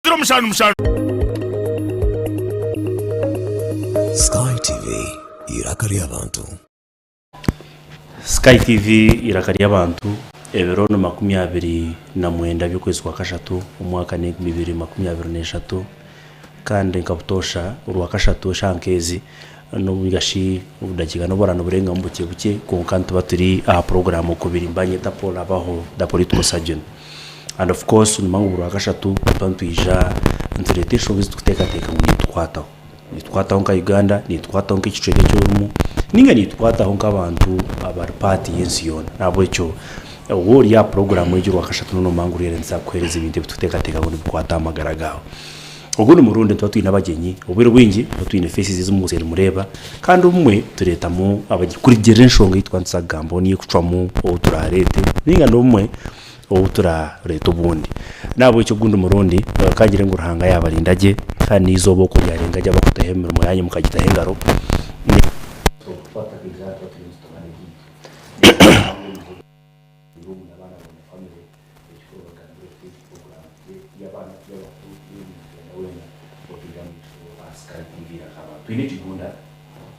0777. Sky TV, eiraka ry'abantu. Sky TV eiraka ry'abantu, ebiro ni 29 by'okwezi kwa kashatu omwaka n'enkumi ibiri makumi abiri n'eshatu kandi nka butoosha orwakashatu eshaaha nk'ezi ninga shi obudakiika n'obu buraaba niburengamu bukye bukye kwonka nituba turi aha puroguraamu okubiri nibanyeta Paul Abaho the political surgeon. And of course nimanya ngu buri rwakashatu nituba nitwija nitureeta enshonga ezi turikuteekateeka ngu nitukwataho. Nitukwataho nka Uganda, nitukwataho nk'ekicweka eki orimu, nainga nitukwataho nk'abantu abari part y'ensi yoona. N'ahabw'ekyo waaba ori aha puroguraamu egi orwakashatu noomanya ngu oriyo nituza kukuheereza ebintu ebi turikuteekateeka ngu nibikwata aha magara gaawe. Ogundi murundi nituba twine abagyenyi, obwire obwingi nituba twine faces ezi mubaire nimureeba kandi obumwe tureetamu abagyenyi kurugiirira enshonga ei turikuba nituza kugambaho niyo erikucwamu ou turaareete nainga n'obumwe ou turaareete obundi. N'ahabw'ekyo ogundi murundi ka ngire ngu Ruhanga yaabarinda gye kandi n'eizooba okwo ryarenga gye abakutaho emirimo yaanyu mukagitaho engaro. Twine ekigunda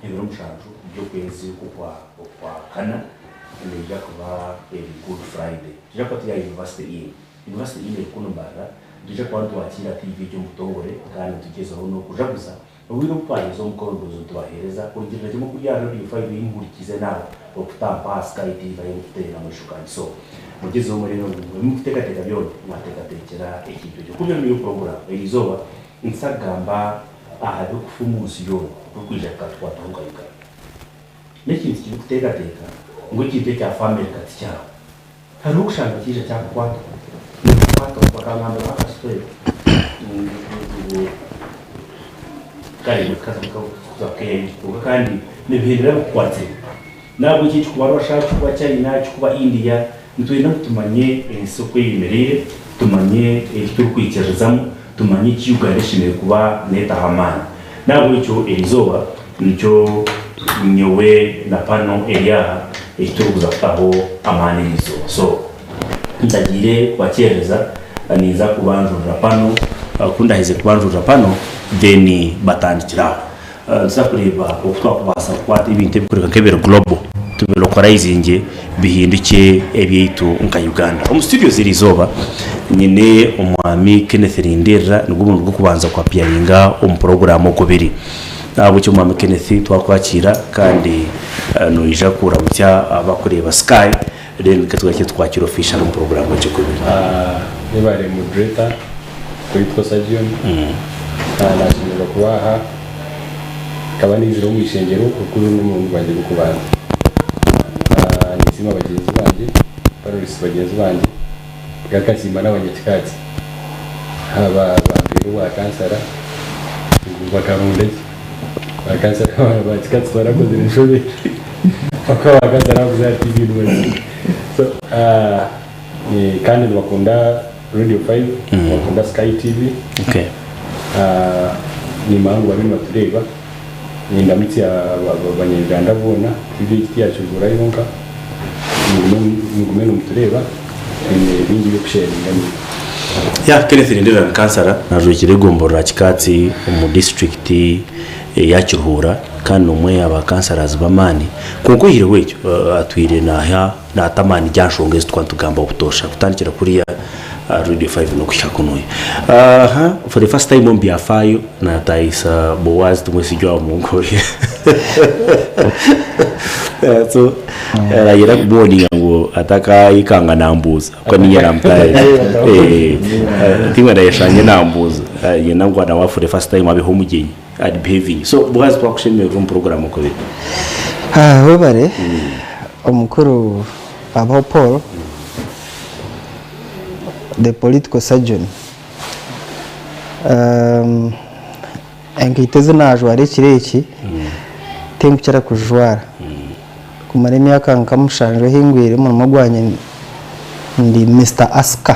ebiro mushanju by'okwezi okwa Kana neija kuba eri Good Friday. Nitwija kuba turi aha University Inn. University Inn eri kunu Mbarara. Nitwija kuba nitwakiira TV egi omu butongore kandi nitugyezaho n'okujaguza obwire obu twaheza omukoro ndowooza nitubaheereza kurugiirira kimwe kuri aha Radio Five ei muhurikiize nawe okutampa aha Sky TV ahi orikuteerera amaisho gangye. So mugyezeho mureebe ngu ebi murikuteekateeka byona mwateekateekyera ekintu ekyo. Kunu niyo puroguraamu eriizooba nituza kugamba aha birikufa omu nsi yoona ebirikwija bikatukwataho nka Uganda. N'ekintu kibi kuteekateeka ngu ekintu ekyafa Amerika tikyaho. Hariho okushanga kiija kyakukwataho. Nikukwataho. Bakangambiraho akasitore ngu kare kuza kukeeya kwonka kandi nibihendera bikukwatsire. N'ahabw'ekyo ekikuba Russia, kikuba China, kikuba India, nitwenda ngu tumanye ensi oku eyemereire, tumanye eki turikwikiririzamu, tumanye eki Uganda eshemereire kuba neetaho amaani. N'ahabw'ekyo erizooba nikyo nyowe na pano eri aha eki turikuza kutaho amaani erizooba. So ntagiire kubakyerereza, ninza kubanjurira pano, ku ndaheze kubanjurira pano then batandikire aho. Nituza kureeba oku twakubaasa kukwata ebintu ebirikureebeka nk'ebiri global tubilocalizingye bihindukye ebyaitu nka Uganda. Omu studios eriizooba nyine Omwami Kenneth Lindirira nigwo murundi gw'okubanza ku appearinga omu puroguraamu Okubiri. N'ahabw'ekyo Omwami Kenneth twakwakiira kandi noija kuramutsya abakureeba Sky then tugaruke tukwakire officially omu puroguraamu egi Okubiri. Mwebare moderator Political Surgeon nashemererwa kuba aha nkaba naizire omu ishengyero ogu n'omurundi gwangye gw'okubanza. Ninsiima bagyenzi bangye, panelists bagyenzi bangye, ngaruka nsiima n'abanyakikazi abampaire obwa kansara ngu bakaronda gye. Ba kansara ba kikazi tibarakozire enshobe ahabw'okuba ba kansara abakuza aha TV nibaziina. So kandi nibakunda Radio 5, nibakunda Sky TV. Okay. Nimanya ngu bariyo nibatureeba. Nindamutsya Abanya-Uganda boona, TV egi tiyakigura yonka. Mugume nimutureeba, twine bingi by'okusheyaringa naimwe. Ya Kenneth Lindirira ni kansara najwekyera egomborora Kikaatsi omu disiturikiti eya Kiruhura kandi n'omwe aha ba kansarazi b'amaani kwonka oihireho ekyo atwire naaha naata amaani gye aha nshonga ezi turikuba nitugambaho butoosha kutandikira kuriya aha Radio Five n'okuhika kunuya. Aha for the first time omu byafaayo naatahisa Boaz Tumwesigye owa Munkoyo so arayenda kumuwoninga ngu atakayekanga nambuuza ahabw'okuba niinye naamutahisa tiimwe ndayeshanga nambuuza nayenda ngu nawe for the first time abeho omugyenyi and behaving so Boaz twakushemererwa omu puroguraamu okubiri. Webare omukuru Abaho Paul the political surgeon. Enkaito ezi naajwara ekiro eki tinkukira kuzijwara. Kumara emyaka nka mushanju ehingwire omurimo gwangye ndi Mister Asika.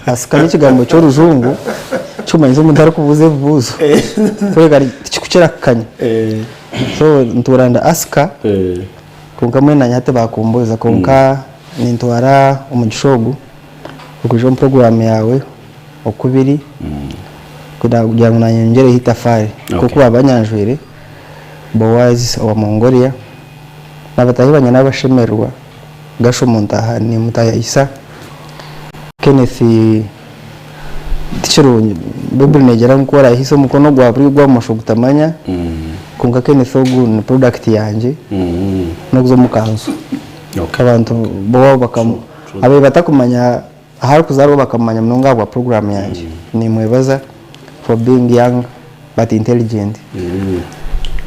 Asika n'ekigambo ky'orujungu ekirikumanyisa omuntu arikubuuza ebibuuzo kureka tikikukira kukanya. So ntuura ndi Asika kwonka mbwenu naanye hati baakumbuuza kwonka nintwara omugisha ogu okwija omu puroguraamu yaawe. oku biri kugira ngu naanye nyongyereho eitafaari. Nk'oku baabanyanjwire, Boaz owa Mongolia na bataahi bangye n'abashemererwa, Gasho Muntaha nimutaayaayisa, Kenneth Tikirungi, Baiburi neegira ngu ku oraahiise omukono gwa buryo ogwa bumosho gutamanya, kwonka Kenneth ogu ni product yangye n'okuza omu kanzu. Abantu bo ababaire batakumanya ahu arikuzaarwa bakamumanya munonga ahabwa puroguraamu yangye. Nimwebaza for being young but intelligent.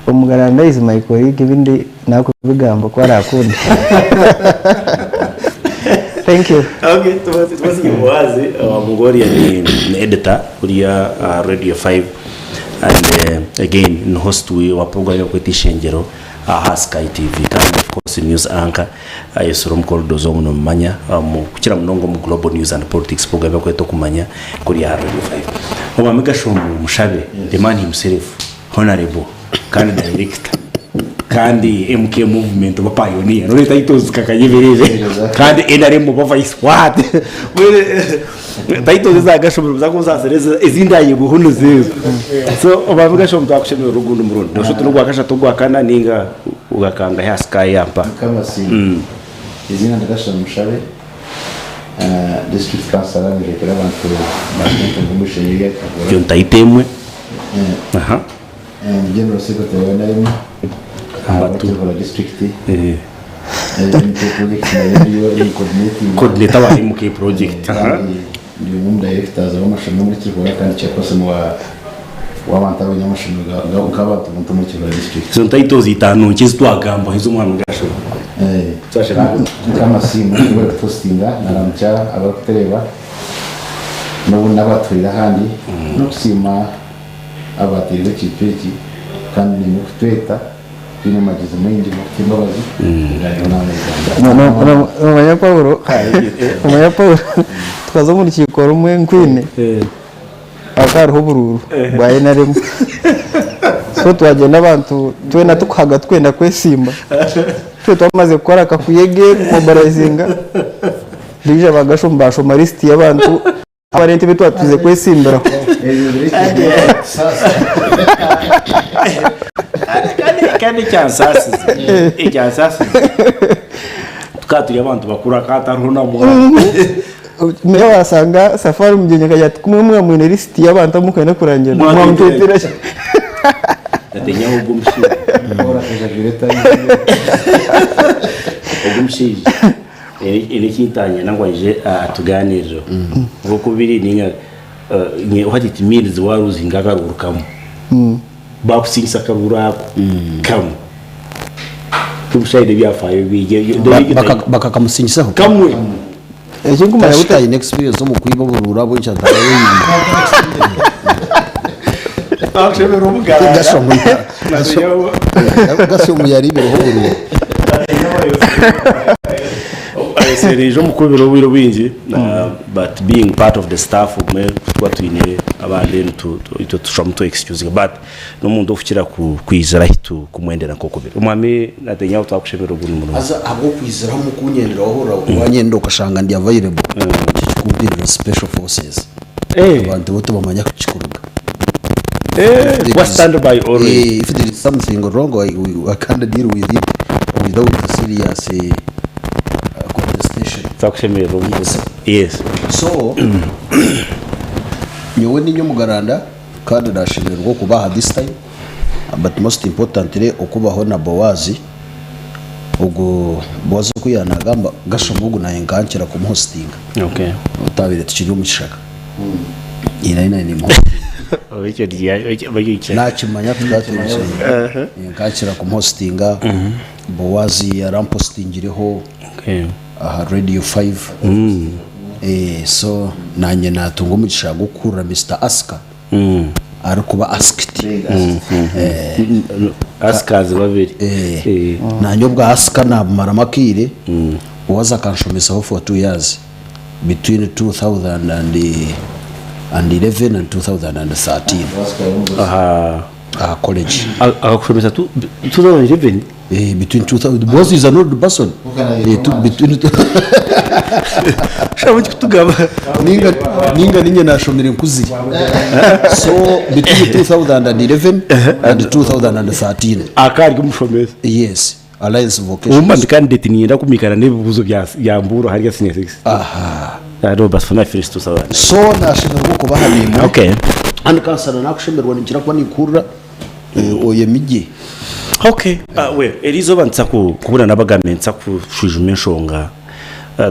Omugaranda is my colleague ebindi nakubigamba ku arakunde. Thank you. Okay, tubasige Boazi wa Mongolia ni, ni editor kuriya aha Radio 5 and again ni host wa program yokweta Ishengyero aha Sky TV kandi of course news anchor ayesire omu corridors omu nomumanya omu kukira munonga omu Global News and Politics program yokweta Okumanya kuriya aha Radio 5. Omwami Gashumba Mushabe the man himself Honourable kandi director kandi MK movement oba pioneer none titles zikakanyemerere kandi NRM oba vice what titles eza Gashumba zakunsasira ezindi ayebweho nizezo so omwami Gashumba twakushemererwa ogundi murundi nosha oti nogwakashatu ogwakana ninga ogakangahi aha sky yampa. Mukama asiimwe. Eiziina ni Gashon Mushabe, district councillor nijwekera abantu ba Ntengo omu ishengye rya Kihura. Egyo ni title emwe. Aha. Ndi General Secretary wa NRM Number two. Kihura district. MK project nayo ndiyo ndi coordinating. Coordinator wa MK project. Aha. Kandi ndi umwe mu directors w'amashomero muri Kihura kandi chairperson wa w'abantu abaine amashomero nk'abantu buntu muri Kihura district. Ezo titles itaano nkye ezi twagambaho ez'omwami Gashumba. Mukama asiimwe webare kutuhostinga naramukya abarikutureeba n'obundi n'abatwire ahandi n'okusiima abateirwe ekintu eki kandi naimwe kutweta twine amagyezi maingi n'okutuha embabazi kugaaniira n'abanya Uganda. Nomanya Paulo, nomanya Paulo tukaza omu rukiiko rumwe nkwine hakaba hariho oburuuru bwa NRM so twagyenda abantu twena tukuhaga tukwenda kwesimba twe twamaze kukora akakuyege kumobilizinga baija bagashoma bashoma lisiti y'abantu abarente abu twatuze kwesimbiraho. Kandi ekyansaasize ekyansaasize tukaba turi abantu bakuru hakaba hatariho na mwana. Meya wasanga Safari Mugyenyi akagira ati kumwe mwaba mwine lisiti y'abantu abu mukwenda kurangira mwamutwetera ki? Natinyaho ogwo omushaija. Ogwo omushaija haine eki ntanyenda ngu aije atugaaniireho. Nk'oku biri ninga what it means waruzinga akaruuru kamwe. Bakusingisa akaruuru ako kamwe. Omushaija ebyafaayo bingi. Bakakamusingisaho? Kamwe. Ekinkumanya Kashita aine experience omu kwiba oburuuru ahabw'enki atarabaire. Bakushemera omugaranda. Gashomu yaribireho oburuuru. Ayesereire omukubiro obwire obwingi but being part of the staff obumwe tuba twine abandi itwe tushwamu tu excusinga but n'omuntu okukira kwizira ahi kumwendera nk'oku biri. Omwami Natenyaho twakushemererwa ogundi murundi. Haza ahabw'okwiziraho omu kunyendera wahurira wanyenda okashanga ndi available nikyo kikumpindura special forces. Abantu bo tibamanya ahu kikuruga. Kuba stand by always. If there is something wrong I can't deal with it without serious contestation. Twakushemererwa omuguzi. Yes. So nyowe ninye omugaranda kandi nashemererwa okuba aha this time but most importantly okubaho na Boazi ogwo Boazi oku yanagamba Gashoma ogu naye nkankira kumuhostinga Okay. otabaire tukiri omu kishaka nari naye nimuhostinga nakimanya tukaba turi omu kishaka nkankira kumuhostinga Boazi yarampostingireho Okay. aha Radio 5 so nanye natunga omugisha gw'okuhurira Mister Aska arikuba asked. Askazi babiri. Nanye obwa Aska nabumaramu akaire, Boaz akanshomesaho for 2 years between 2011 and 2013. Aha. Aha college. Akakushomesa 2011? Eh, between 2000 because he's an old person. Eh, tu, between Shaba kutugamba. Ninga ninga ninye nashomire nkuzire. So between 2011 and 2013. Akari kumushomesa. Yes, Alliance Vocational. Umba ndi candidate nienda kumikana n'ebibuzo bya bya mburu hari senior 6. Aha. I but for now finish 2009. So nashemerwa kubaha nimwe. Okay. And kansana nakushemerwa ninkira kuba ninkurra eh, oyemigye. Okay. We erizoba nitsa kubura n'abagambe nitsa kushwijuma enshonga.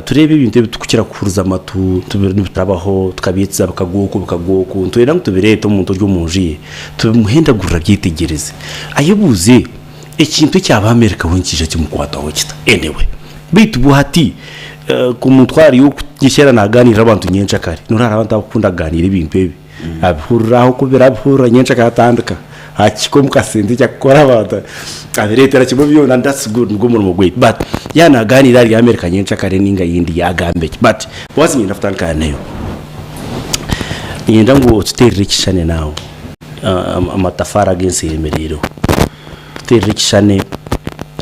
Turebe ebintu ebi tukukira kuhuriza amatu nibiturabaho tukabyetsa bikagwa oku bikagwa oku nitwenda ngu tubireete omuntu ori omu nju ye tubimuhendagurira abyetegyereze ayebuuze ekintu ekyaba America we nikiija kimukwataho kita anyway beitu bwo hati ku muntu ariyo okugyesheera nagaaniira abantu nyencakare noreeba hariho abantu abakukunda kugaaniira ebintu ebi abihurira aho ku biri abihurira nyencakare atandika akihika omu kasente eki akukora abantu abireetera kimwe byona and that's good nigwo murimo gwaitu but yaaba nagaaniira ari America nyencakare ninga India agambe ki but waza niinyenda kutandika nayo niinyenda ngu otuteerere ekishushani naawe amatafaari ag'ensi eyemereireho tuteerere ekishushani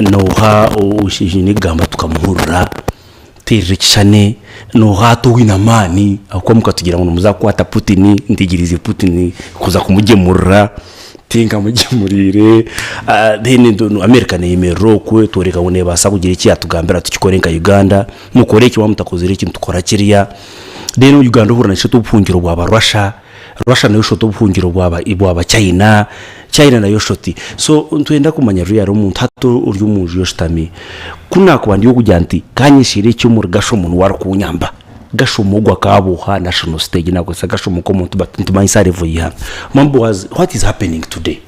nooha oine kugamba tukamuhurira Teerera ekishushani nooha hati oine amaani ahabw'okuba mukatugira ngu nimuza kukwata Putin, ntegyereize Putin kuza kumugyemurira, tinkamugyemuriire. Then America neeyemerera okwo etworeka ngu neebaasa kugira eki yaatugambira tukikore nka Uganda, mukore eki waaba mutakozire eki nitukora kiriya. Then Uganda ohurira neeshusha oti obuhungiro bwaba Russia, Russia nayo eshusha oti obuhungiro bwaba bwaba China, China nayo eshusha oti. So nitwenda kumanya really omuntu hati ori omu nju ye oshutami, ku naakuba ndi ow'okugira nti kanyesherere eki omuri Gashomo niwe arikunyamba, Gashomo ogwo akaaba oha national stage naakozesa Gashomo nk'omuntu but nitumanyisa level y'eihanga. Mwambowazi what is happening today?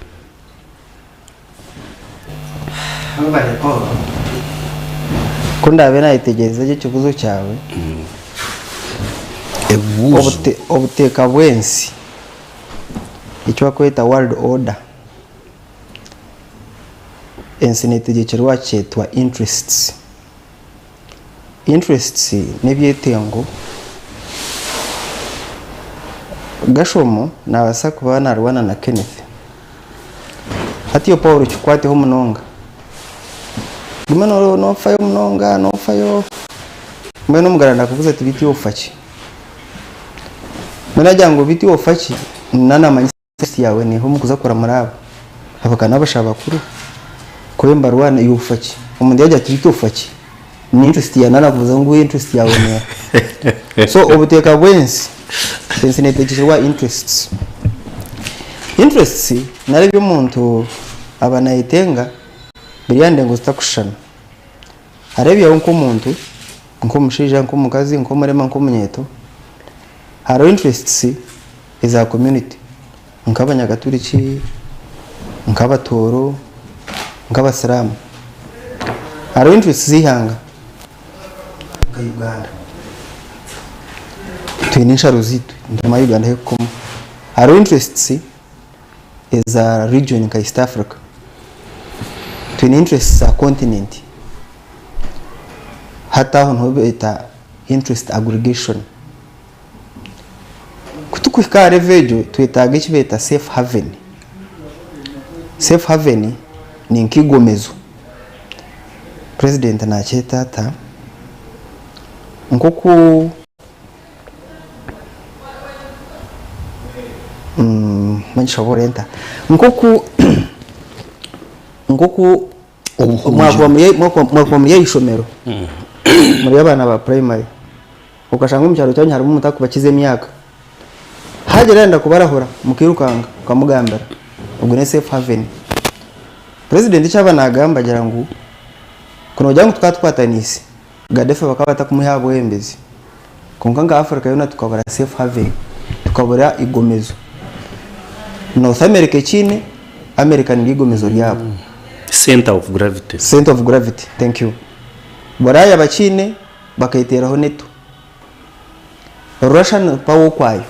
Ku ndaabe naayetegyereza gye ekibuuzo kyawe, Ebibuuzo. obuteeka bw'ensi eki barikweta world order, ensi neetegyekyerwa aha kyetwa interests. Interests n'ebyetengo, Gashomo naabaasa kuba naarwana na Kenneth. Hati iwe Paul kikukwateho munonga. Ogume noofayo munonga, noofayo, mbwenu omugara naakubuuza ati beitu iwe ofa ki? Mbwenu agira ngu beitu iwe ofa ki, naaba naamanyisa interest yaawe neeha omu kuza kuramura abo. Abo ka n'abashaho bakuru, kube nibarwana iwe ofa ki? Omuntu yaagira ati beitu ofa ki? Ni interest yaawe naaba naakubuuza ngu interest yaawe neeha? So obuteeka bw'ensi, ensi neetegyekyerwa interests. Interests nari ebi omuntu aba naayetenga biri aha ndengo zitarikushushana. Hariho ebyawe nk'omuntu, nk'omushaija, nk'omukazi, nk'omurema, nk'omunyeeto, hariho interests eza community nk'abanyakaturiki, nk'abatooro, nk'abasiraamu. Hariho interests z'eihanga nka Uganda. Twine ensharo zaitu nitumanya Uganda ahu erikukoma. Hariho interests eza region nka East Africa. Twine interests za continent. Hati aho niho beeta interest aggregation. Ku turikuhika aha level egyo twetaaga eki beeta safe haven. Safe haven ni nk'igomezo. President nakyeta ata? Nk'oku ngishoboore nta? Nk'oku nk'oku mwakuba muri aha ishomero muri abaana ba primary. Okashanga omu kyaro kyanyu harimu omuntu arikubakiza emyaka. Haagira arenda kubarahura, mukairukanga mukamugambira. Ogwo ne safe haven. Purezidenti eki aba naagamba agira ngu ku noogira ngu tukaba tukwataniise, Gaddafi bakaba batakumuha aha bwebembezi. Kwonka nka Africa yoona tukabura safe haven, tukabura eigomezo. North America ekiine, America niryo eigomezo ryabo. Centre of gravity. Centre of gravity, thank you. Buraaya bakiine. Baketeeraho NATO. Russia ni power okwayo,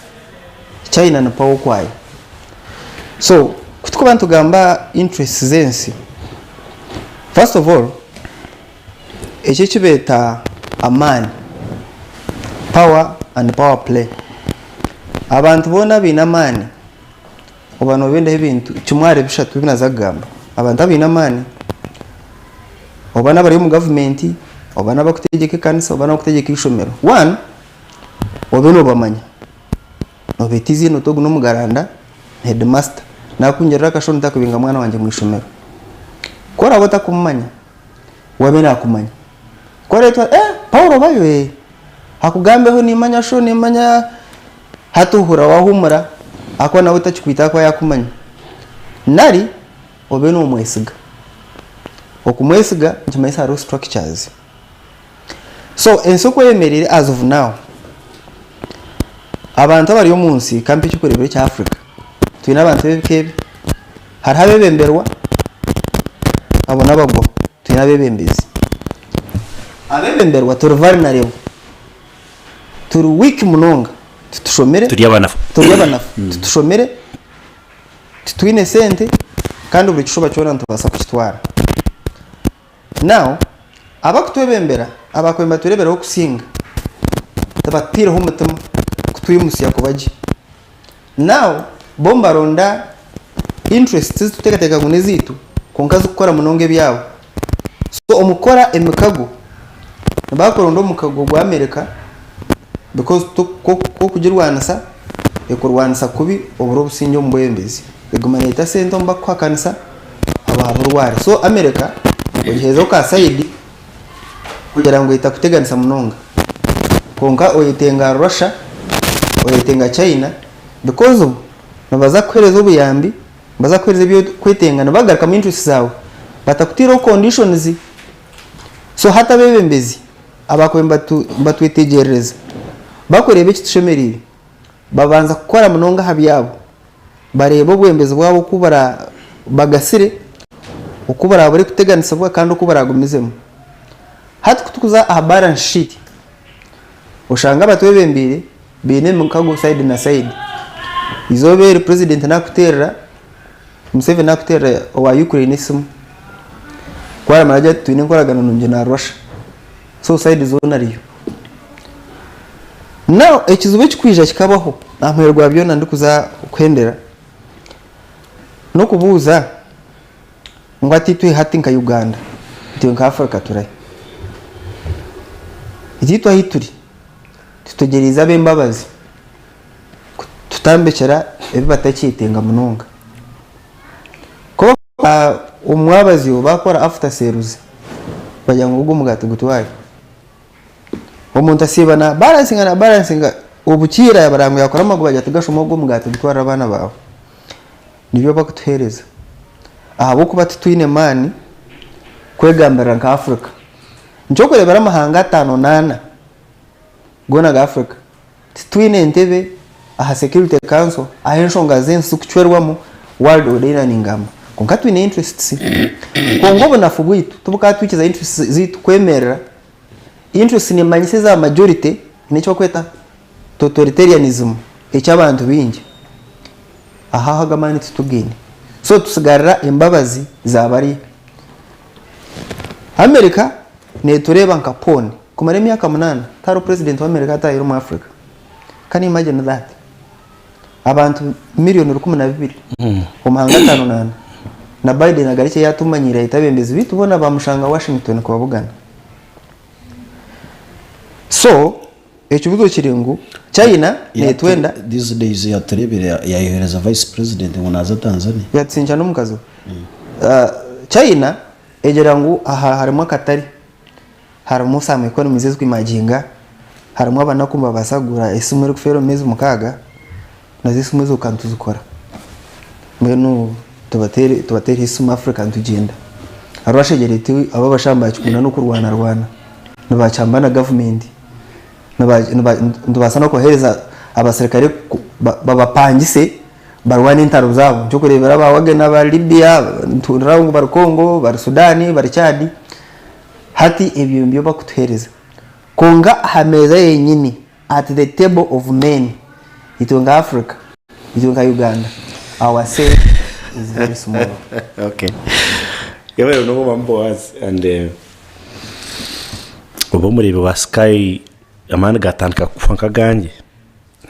China ni power okwayo. So ku turikuba nitugamba interests z'ensi, first of all eki eki beeta amaani, power and power play. Abantu boona abaine amaani. Oba nobendaho ebintu kimwe ahari bishatu ebi naaza kugamba. Abantu abaine amaani, oba n'abari omu gavumenti, oba n'abarikutegyeka ekanisa, oba n'abarikutegyeka eishomero. One, obe noobamanya. Noobeeta eiziina oti ogu n'omugaranda, heedimasita. Naakungirira akashoni takubinga mwana wangye omu ishomero. Ku oraabe otakumumanya, we abe naakumanya. Ku oreetwa, eh, Paul obayo? Ee. Akugambeho niimanya sho, niimanya Hati ohurira waahumura ahakuba nawe takikwita ahakuba yaakumanya. Nari obe noomwesiga. Okumwesiga nikimanyisa hariho structures. So ensi oku eyemereire as of now, abantu abari omu nsi ka mpe eky'okureeberaho ekya Africa, twine abantu b'ebika ebi, hariho abeebemberwa abo n'abagwa, twine abeebembezi. Abeebemberwa turi vulnerable. Turi weak munonga titushomire Turi abanafu. turi abanafu titushomire titwine sente kandi buri kishuba kyona nitubaasa kukitwara. Now abakutwebembera abakubaire nibatureeberaho kusinga tibatutaireho omutima kutwimutsya kuba gye. Now bo nibaronda interests ezi turikuteekateeka ngu n'ezaitu kwonka zikukora munonga ebyabo. So omu kukora emikago, nibakuronda omukago gwa America because ku okugirwanisa ekurwanisa kubi obura obusingye omu bwebembezi. Eguma neeta sente omu bakukuhakanisa ababurware. So America ogiheerezaho ka sayidi kugira ngu etakuteganisa munonga. Kwonka oyetenga Russia, oyetenga China because bo nibaza kukuheereza obuyambi Nibaza kukuheereza ebi orikwetenga, nibagarukamu interest zaawe batakutaireho conditions. So hati abeebembezi abakubaire nibatwetegyerereza bakureeba ekitushemereire, babanza kukora munonga aha byabo, bareeba obwebembezi bwabo oku burabagasire, oku burabure kuteganisibwa kandi oku buragumizemu. Hati kutukuza aha balance sheet, oshanga abatwebembeire Baine emikago side na side. Eizooba eri president nakuterera, Museveni nakuterera owa Ukraine esimu, ku aramara agire ati twine enkoragana nungi na Russia. So side zoona ariyo. Now ekizibu ekikwija kikabaho aha muheru gwa byona ndikuza kuhendera, n'okubuuza ngu hati itwe hati nka Uganda, itwe nka Africa turahi? Itwe ahi turi Tutegyereize ab'embabazi kututambekyera ebi batakyetenga munonga. Ku omwabazyo baakora after sales bagira ngu ogwo omugaati gutware. Omuntu asiiba na balansinga na balansinga obukiira yaaba ngu yaakora amagoba agira ati gashoma ogwo omugaati gutwarire abaana baawe. Nibyo barikutuheereza. Ahabw'okuba titwine maani kwegambirira nka Africa. Nikyo orikureebera amahanga ataano n'ana. Goona ga Africa. Titwine ntebe aha Security Council ahu enshonga z'ensi zikucwerwamu world order ei ningamba. Kwonka twine interests. Kwonka obunafu bwaitu tibukatwikiza interests zaitu kwemerera. Interests nimanyisa eza majority n'eki barikweta totalitarianism eky'abantu baingi. Aho ago amaani titugaine. So tutsigarira embabazi za bariya. America netureeba nka pawn. Kumara emyaka munana tihariho president wa America atahire omu Africa. Can you imagine that? Abantu million 12 omu mahanga atano nana. Na Biden agarukye yatumanyira ayete abembezi baitu boona bamushanga Washington kubabugana. So ekibuzo kiri ngu China netwenda. These days yaturebire yayohereza vice president ngu naza Tanzania. Yatsinca n'omukazi we. China egira ngu aha harimu akatare. Harimu some economies ezikwimaginga, harimu abanaku nibabaasa kugura esimu erikufeera omu meezi mukaaga, nazo esimu ezo ka nituzikora. Mbwenu tubateere tubateereho esimu Africa nitugyenda. Hariho ashegyera eti abo abashaho nibakikunda n'okurwana rwana, nibakyamba na gavumenti, niba niba nitubaasa n'okubaheereza abasirikare babapangise barwane entaro zaabo. Nk'okureebera aba Wagner bari Libya, nituhurira ngu bari Congo, bari Sudan, bari Chad. Hati ebyo nibyo bakutuhereza. Kwonka aha meeza yenyini, at the table of men, itwe nka Africa, itwe nka Uganda, our say is very small. Okay. Yebare n'obu Mama Boaz and oba omureebi wa Sky amaani gatandika kufa nk'agangye.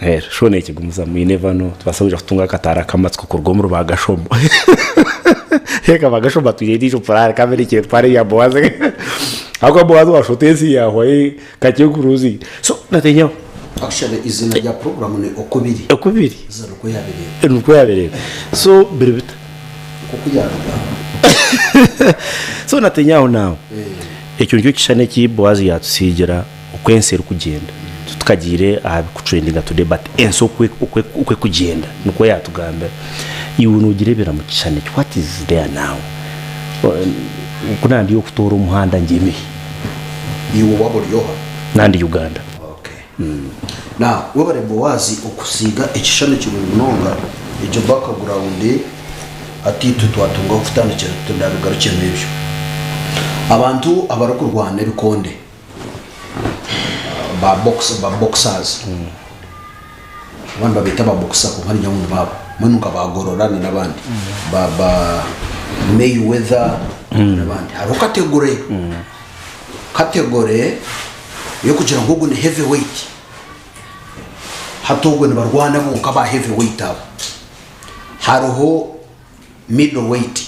Eh, sho nekigumizamu you never know tubaasa kwija kutunga akataara k'amatsiko kuruga omuri ba Gashomo. Reka ba Gashomo twine endiijo puraani kamere kyetwara eya Boazi. Ahabw'okuba Boazi waashusha oti ensi yaahwayo kakye kuruzinga. So natinyaho. Actually izina rya program ni Okubiri. Okubiri. Haza nikwo yabireeba. Nikwo yabireeba. So biri bita? Nk'oku yabigamba. So natinyaho naawe. Ekyo nikyo kishushani eki Boazi yaatusiigira. Oku ensi erikugyenda. Titukagiire aha bikutrendinga today but ensi oku oku ekugyenda nikwo yatugambira. Iwe nogirebera mu kishushani ki? What is there now? Ku nandi okutoora omuhanda ngyeme hi? Iwe waaba ori oha? Nandi Uganda. Okay. Now webare Boazi okusiiga ekishushani kirungi munonga egyo background hati itwe twatunga ahokutandikira tunabigarukyemu ebyo. Abantu abarikurwana ebikonde. Ba box ba boxers abandi babeeta ba boxer kwonka ningira ngu nibaabo mbwenu nka ba Gorora na n'abandi ba ba Mayweather n'abandi hariho category category y'okugira ngu ogu ni heavyweight hati obwo nibarwana bonka ba heavyweight abo hariho Middle weight,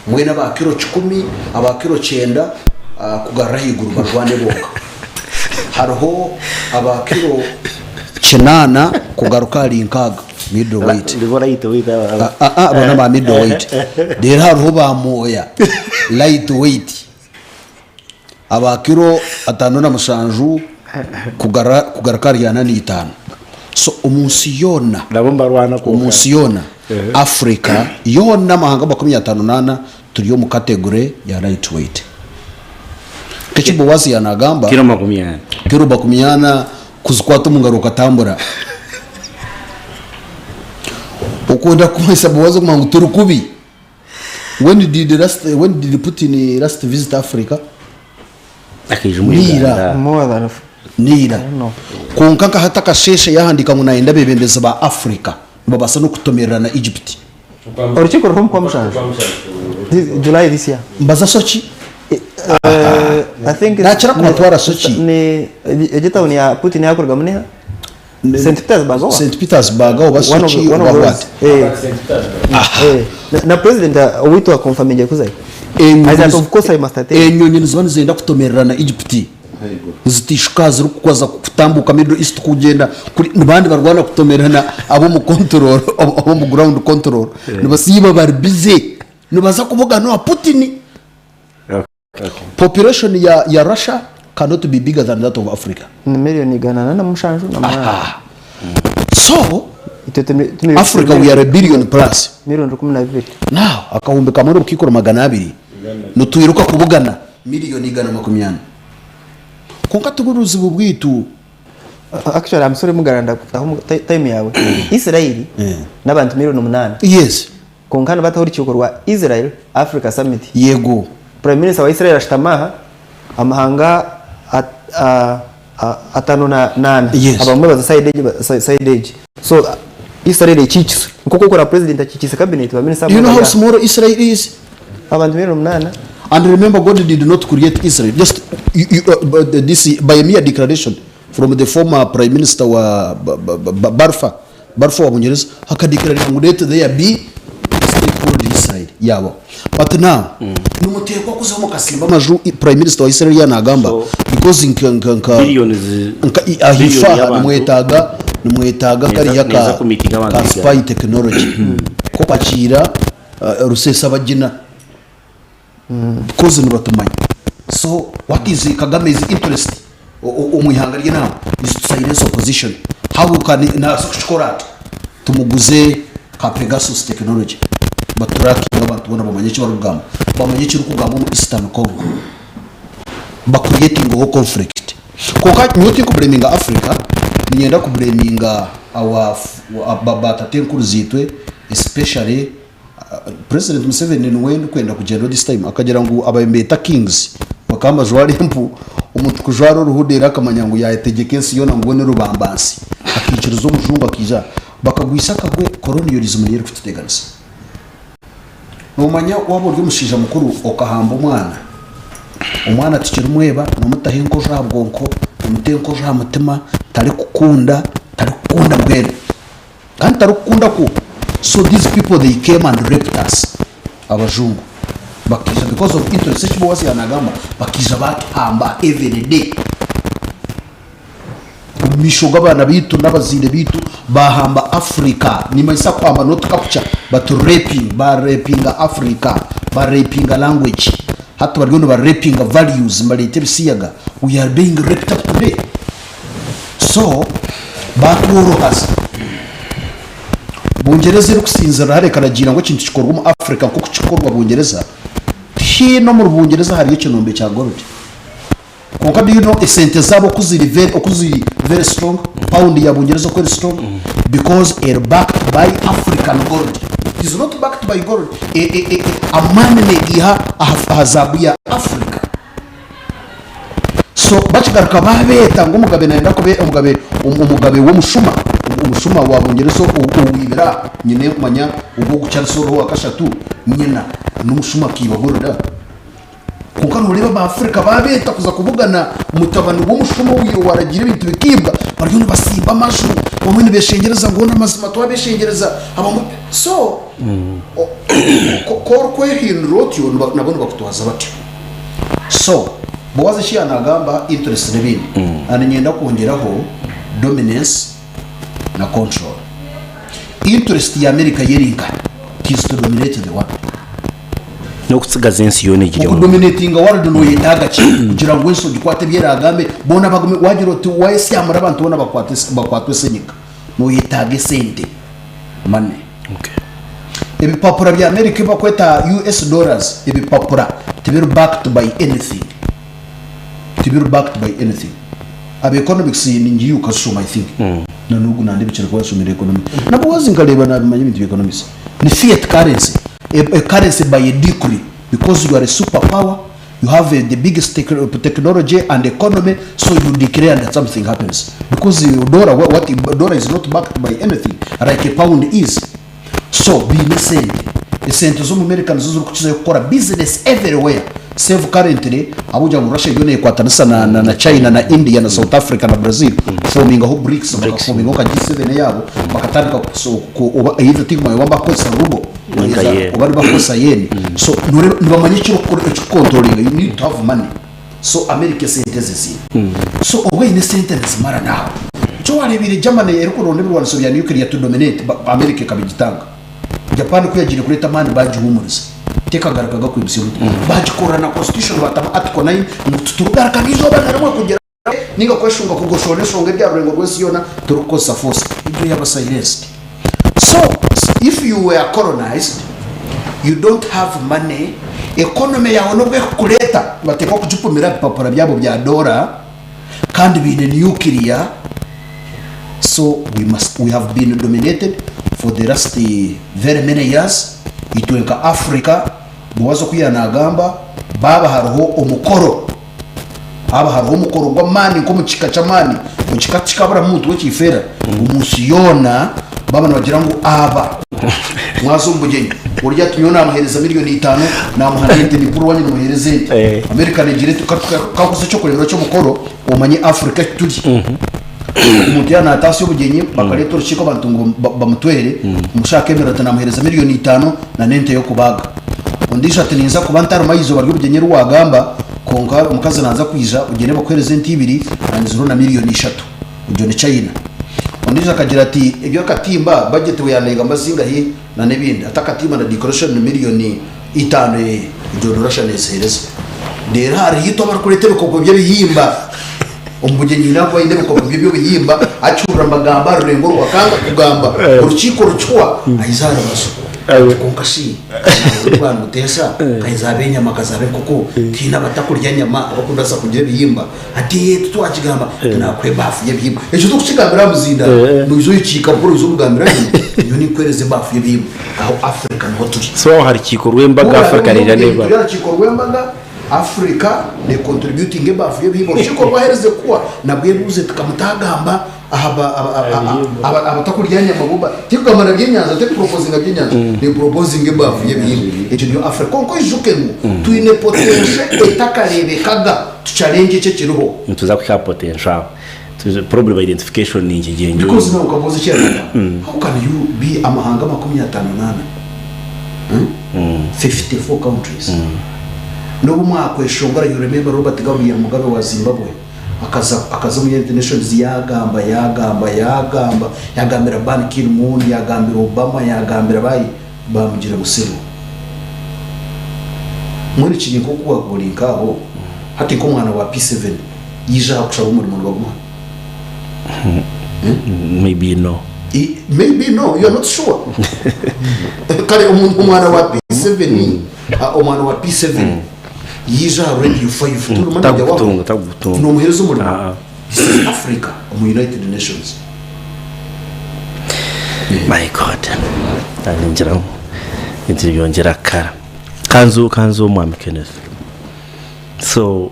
mbwenu aba kiro kikumi, aba kiro kyenda kugarura ahaiguru barwane bonka. Hariho aba kiro kinaana kugaruka ahari nkaaga, middle weight. Abo n'aba middle weight. Reero hariho ba mwoya, light weight, aba kiro ataano na mushanju kugaruka ahari ana na itaano. So omu nsi yoona, Nabo nibarwana kwonka. omu nsi yoona, Africa yoona amahanga 54 turi omu category ya light weight. Nk'eki Bowazi yaanagamba, Kiro 40. kiro 40 kuzikwata omu ngaro okatambura. Okwenda kumanyisa Bowazi okumanya ngu turi kubi. When did last when did Putin last visit Africa? Akaija omu Niira. Uganda. More than Niira. I don't know. Kwonka nka hati akasheeshe yahandiika ngu nayenda abeebembezi ba Africa nibabaasa n'okutomerera na Egypt. Orukiiko ruriho omu Kwamushanju. This- July this year. Mbaza Sochi? I think it's- Nakira kubatwara Sochi. Ni egi town ya Putin yakurugamu neha? St Petersburg oba? St Petersburg oba One of- Sochi one oba of what? those. Eh. Eh. Na president owaitu akonfaminge kuzayo. Enyonyi I said, of course I must attend. Enyonyi niziba nizenda kutomererana Egypt nizitishuka zirikukwaza kutambuka Middle East kugyenda kuri nibandi barwana kutomererana ab'omu control ab'omu ground control nibasiiba bari busy nibaza kubugana owa Putin. Population ya ya Russia cannot be bigger than that of Africa. Ni million 408. So Itwe tumi- tumi- Africa we are a billion plus. Million 12. Now akahumbi kamwe n'obukiikoro 200 nitwiruka kubugana miliyoni 140. Kwonka tibwo buzibu bwaitu. Actually I'm sorry Mugaranda ndakutaho omu time yawe. Israel n'abantu million 8. Yes. Kwonka nibataho orukiiko rwa Israel Africa Summit. Yego. Prime Minister wa Israel ashutami aha, amahanga atano nana Yes. abamwe baza side egi side egi. So Israel ekiikiswe nk'oku okura president akiikiise cabinet ba minister Do you know how abamwe bari small Israel is? aha. Abantu million 8. And remember God did not create Israel. Just you, you, but this by a mere declaration from the former prime minister wa Balfour Balfour wa Bungereza akadeclaringa ngu let there be a state called Israel yabaho. But now nimuteekwa kuza mukasimba amaju prime minister wa Israel yanagamba So, because nka nka nka billions nka i- ahifa billion aha y'abantu nimwetaaga nimwetaaga Neza- kariya neza ka kumitinga abantu ka bigana. spy technology ko kwakiira uh, Rusesabagina Because nibatumanya. So what is Kagame's interest omu ihanga rye now is to silence opposition. How can nabaasa kukikora ata? Tumuguze ka Pegasus technology baturakinge abantu boona bamanye eki barikugamba, bamanye ekirikugambwa omu Eastern Congo. Ba creatingeho conflict. Kwonka nyowe tinkubureminga Africa, niinyenda kubureminga our ba tatenkuru zitwe especially President Museveni niwe ndikwenda kugyenda this time akagira ngu abaye nibeeta kings bakaba nibajwara empu omuntu kujwara oruhu reero akamanya ngu yayetegyeka ensi yoona ngu we ni rubambansi akaikiriza omujungu akaija bakagwisa akagwe colonialism niyo erikututeganisa. Nomanya waaba ori omushaija mukuru okahamba omwana, omwana tikirimweba nomutaho enkojo aha bwonko, nomuta enkojo aha mutima, tarikukunda, tari. Tarikukunda mbwenu. Kandi tarikukunda kwo. So these people they came and raped us. Abajungu. Bakaija because of interest eki Bowazi yanagamba bakaija batuhamba every day. Omu maisho g'abaana baitu n'abazaire baitu baahamba Africa. Nimanyisa kuhamba not capture but raping. Ba rapinga Africa. Ba rapinga language. Hati bariyo niba rapinga values nibareeta ebisiyaga. We are being raped up today. So baatworohaza. Bungyereza erikusinzirira hare ekaragiira ngu ekintu kikorwe omu Africa nk'oku kirikukorwa Bungyereza, tihaine omuri Bungyereza hariyo ekinombe kya gold. Kwonka do you know esente zaabo oku ziri very oku ziri very strong, pound ya Bungyereza oku eri strong because eri backed by African gold. It is not backed by gold. E, e, e, amaani negiiha aha, aha zaabu ya Africa. So bakigaruka babeeta ngu omugabe nayenda kuba omugabe omugabe w'omushuma, omushuma wa Bungyereza owibira nyina manya ogwo ogu Charles oriho owakashatu nyina n'omushuma akaiba gold. Kwonka nooreeba Abaafrika baabeeta kuza kubugana mutabani w'omushuma owaaragiire ebintu bikaibwa, bariyo nibasimba amaju, bamwe nibeeshengyereza ngu hoona amazima twabeshengyereza, abamwe so ku orikwehindura otyo nabo nibakutwaza batyo. So Boazi eki yaaba naagamba interest n'ebindi, and niinyenda kwongyeraho dominance na control. Interest ya America yo eri nkahi? It is to dominate the world. N'okutsigaza ensi yoona egiri omu. Okudominatinga world noyetaaga ki kugira ngu ensi ogikwate ebi eraagambe boona bagume wagira oti wayesyamura abantu boona bakwate bakwatwe esenyika noyetaaga esente money. Okay. Ebipapura bya America ebi bakweta US dollars ebipapura tibiri backed by anything tibiri backed by anything. Aba economics ningiyo ukashoma I think na n'ogu nandebekire kuba yashomire economics nabwo waza nkareeba nabimanya ebintu bya economics ni fiat currency a, a currency by a decree because you are a super power you have a, the biggest tech, technology and economy so you declare that something happens because dollar what, what dollar is not backed by anything like a pound is. So baine esente. Esente z'omu America nizo zirikukizayo kukora business everywhere save currently ahabw'okugira ngu Russia eriyo nekwatanisa na, na, na China na India na South Africa na Brazil kufomingaho BRICS bakafomingaho nka G7 eyaabo bakatandika kuso- ku- oba either tikumanya oba nibakukozesa ruble Ninka oba yen. oba nibakukozesa yen so noreeba nibamanya ekirikukora ekikukontrolinga you need to have money so America esente eziziine so obu eine esente nizimara naawe Nikyo wareebeire Germany erikuronda ebirwaniso bya nuclear to dominate America ekabigitanga. Japan ku yagiire kureeta amaani baagihuumuriza. Tekagarukaga kwimutsya omutwe. Baagikorera na constitution baatamu article 9 ngu titurigaruka n'eizooba na rimwe kugira ninga kweshunga kugoshoora enshonga ebya rurengo rw'ensi yoona turikukozesa force. Egyo yaaba silenced. So if you were colonized, you don't have money, economy yaawe n'obu erikukureeta nibateekwa kugipumira aha bipapura byabo bya doora, kandi baine nuclear so we must we have been dominated for the last very many years itwe nka Africa Boaz oku yanagamba baaba hariho omukoro haaba hariho omukoro gw'amaani nk'omu kika ky'amaani ekika tikikaburamu muntu w'ekiifeera omunsi yoona baaba nibagira ngu aba mwaza omu bugyenyi orya ati nyowe namuheereza miriyoni itaano namuha n'ente nikuru wanye nimuheereza ente Eh. America negira eti kakuze ekyokureeberaho ky'omukoro omanye Africa ahi turi omuntu yaaba nataasya obugyenyi bakareeta orukiiko abantu ngu bamutwere omushaija akeemerera ati namuheereza miriyoni itaano na n'ente y'okubaaga ondiijo ati ninza kuba ntarimu aha izooba ry'obugyenyi eri waagamba kwonka omukazi naaza kwija ogyende bakuheereze ente ibiri naanye ziriho na miriyoni ishatu Egyo ni China. Ondiijo akagira ati, Eby'akatimba, budget we yaanegamba zingahi na n'ebindi. Ati akatimba na decoration ni miriyoni itaano ee, egyo ni Russia neeziheereza. Reero hariho itwe abarikureeta ebikopo by'ebihimba omu bugyenyi haine abu baine ebikopo by'ebihimba akihurira nibagamba aha rurengo oru akanga kugamba orukiiko rucwa ahiza aha rubaju ati kwonka shi obu baamuteesa kaizaabe enyama kazaabe enkoko tihaine abatakurya nyama abarikubaasa kugira ebihimba. Ati eeh titwakigamba nakuha ebaafu y'ebihimba. Ekyo torikukigambira aha muzindaaro, noija oyikiika mpora oije omugambira ngu nyowe ninkuheereza ebaafu y'ebihimba. Aho Africa niho turi. So aha rukiiko rw'embaga Africa neija n'ebaafu. Turi aha rukiiko rw'embaga, Africa ne contributinga ebaafu y'ebihimba. Orukiiko rwaherize kuhwa nabwo ebuuze eti kamutagamba aha abatakurya nyama bo tikugamba na byenyanja, tekupropozinga byenyanja, nepropozinga ebaafu y'ebihimba. Egyo niyo Africa. Kwonka oijuke ngu twine potential etakareebekaga. Tuchalenge eki ekiriho. Nituza kuhika aha potential aho. Problem identification ninkigira nyowe. Because nawe okabuuza eki yagamba, how can you be amahanga 54, 54 countries N'obu mwakweshongora you remember Robert Gabriel Mugabe wa Zimbabwe akaza akaza omu United Nations yaagamba yaagamba yaagamba yaagambira Ban Ki Moon yaagambira Obama yaagambira baahi baamugira musiru. Mbwenu kiri nk'oku waakuba ori nk'aho hati nk'omwana wa P7 yaija aha kushaba omurimo nibaguha? Maybe no. Maybe no, you are not sure. Kare omwana wa P7 omwana wa P7 yaija aha Radio 5 turi manager wabo Takutunga, takutunga. nomuhereza omurimo. Ah, ah. This is Africa omu United Nations. My God. Ningira ngu ebintu nibyongyera kukara. Kanzu kanzu omwami Kenneth. So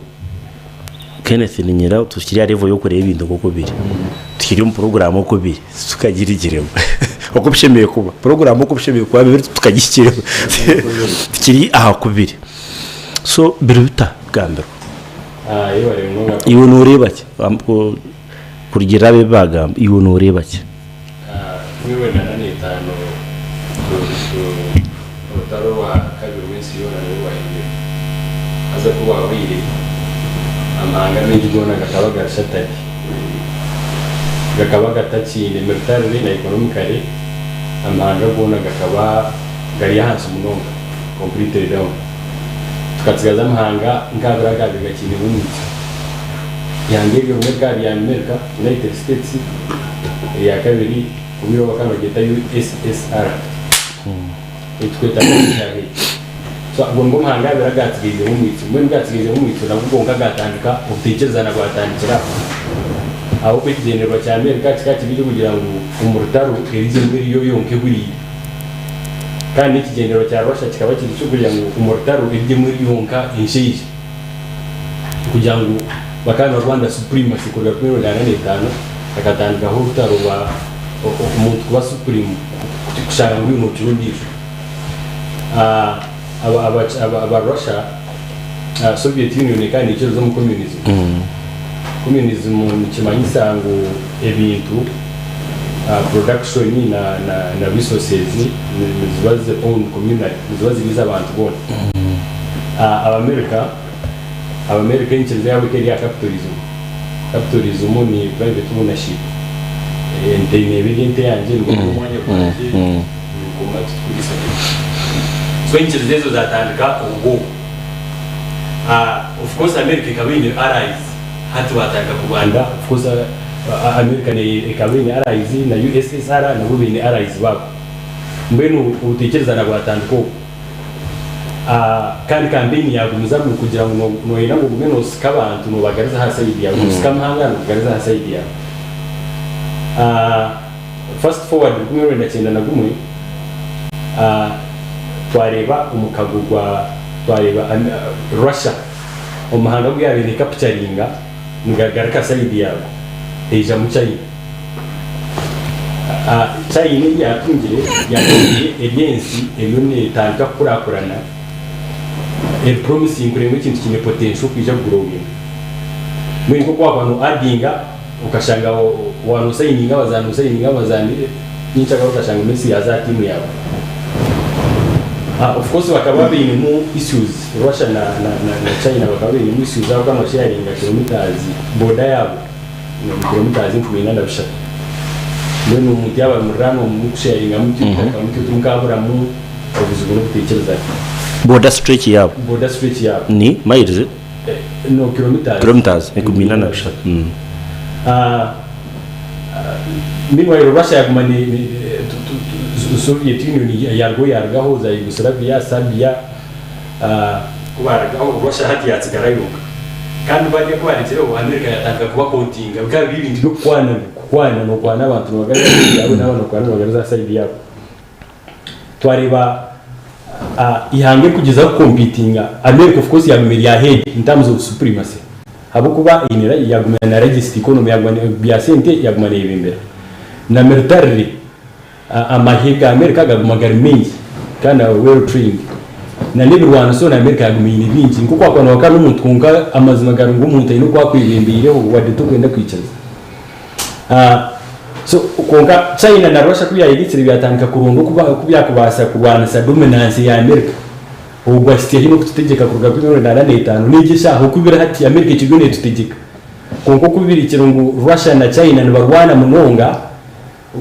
Kenneth niinyenda tukiri aha level y'okureeba ebintu nk'oku biri. Tukiri omu puroguraamu oku biri titukagirugiremu. Oku bishemereire kuba. Puroguraamu oku bishemereire kuba biri titukagihikiremu. Tukiri aha ku biri. So biri bita bigambirwe? Iwe nooreeba ki? Kurugiirira aha bi baagamba, iwe nooreeba ki? Orutaro rwa kabiri rw'ensi yoona nirwo rwahingwire. Haza ku rwahweire, amahanga maingi goona gakaba gari shattered. Gakaba gatakiine militarily na economically, amahanga goona gakaba gari ahansi munonga, completely down. Tukatsigaza amahanga nk'abiri agaabaire gakiinemu omwitsyo. Eihanga eryo rimwe rikaba rya America, United States, erya kabiri obwire obwo bakaba nibaryeta USSR. Ei turikweta ngu So ago nigo mahanga abiri agaatsigaizeho omwitsyo. Mbwenu gaatsigaizeho omwitsyo nabwo gonka gaatandika obuteekyerezana bwatandikira aho. Ahabw'okuba ekigyendererwa kya Amerika kikaba kiri eky'okugira ngu omu rutaro erigyemba eriyo yonka ehuriire. Kandi n'ekigyendererwa kya Russia kikaba kiri eky'okugira ngu omu rutaro erigyemwa eri yonka enshaija. Kugira ngu bakaba nibarwanira supremacy kuruga 1945 hakatandikaho orutaro rwa omuntu kuba supreme kushanga ngu iwe nokira ondiijo. Aba Russia, Soviet Union ekaba neikiriza omu communism. Communism nikimanyisa ngu ebintu, production na resources niziba zi owned communally, niziba ziri ez'abantu boona. Abamerica, Abamerica enyikiriza yaabo ekaba eri aha capitalism. Capitalism ni private ownership. Ente neeba eri ente yangye, nigwo guri omwanya gwangye, niguma titukuriisa gye. So enyikiriza ezo zatandika obwo. Of course America ekaba eine allies, hati batandika kurwana. Of course America ekaba eine allies na USSR nabo baine allies baabo. Mbwenu obutekyerezana bwatandika obwo. Kandi kampeini yagumizamu kugira ngu noyenda ngu ogume nosika abantu nobagariza aha sayidi yawe, nosika amahanga nogagariza aha sayidi yawe. Fast forward 1991, twareeba omukago gwa twareeba Russia omu mahanga agu yaabaire nekapucharinga nigagaruka sayidi yaago eijamu China. China ei yaatungire, yaatungire eri ensi eriyo neetandika kukurakurana, eri promising kureeba ngu ekintu kiine potential kwija kugrowinga. Mbwenu nk'oku waakuba no addinga okashanga waaba nosayininga abazaani nosayininga abazaani nyenkyakare okashanga Messi yaaza aha tiimu yaawe. Of course bakaba bainemu issues, Russia na na China bakaba bainemu issues ahabw'okuba nibasheyaringa kilometres border yaabo. Ni kilometres 43. Mbwenu omuntu yaaba ari muriraanwa murikusheyaringa mutyo eitaka mutyo timukaaburamu obuzibu n'obutaikirizana. Border stretch yaabo Border stretch yaabo. ni miles? No, kilometres. Kilometres 43. Meanwhile Russia yaguma ni, ni Soviet Union yarugaho yarugaho za Yugoslavia, Serbia, Ku baarugaho, Russia hati yaatsigara yonka. Kandi barya ku baarekireho, America yaatandika kubakontinga. Bikaba biri ebintu by'okukwana, kukwana, nookwana abantu nibagariza aha sayidi yaawe, naaba nookwana nibagariza aha sayidi yaabo. Twareeba eihanga erikugyezaho kukompitinga, America of course yaaguma eri ahead in terms of supremacy ahabw'okuba eine yaaguma na largest economy, yaaguma bya sente yaaguma neeyebembera. Na militarily. Amahe ga Amerika gaguma gari maingi kandi well trained na n'ebirwaniso na Amerika yaguma eine bingi nk'oku wakuba nowakana n'omuntu kwonka amazima gari ngu omuntu aine oku akwebembeireho wadde tokwenda kwikiriza. So kwonka China na Russia ku byayegitsire byatandika kuronda oku byakubaasa kurwanisa dominance ya America. Ogwo ahitsya haihi n'okututegyeka kuruga 1945 n'egyo eshaaha oku biri hati America ekiriyo neetutegyeka. Kwonka oku birikire ngu Russia na China nibarwana munonga,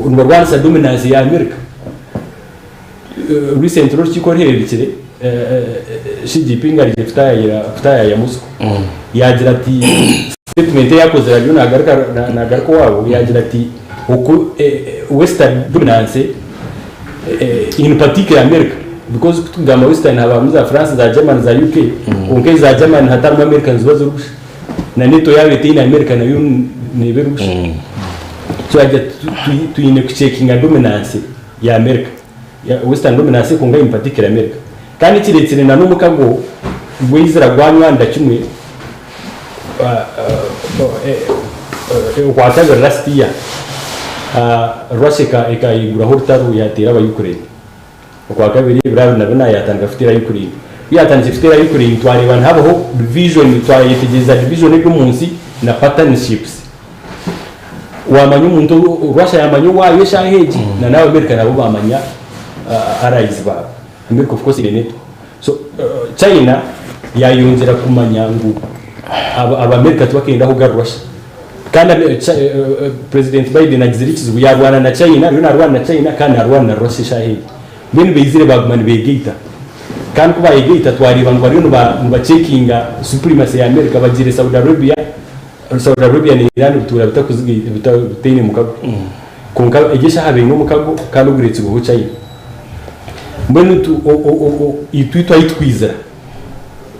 nibarwanisa dominance ya America. Recently orukiiko oruhereerukire, Xi Jinping arije kutaayaaya Moscow yaagira ati statement ei akozire ariyo nagaruka owaabo yaagira ati oku Western dominance in particular America because ku tukugamba Western habamu za France, za Germany, za UK kwonka eza Germany hatarimu America niziba ziri busha na NATO yaaba etaine America nayo neeba eri busha. So yaagira ati twine kucekinga dominance ya America. Western dominance kwonka in particular America. Kandi ekireetsire na n'omukago gw'eizira gwanywanira kimwe okwakabiri last year Russia ekaiguraho orutaro yateera aba Ukraine. Okwakabiri ebiro abiri na bina yatandika kuteera Ukraine. Ku yatandikire kuteera Ukraine twareeba nihabaho division, twayetegyereza division eri omu nsi na partnerships. Wamanya omuntu Russia yamanya owaayo eshaaha egi na n'aba America nabo bamanya allies baabo. America of course eine NATO. So China yayongyera kumanya ngu aba America tibakenda aho gari Russia. Kandi President Biden agizire ekizibu yarwana na China, ariyo narwana na China kandi narwana na Russia eshaaha egi. Mbwenu baizire baguma nibegaita. Kandi ku bayegaita twareeba ngu bariyo niba checkinga supremacy ya America bagiire Saudi Arabia, Saudi Arabia na Iran bituura bitaine mukago. Kwonka egi eshaaha baine omukago kandi ogureetsirweho China. Mbwenu itwe itwe ahu tukwizira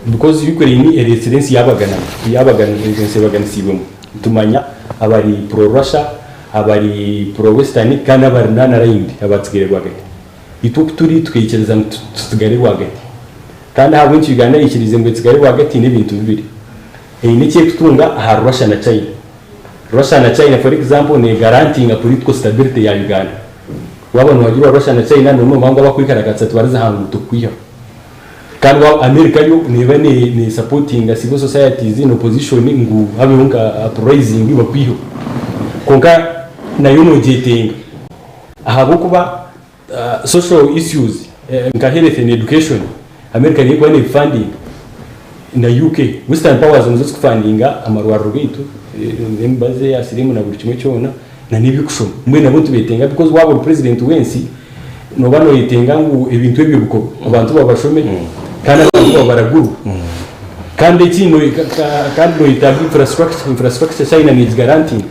because Ukraine ereetsire ensi yaabagana, yaabagana, ensi ebaganisiibwemu. Nitumanya abari pro Russia, abari pro Western kandi abari non aligned abatsigaire rwagati. Itwe oku turi tukaikiriza ngu tutsigare rwagati. Kandi ahabw'enki Uganda yaikiriize ngu etsigare rwagati n'ebintu bibiri. Eine eki erikutunga ahari Russia na China. Russia na China for example negarantinga political stability ya Uganda. Waaba nohagirwa Russia na China nooba nomanya ngu abakwekarakaatisa tibariza aha nguuto kukwihaho. Kandi waaba America yo neeba ne supportinga civil societies na opposition ngu habeho nka uprising bakwiheho. Kwonka nayo nogyetenga ahabw'okuba Social issues nka health and education America niyo erikuba nebifandinga na UK. Western powers nizo zikufandinga amarwariro gaitu, emibazi eya sirimu na buri kimwe kyona na n'eby'okushoma. Mbwenu nabo nitubetenga because waaba ori president w'ensi nooba noyetenga ngu ebintu ebyo bikorwe, abantu baawe bashome kandi abantu baawe baragurwe. Kandi ekindi kandi noyetaaga infrastructure, infrastructure China negigarantinga.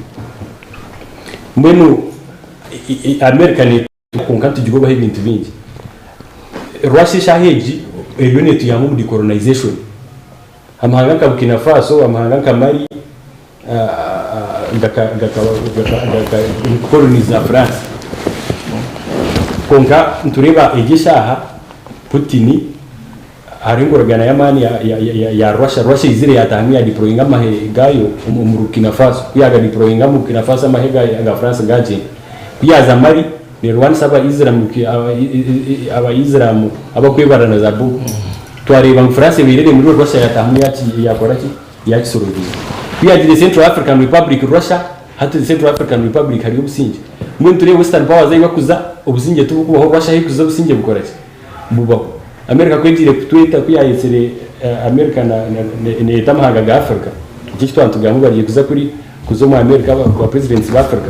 Mbwenu America netuha kwonka nitugigobaho ebintu bingi. Russia eshaaha egi eriyo netuyamba omu decolonization. Amahanga nka Burkina Faso, amahanga nka Mali gakakoloniza France. Kwonka nitureeba egi eshaaha Putin Hariho enkoragana y'amaani ya Russia. Russia eizire yataahamu ya deployinga amahe gaayo omu Burkina Faso. Ku yaaga deployinga omu Burkina Faso amahe ga France gaagyenda. Ku yaaza Mali neerwanisa Abaisramu abakwebarira na za Boko. Twareeba ngu France ebaire eremirwe Russia yataahamu yaakora ki? Yaakisorovinga. Ku yaagiire Central African Republic Russia, hati Central African Republic hariyo obusingye. Mbwenu nitureeba Western powers ahi bakuza obusingye tibukubaho, Russia ahi ekuza obusingye bukora ki? Bubaho. America ku egiire kutweta, ku yaayetsire America neeyeta amahanga ga Africa, nikyo eki twaba nitugamba ngu bariyo kuza kuri kuza omu America ba presidents ba Africa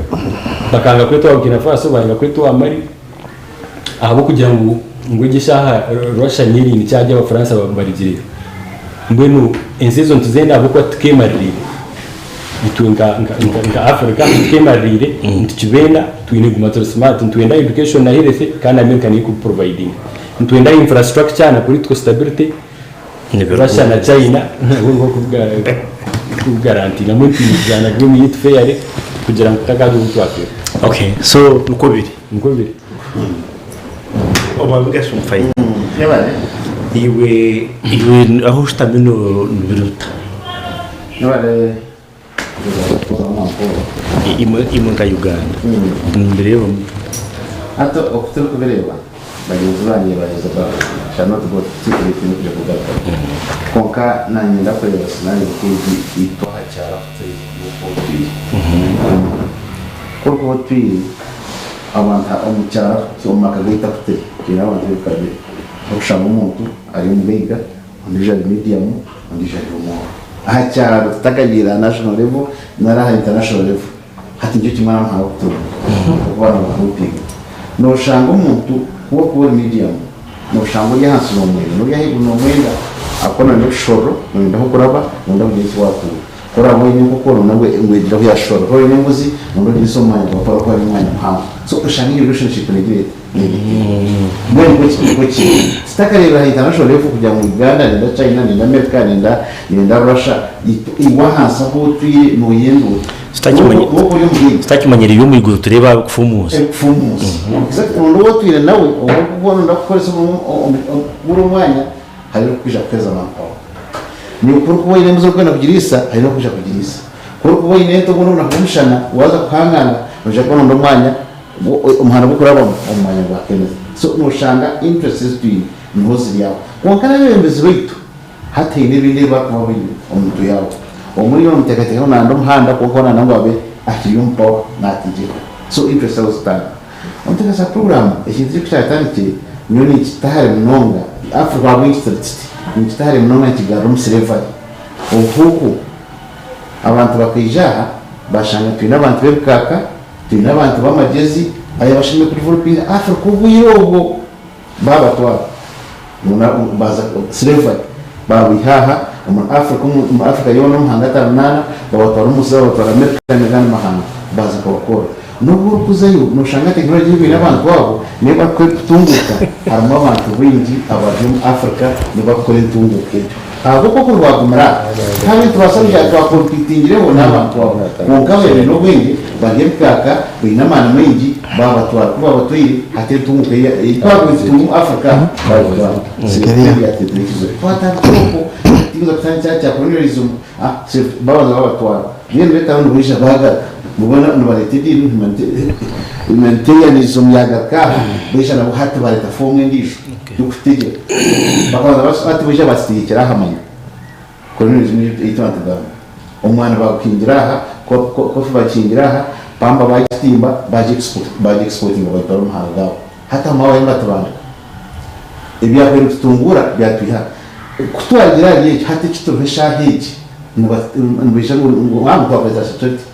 bakanga kwetwa Burkina Faso, bayanga kwetwa Mali ahabw'okugira ngu ngu egi eshaaha Russia niyo eri in charge Abafaransa barigire. Mbwenu ensi ezo nituzenda ahabw'okuba titukeemaririire. Itwe nka nka Africa titukeemaririire, nitukibenda, twine kuguma turi smart, nitwenda education na health kandi America niyo erikubiprovidinga. Nitwenda infrastructure na political stability, Russia na China nabo nibo barikubigarantinga. Mbwenu twine kuzaana game yaitu fairly kugira ngu tutakagira obu twafeerwa. Okay, so nikwo biri. Nikwo biri. Omwami Gashumba, iwe iwe ahu oshutami nibiruta? Mwebare kuza kukoraho amakuru. Imwe imwe nka Uganda nimubireeba muta? Hati oku turikubireeba bagyenzi bangye baheza ba shall not go tikiri kuja kugarukaho kwonka nanye ndakureeba scenario nk'egi itwe aha kyaro ahu turi n'oku otwire. Ku orikuba otwire abantu omu kyaro omu maka gaitu aku turi, twine abantu b'ebika bibiri. Orikushanga omuntu ari omugaiga, ondiijo ari medium, ondiijo ari omworo. Aha kyaro tutakagiire aha national level nari aha international level, hati nikyo kimwe aha muhanga oku turimu, okuba nooguruupinga. Nooshanga omuntu ku orikuba ori medium, nooshanga ori ahansi noomwenda n'ori ahaiguru noomwenda ahabw'okuba nooyenda okushorora, nooyenda ah'okuraba, nooyenda kugira eki waatunga. Ku oraabe oine enkoko noona ngu ngu egire ahu yaashorora. Ku oraabe oine embuzi noona ogiriise omu mwanya gwawe ku harikuba hari omwanya muhango. So oshanga egyo relationship neegira eta? Neegira. Mbwenu nikwo ki nikwo kiri. Tutakareebire aha international level kugira ngu Uganda nenda China, nenda America, nenda nenda Russia, itwe iwe ahansi ahu otwire nooyenda ota? Tutakimanya- Wowe ori omugaiga. Tutakimanyire eby'omu iguru tureebe aha bikufa omu nsi. Ebikufa omu nsi. Exactly. Noona ou otwire nawe, ou orikuba nooyenda kukoresa omu omu guri omwanya, hariho orikukwija kukuheereza manpower. Naiwe ku orikuba oine embuzi orikwenda kugiriisa, hariho orikwija kugiriisa. Ku orikuba oine ente obundi obunaku bw'omushana waaza kuhangaanga, noija kuba noronda omwanya, omuhanda gw'okurabamu omu mwanya gwa Kenneth. So noshanga interests ezi twine niho ziri aho. Kwonka n'abeebembezi baitu hati haine ebindi ebi barikuba baine omu mitwe yaabo. Omwe oriyo namuteekateeka ngu nayenda omuhanda kwonka we nayenda ngu abe akiri omu power naategyeka. So interests aho zitandika. Omutebeekanisa puroguraamu, ekintu eki ku kyatandikire, nyowe ninkita hare munonga, Africa ahabw'enki turi tuti, ninkita hare munonga nikigarura omu slavery. Obuhuuku, abantu bakaija aha bashanga twine abantu b'ebikaaka, twine abantu b'amagyezi ayi bashemereire kudevelopinga Africa obwire obwo, baabatwara baaza slavery, baabaiha aha omuri Africa, omu Africa yoona omu mahanga ataano n'ana, babatwara omu nsi zaabo, babatwara America n'agandi mahanga baaza kubakorra. N'obu orikuzayo noshanga tekinologi ei baine abantu abo niyo barikukora kutunguuka, harimu abantu baingi abari omu Africa nibo barikukora entunguuka egyo. Ahabw'okuba oku rwagumire aha, tihariho nitubaasa kugira ngu twakompitingireho n'abantu abo. Kwonka babaire baine obwengye, bari ebikaaka, baine amaani maingi, baabatwara. Ku baabatwaire, hati entunguuka ei twabaire nitutunga omu Africa baagitwara. Ebyateetire ekizibu. Twatandikira okwo, tikuza kutandikira aha kya colonialism, babanza babatwara. Mbwenu reero aho nibaija baagaruka nibona nibareeta ediini humanitarianism yaagaruka aha baija nabo hati bareeta foomu endiijo y'okututegyeka. Bakabanza hati baija baatutegyekyera aha manya colonialism ei twaba nitugamba. Omwani baaguhingira aha, coffee bagihingira aha, pamba baagitimba baagiexportinga bagitwara omu mahanga gaabo. Hati aho bariyo nibatubandika. Ebyahweire nitutunguura byatwiha aha. Ku twagira ahari ekyo, hati eki turiho eshaaha egi, nibaija ngu ngu twakozesa security.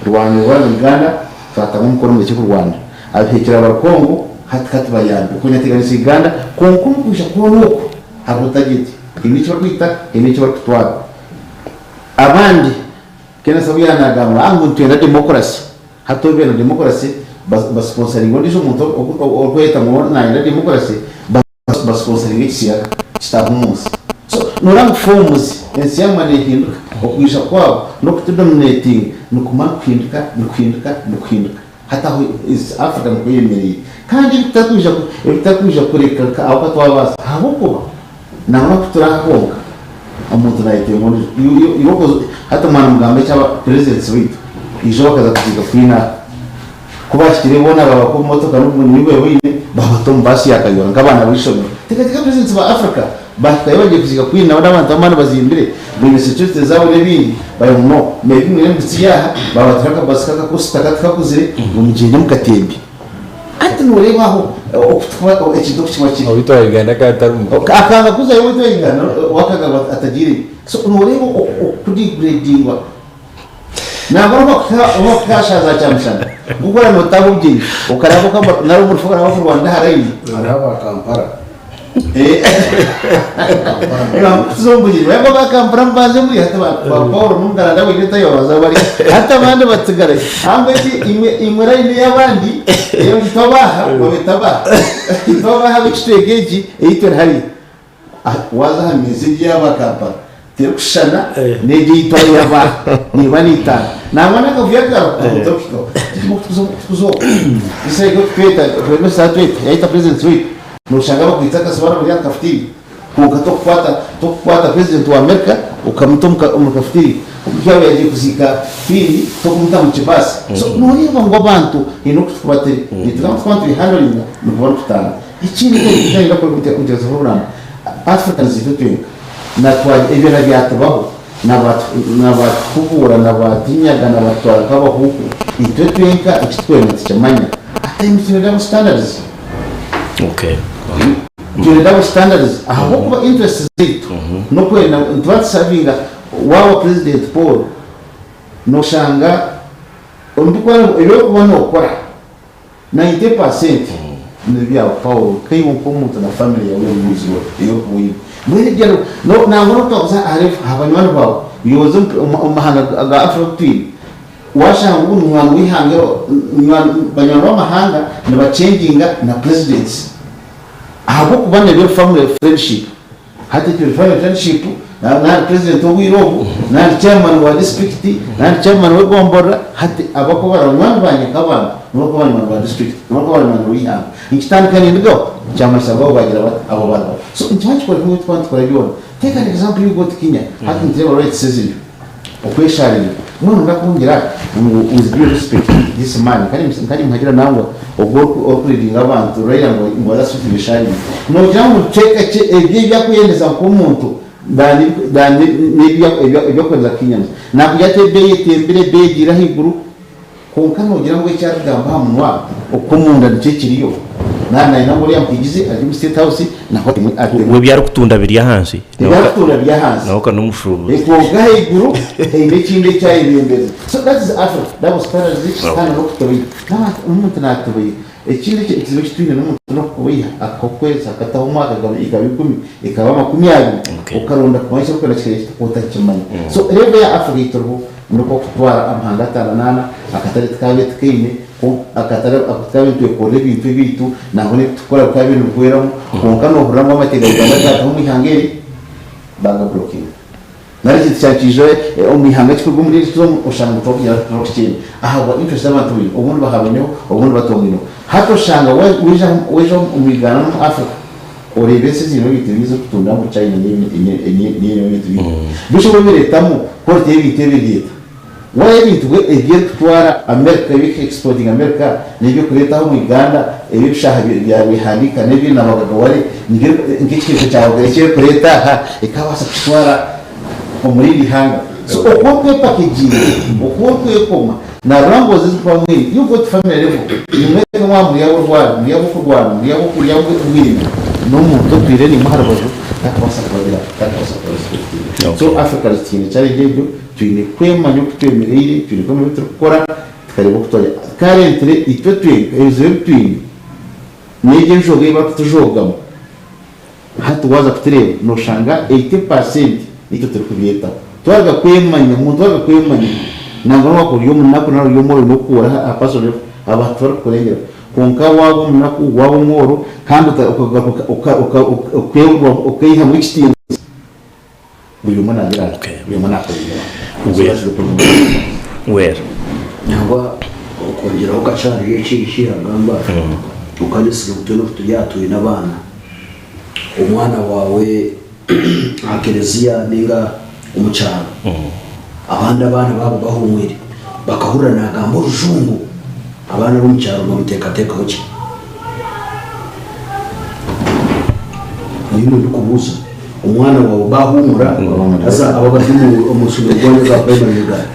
Rwanda rwaba Uganda, twatamu omukono murekye kurwana. Abihekyere abari Congo, hati katubayambe. Okunyateganisa Uganda, kwonka omu kwija kwona oku, hariho target. Haine eki barikwita, haine eki barikutwara. Abandi, Kenneth obu yaaba naagamba ngu nitwenda democracy, Hati obu beena democracy basponsoringa ondiijo omuntu orikweyeta ngu nayenda democracy basponsoringa ekisiyaga kitaaha omunsi. So noreeba ngu forms ensi yaguma nehinduka okwija kwabo nokutudominatinga nikuguma nikuhinduka nikuhinduka nikuhinduka hati aho Africa nikwo eyemereire kandi ebitarikwija kureka nka aho katwabaasa ahabwokuba nangwa kuturaha kwonka omuntu nayetenga ondijo hati mwaba nimugamba ekyaba presidents baitu ijo bakaza kuziika Queen aha kubahikire boona babaka omu motoka nibwe boine babata omu baasi ya Kayihura nkabaana beishomero tekateka presidents ba Africa bahikayo bagiye kuziika Queen nabo nabantu bamani bazimbire baine security zabo nebindi bari ngu no maybe mwine emibitsi yaha babatira akabasi kakakosita katikakuzire ngu mugyende mukatembe. Hati noreeba aho ekintu oku kiba kiri. Owaitu wa Uganda akaba atarimu. Akanga kuzayo owaitu wa Uganda we akanga ngu atagiireyo. So noreeba okudegradingwa. Nangwa n'obu bakuha aha shaaha za kyamushana, nk'oku oraba notaaha obugyenyi, okaraba nari omu rufu okaraba okurwanira aha layini. Hariho aba Kampala. Tuzombugirwe aba Kampala mubanze muri hati ba Paul n'omugaranda wine tayo baza bari hati abandi batsigare hangwe eki imwe imwe line y'abandi eyo ntitwabaha babetabaha ntitwabaha ab'ekicweka eki ei turi hariya waza aha meeza egi y'aba Kampala terikushushana n'egi ei twayabaha neeba neitaana nangwa n'akavuyo akariho omuntu orikuhikaho tikuza okwo isaha tweta tweta yayeta president waitu Noshanga bakwitse akasibara bari aha kafutiria kwonka tokukwata tokukwata president wa America okamuta omu kafutiria omuntu yaaba yagiye kuziika Queen tokumuta mu kibaasi so noreeba ngu abantu haine oku tukubatire nitugamba tukuba nitubi handlinga nikuba nikutana. Ekindi eki nayenda kworeka omu kiteekateeko ky'oburamba Africans itwe twenka na twa ebyona byatubaho. Na baatukubuura, na baatunyaga, na baatutwara nk'abahuuku, itwe twenka eki turikwenda nitukimanya. At times twine double standards. Okay. Twine double standards ahabw'okuba interests zaitu n'okwenda ngu nituba tusavinga waaba President Paul noshanga omu ebi orikuba nokora 90% n'ebyawe Paul nkaiwe nk'omuntu na family yaawe ei orikuba oine. Mbwenu ebyo nangwa n'obu twakuza ahari aha banywani baawe, iwe oze omu mahanga ga Africa ogu twine, waashanga ngu munywani w'eihanga banywani b'amahanga nibachenginga na presidents ahabw'okuba n'ebyo family friendship. Hati turi family friendship nari president w'obwire obu nari chairman wa district nari chairman w'egomborora hati abakuba bari banywani bangye nk'abantu nibo barikuba banywani ba district nibo barikuba banywani b'eihanga nikitandika nindugaho kyamanyisa ngu abo bagira bata abo bariho so nikiba nikikora kimwe ebi turikuba nitukora byona take an example you go to Kenya hati nitureeba rights eziriyo Okwesharinga. Mbwenu ndakungira ngu with due respect this man kare nimuhagira nangwa ogwo orikuridinga abantu Raila ngu aza suit besharinga. Nogira ngu kicweka kye ebye ebyakweyendeza nkomuntu than than ebyakwendeza Kenyans. Nakugira ati ebeeyi etembire ebeeyi egiire ahaiguru Kwonka noogira ngu eki arikugamba aha munwa okw'omunda nikyo ekiriyo? Naaba naayenda ngu oriya muhigizi arye omu State House naho ateme. We ebi arikutunda biri ahansi. Ebi arikutunda biri ahansi. Nawe ka n'omushuubuzi. Kwonka ahaiguru haine ekindi eki ayebembeza. So that is Africa. Double standards kandi n'okutobeiha. N'abantu n'omuntu naatobeiha. Ekindi ekizibu eki twine n'omuntu n'okukubeiha akakukweza akataho omwaka ekaba ikumi ekaba 20 okaronda kumanya eki orikwenda kikaba kita otakimanya. So level ya Africa ei turiho Nikwo kutwara amahanga ataano n'ana, akatare tikabaire tikaine, akatare aku tukabaire nitwekorera ebintu ebyaitu, nangwa n'ebi turikukora bikaba nibihweramu, kwonka noohurira ngu amateeka ga Uganda gaataho omu ihanga eri, baagaburokinga. Nari ekintu kyaba nikiija omu ihanga kirikuruga omuri eri kikuza oshanga ngu tibarikukyenda ahabwa interest z'abantu baine, obundi bahabaineho, obundi batongaineho. Hati oshanga waija waija omu Uganda n'omu Africa, Oreeba ensi eziine ebintu ebi ezirikutunda ngu China niyo eine ebintu bingi. Beitu bo ebireetamu quality y'ebintu ebi ereeta. Waaya ebintu bwe ebi erikutwara America ebi erikuexportinga America n'ebi erikureeta aha omu Uganda ebi ebishaaha bya Bwehandiika n'ebi Nabagagaware nibyo nk'ekiheeko kya Bugari eki erikureeta aha ekabaasa kukitwara omu rindi ihanga. So oku orikwepakeginga, oku orikwekoma Naarora ngu ozize kuba mwingi. You go to family level, nimweka mwaba muri ab'orwari, muri ab'okurwana, muri ab'okurya mwembi, n'omuntu otwire naimwe aha rubaju takubaasa kubagira, takubaasa kuba respectinga. So Africans twine challenge egyo, twine kwemanya oku twemereire, twine kwemanya ebi turikukora, tukareeba oku twarya. Currently itwe twenka ebizibu ebi twine, n'egyo enjooga ei barikutujoogamu, Hati waaza kutureeba nooshanga 80% niitwe turikubyetaho. Twaruga kwemanya, omuntu waaruga kwemanya nangwa n'obu waakuba ori omunaku nari ori omworo oine okuhura aha personal level abantu tibarikukurengyera. Kwonka waaba omunaku, waaba omworo kandi okeihamu ekitiinisa buri omwe naagira ati buri omwe naakurengyera. So that's the problem. Well. Nangwa okwongyeraho kakye ahari eki eki yagamba, okanyesiga ngu twena obu turi aha twine abaana. Omwana waawe aha kereziya ninga omu kyaro, abandi abaana baaba bahumwire bakahurira naagamba orujungu, abaana b'omu kyaro nibamuteekateekaho ki? Niimwe ndikubuuza, omwana waawe baahumura haza abo abari omu ishomero ryanyu erya purayimari Uganda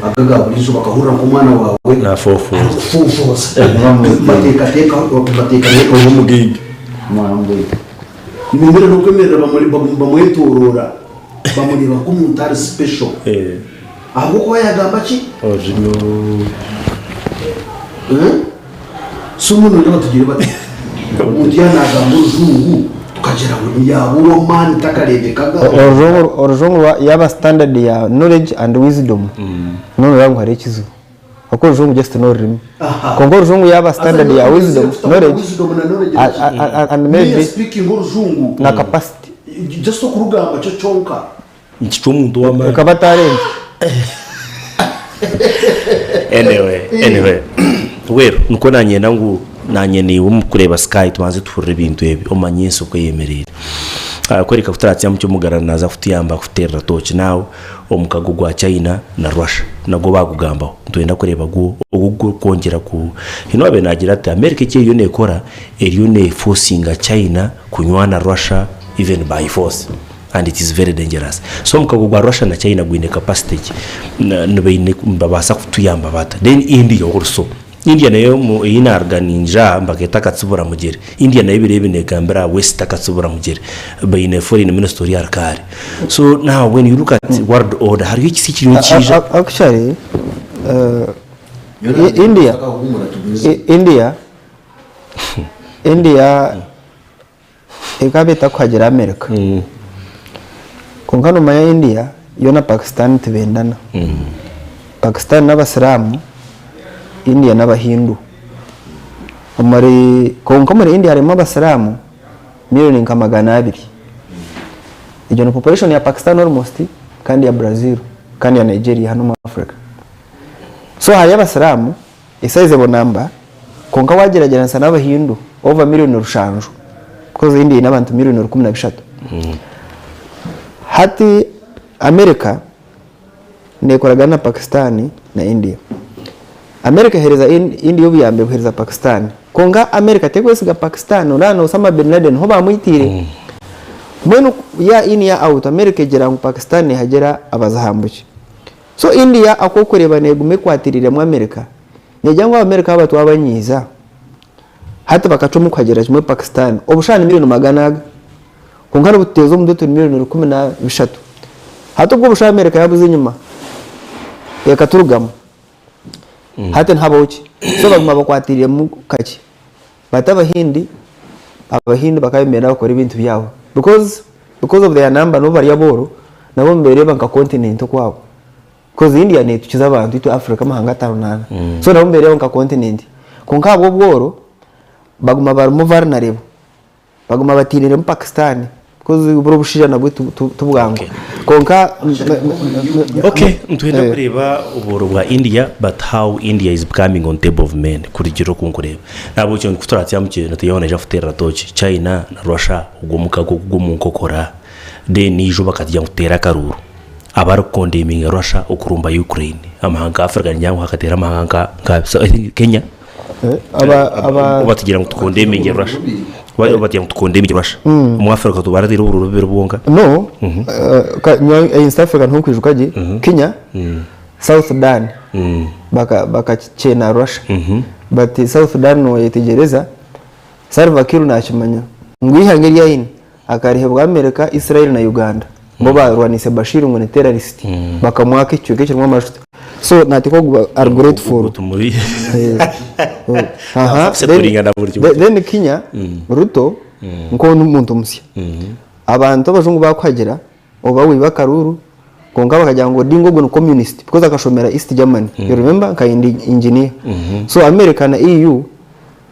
aga aga buriijo bakahurira nk'omwana waawe arikufoofooza, nibateekateekaho ki? Omwana w'omugaiga. Nibemera n'okwemerera bamwetoroora bamureeba nk'omuntu ari special ahabw'okuba yagamba ki? Orurimi oru. So mbwenu nogira batugire bata? Omuntu yaaba nagamba orujungu tukagira ngu yaaba ow'amaani takareebekaga. Orujungu yaaba standard ya knowledge and wisdom, noreeba ngu hariho ekizibu. Ahakuba orujungu just n'orurimi. Kwonka orujungu yaaba standard ya wisdom, knowledge and maybe na capacity. Just okurugamba kyo kyonka. Nikicwa omuntu ow'amaani. Ekaba talent. Anyway, anyway. Well, nikwo nanyenda ngu nanye naiwe omu kureeba Sky tubanze tuhurire ebintu ebi omanye ensi oku eyemereire. Kworeka ku turatsya mutyo Mugarana naaza kutuyamba kututeerera tooki now. Omukago gwa China na Russia nagwo baagugambaho. Nitwenda kureeba gwo oku gurikwongyera ku. Haine owaabaire naagira ati America eki eriyo neekora, eriyo neefosinga China kunywana Russia even by force. And it is very dangerous. So omukago gwa Russia na China gwine capacity ki? Nibaine nibabaasa kutuyamba bata? Then India also. India nayo omu ei naaruga ningira aha nibakeeta akatsibura mugyere. India nayo ebiro ebi neegambira aha West akatsibura mugyere. Baine foreign minister ori ahari kaare. So now when you look at world order hariho ekisi ekiriyo nikiija. Actually, India, India, India ekaba etakuhagira America. Kwonka nomanya India yo na Pakistan tibendana. Pakistan n'abasiraamu, India n'abahindu. Omuri kwonka omuri India harimu abasiraamu miriyoni nka 200. Egyo ni population ya Pakistan almost kandi ya Brazil kandi ya Nigeria hanu omu Africa. So hariyo abasiraamu A sizable number, kwonka wagyeragyeranisa n'abahindu over miriyoni rushanju because India eine abantu miriyoni 13. Hati America nekoragana na Pakistan na India. America ehereza India obuyambi ebuhereza Pakistan kwonka America tekwesiga Pakistan oraaba na Osama bin Laden niho bamwitiire. Mbwenu year in year out America egira ngu Pakistan nehagira abazahambuki. So India akw'okureeba neeguma ekwatiriremu America, negira ngu Abamerika aba twabanyiiza, hati bakacwamu kuhagira kimwe Pakistan, obushusha ni miriyoni magana aga, kwonka nibututeeza omutwe turi miriyoni 13. Hati obwo obushusha America yabuza enyima, ekaturugamu, hati nihabaho ki? So baguma bakwatiriremu kakye. But abahindi, abahindi bakaba nibenda bakore ebintu byabo because because of their number nobu bari abooro nabo nibereeba nka continent okwabo because India netukiza abantu itwe Africa amahanga atano naana so nabo nibereeba nka continent kwonka ahabw'obworo baguma barimu vulnerable. Baguma batiiniremu Pakistan because buri obushaija nabwo tibwangu kwonka. Okay, nitwenda kureeba obuhoro bwa India but how India is becoming on table of men kurugiirira oku nkureeba. Nahabwekyo ku turatsya Netanyahu naija kututeerera tooki China na Russia ogwo omukago gugwe omu nkokora then eizooba bakatugira ngu tuteere akaruuru. Abarikukondeminga Russia okurumba Ukraine amahanga ga Africa niingira ngu hakateera amahanga nka Kenya. Batugira ngu tukondeminge Russia. Batugira ngu tukondeminge Russia. Omu Africa tubarateire obururu bubiri bwonka. No, nyowe East Africa niho nkwijuka gye, Kenya, South Sudan bakakyena Russia. But South Sudan noyetegyereza, Salva Kiir nakimanya ngu eihanga eri aine akarihebwa America, Israel na Uganda. Bo barwanise Bashir ngu ni terrorist bakamwaka ekicweka ekirimu amajuta. So nateekwa kuba ari grateful. Aha, then Kenya, Ruto nk'onu omuntu musya. Abantu abajungu bakuhagira oba wiba akaruuru kwonka bakagira ngu Odinga ogwo ni communist because akashomera East Germany. You remember? Nka engineer. So America na EU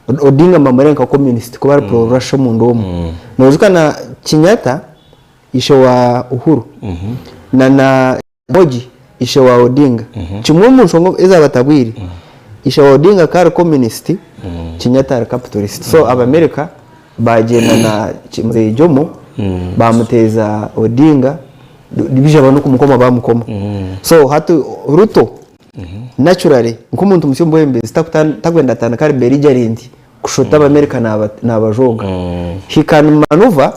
Odinga nibamureba nka communist kuba ari pro Russia omunda omwo. Noijuka na Kenyatta ishe wa Uhuru na na Moji ishe wa Odinga kimwe omu nshonga ezabatabwire ishe wa Odinga akaba ari communist Kenyatta ari capitalist so Abamerika bagyenda na Mzee Jomo bamuteeza Odinga baija n'okumukoma bamukoma so hati Ruto naturally nk'omuntu musya omu bwebembezi takwenda atandika ari belligerent kushota Abamerika nabajooga he can maneuver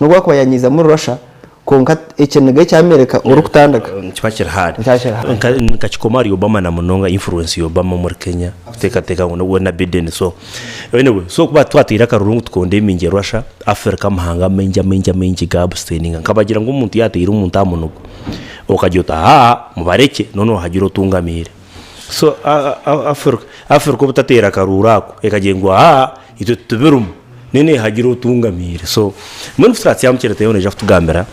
N'obu akuba yanyiiza muri Russia, kwonka ekiniga ekya America orikutandika. Nikiba kiri hard. Nikiba kiri hard. Nka nkakikoma ahari Obama na munonga influence ya Obama omuri Kenya kuteekateeka ngu we na Biden so anyway so kuba twataire akaruru ngu tukondeminge Russia, Africa amahanga amaingi amaingi amaingi ga abstaininga nkabagira ngu omuntu yaataire omuntu aha munugo okagira oti haa mubarekye noneho hagira otungamiire. So Africa Africa obutateera akaruuru ako ekagira ngu haa itwe titubirimu. Nene hagire otungamiire. So mbwenu kuturatsyamu Tayo naija kutugambira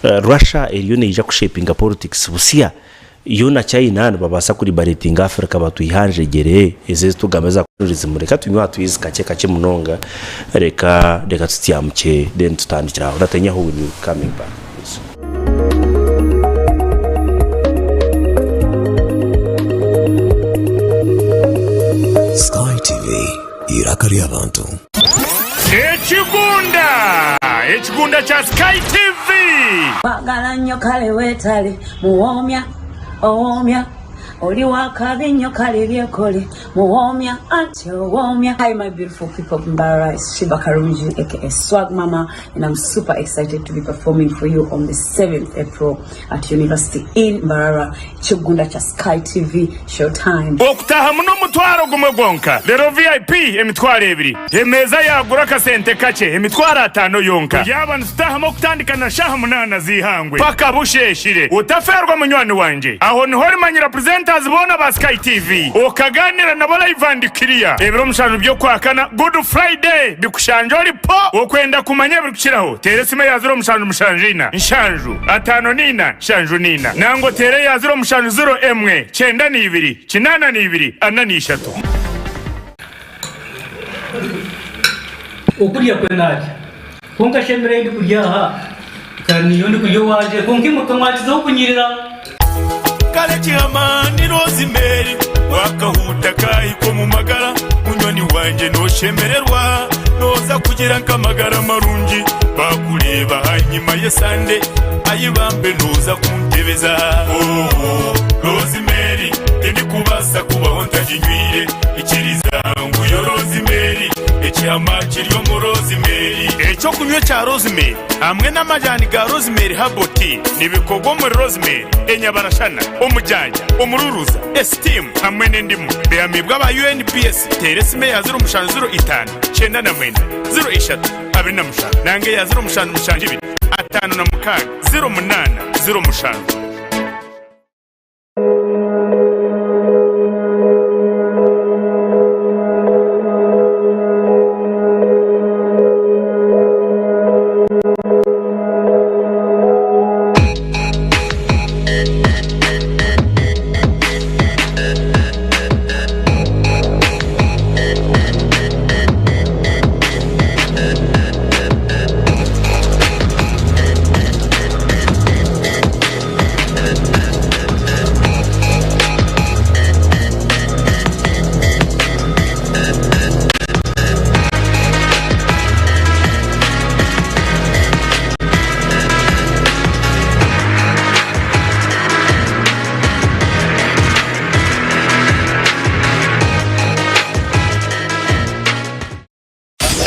Russia eriyo neija kushepinga politics busya yo na China nibabaasa ku liberatinga Africa batwihe aha njegyere ezi ezitugamba eza colonialism. Reka tunywe aha twizi kakye kakye munonga reka reka tutsyamukye then tutandikire aho. Netanyahu will be coming back. Sky TV, eiraka ry'abantu. Ekigunda! Ekigunda kya Sky TV! Kwagala nnyo kale weetale muwoomya owoomya. Oli wakabi nnyo kale byekole muwoomya anti owoomya. Hi my beautiful people of Mbarara, it's Shiba Karungi aka Swag Mama and I'm super excited to be performing for you on the 7th April at University in Mbarara, Kigunda kya Sky TV Showtime. Okutahamu n'omutwaro gumwe gwonka, reero VIP emitwaro ebiri, emeeza yaagura akasente kakye emitwaro ataano yonka. Turyaba nitutahamu okutandika na shaaha munaana z'eihangwe paka busheeshire. Otafeerwa munywani wangye. Aho niho orimanyira presenters boona ba Sky TV, okagaaniira nabo live and clear. Ebiro mushanju by'Okwakana, Good Friday, bikushangye ori po! Okwenda kumanya ebirikukiraho, teera esimu eya 0774 7 54 74 nangwa oteere eya 0701 92 82 43. Okurya kwe narya, kwonka shi emere ei ndikurya aha, ka niiyo ndikurya owangye, kwonka imwe ka mwakizaho kunyirira. Kare kihama ni Rosemary Wakahuuta kahika omu magara Munywani wangye noshemererwa Noza kugira nk'amagara marungi Bakureeba ahanyima y'esande Ayi bambe noza kuntebeza Oh, Rosemary Tindikubaasa kubaho ntaginywire Ikiriza ngu yo Rosemary Ekihama kiri omu Rosemary Eky'okunywa ekya Rosemary hamwe n'amajani ga Rosemary Herbal Tea nibikorwa omuri Rosemary, enyabarashana, omujanja, omururuza, esitiimu hamwe n'endimu. Bihamiibwe aba UNBS. Teera esimu eya 0705 99 03 27 nanga eya 0772 56 08 07.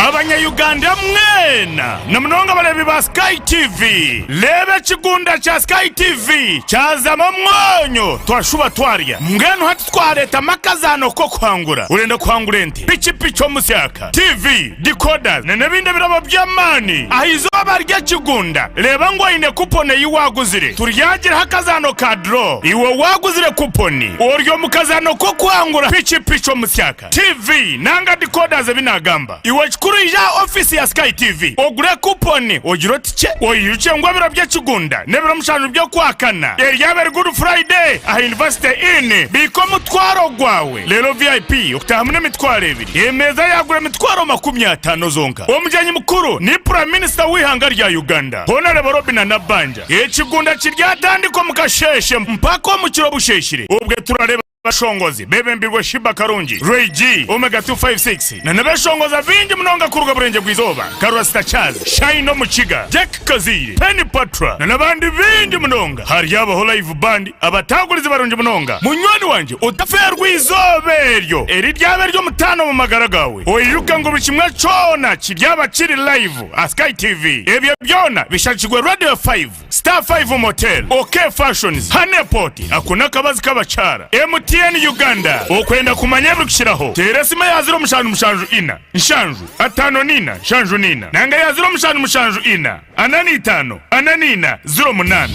Abanya Uganda mwena na munonga abareebi ba Sky TV, reeba ekigunda kya Sky TV kyazamu omwonyo twashuba twarya. Mbwenu hati twareetamu akazaano k'okuhangura. Orenda kuhangura ente, pikipiki omusyaka, TV, decoders na n'ebindi ebirabo by'amaani aha izooba ry'ekigunda. Reeba ngu oine kuponi ei waaguzire. Turyagiraho akazaano ka draw. Iwe waaguzire kuponi ori omu kazaano k'okuhangura pikipiki omusyaka. TV nanga decoders ebi nagamba. Iwe ekikuru ija aha office ya Sky TV ogure coupon ogire oti kye oijukye ngu ebiro by'ekigunda n'ebiro mushanju by'okwakana eryaba eri Good Friday aha University Inn. Biika omutwaro gwawe reero VIP okutahamu n'emitwaro ebiri emeeza yagura emitwaro 50 zonka. Omugyenyi mukuru ni Prime Minister w'eihanga rya Uganda Honarebo Robinah Nabbanja. Ekigunda kiryatandika omu kasheeshe mpaka omu kiro busheeshire obwe turareeba Abashongozi bebembirwe Sheebah Karungi, Ray G, Omega 256 na n'abeshongoza baingi munonga kuruga Burengye bw'Eizooba nka Rasta Charles, Shine Omukiga, Jack Kazaire, Penny Patra na n'abandi baingi munonga. Haryabaho Live Band abatagurizi barungi munonga. Munywani wangye otafeerwa eizooba eryo eriryaba ery'omutaano omu magara gaawe. Oijuke ngu buri kimwe kyona kiryaba kiri live aha Sky TV. Ebyo byona bishakirwe Radio 5. Star 5 Motel, OK Fashions, Honey Pot, ako n'akabazi k'abakyara, MTN Uganda. Okwenda kumanya ebirikukiraho, teera esimu eya 0774 7 54 74 nanga eya 0774 45 44 08.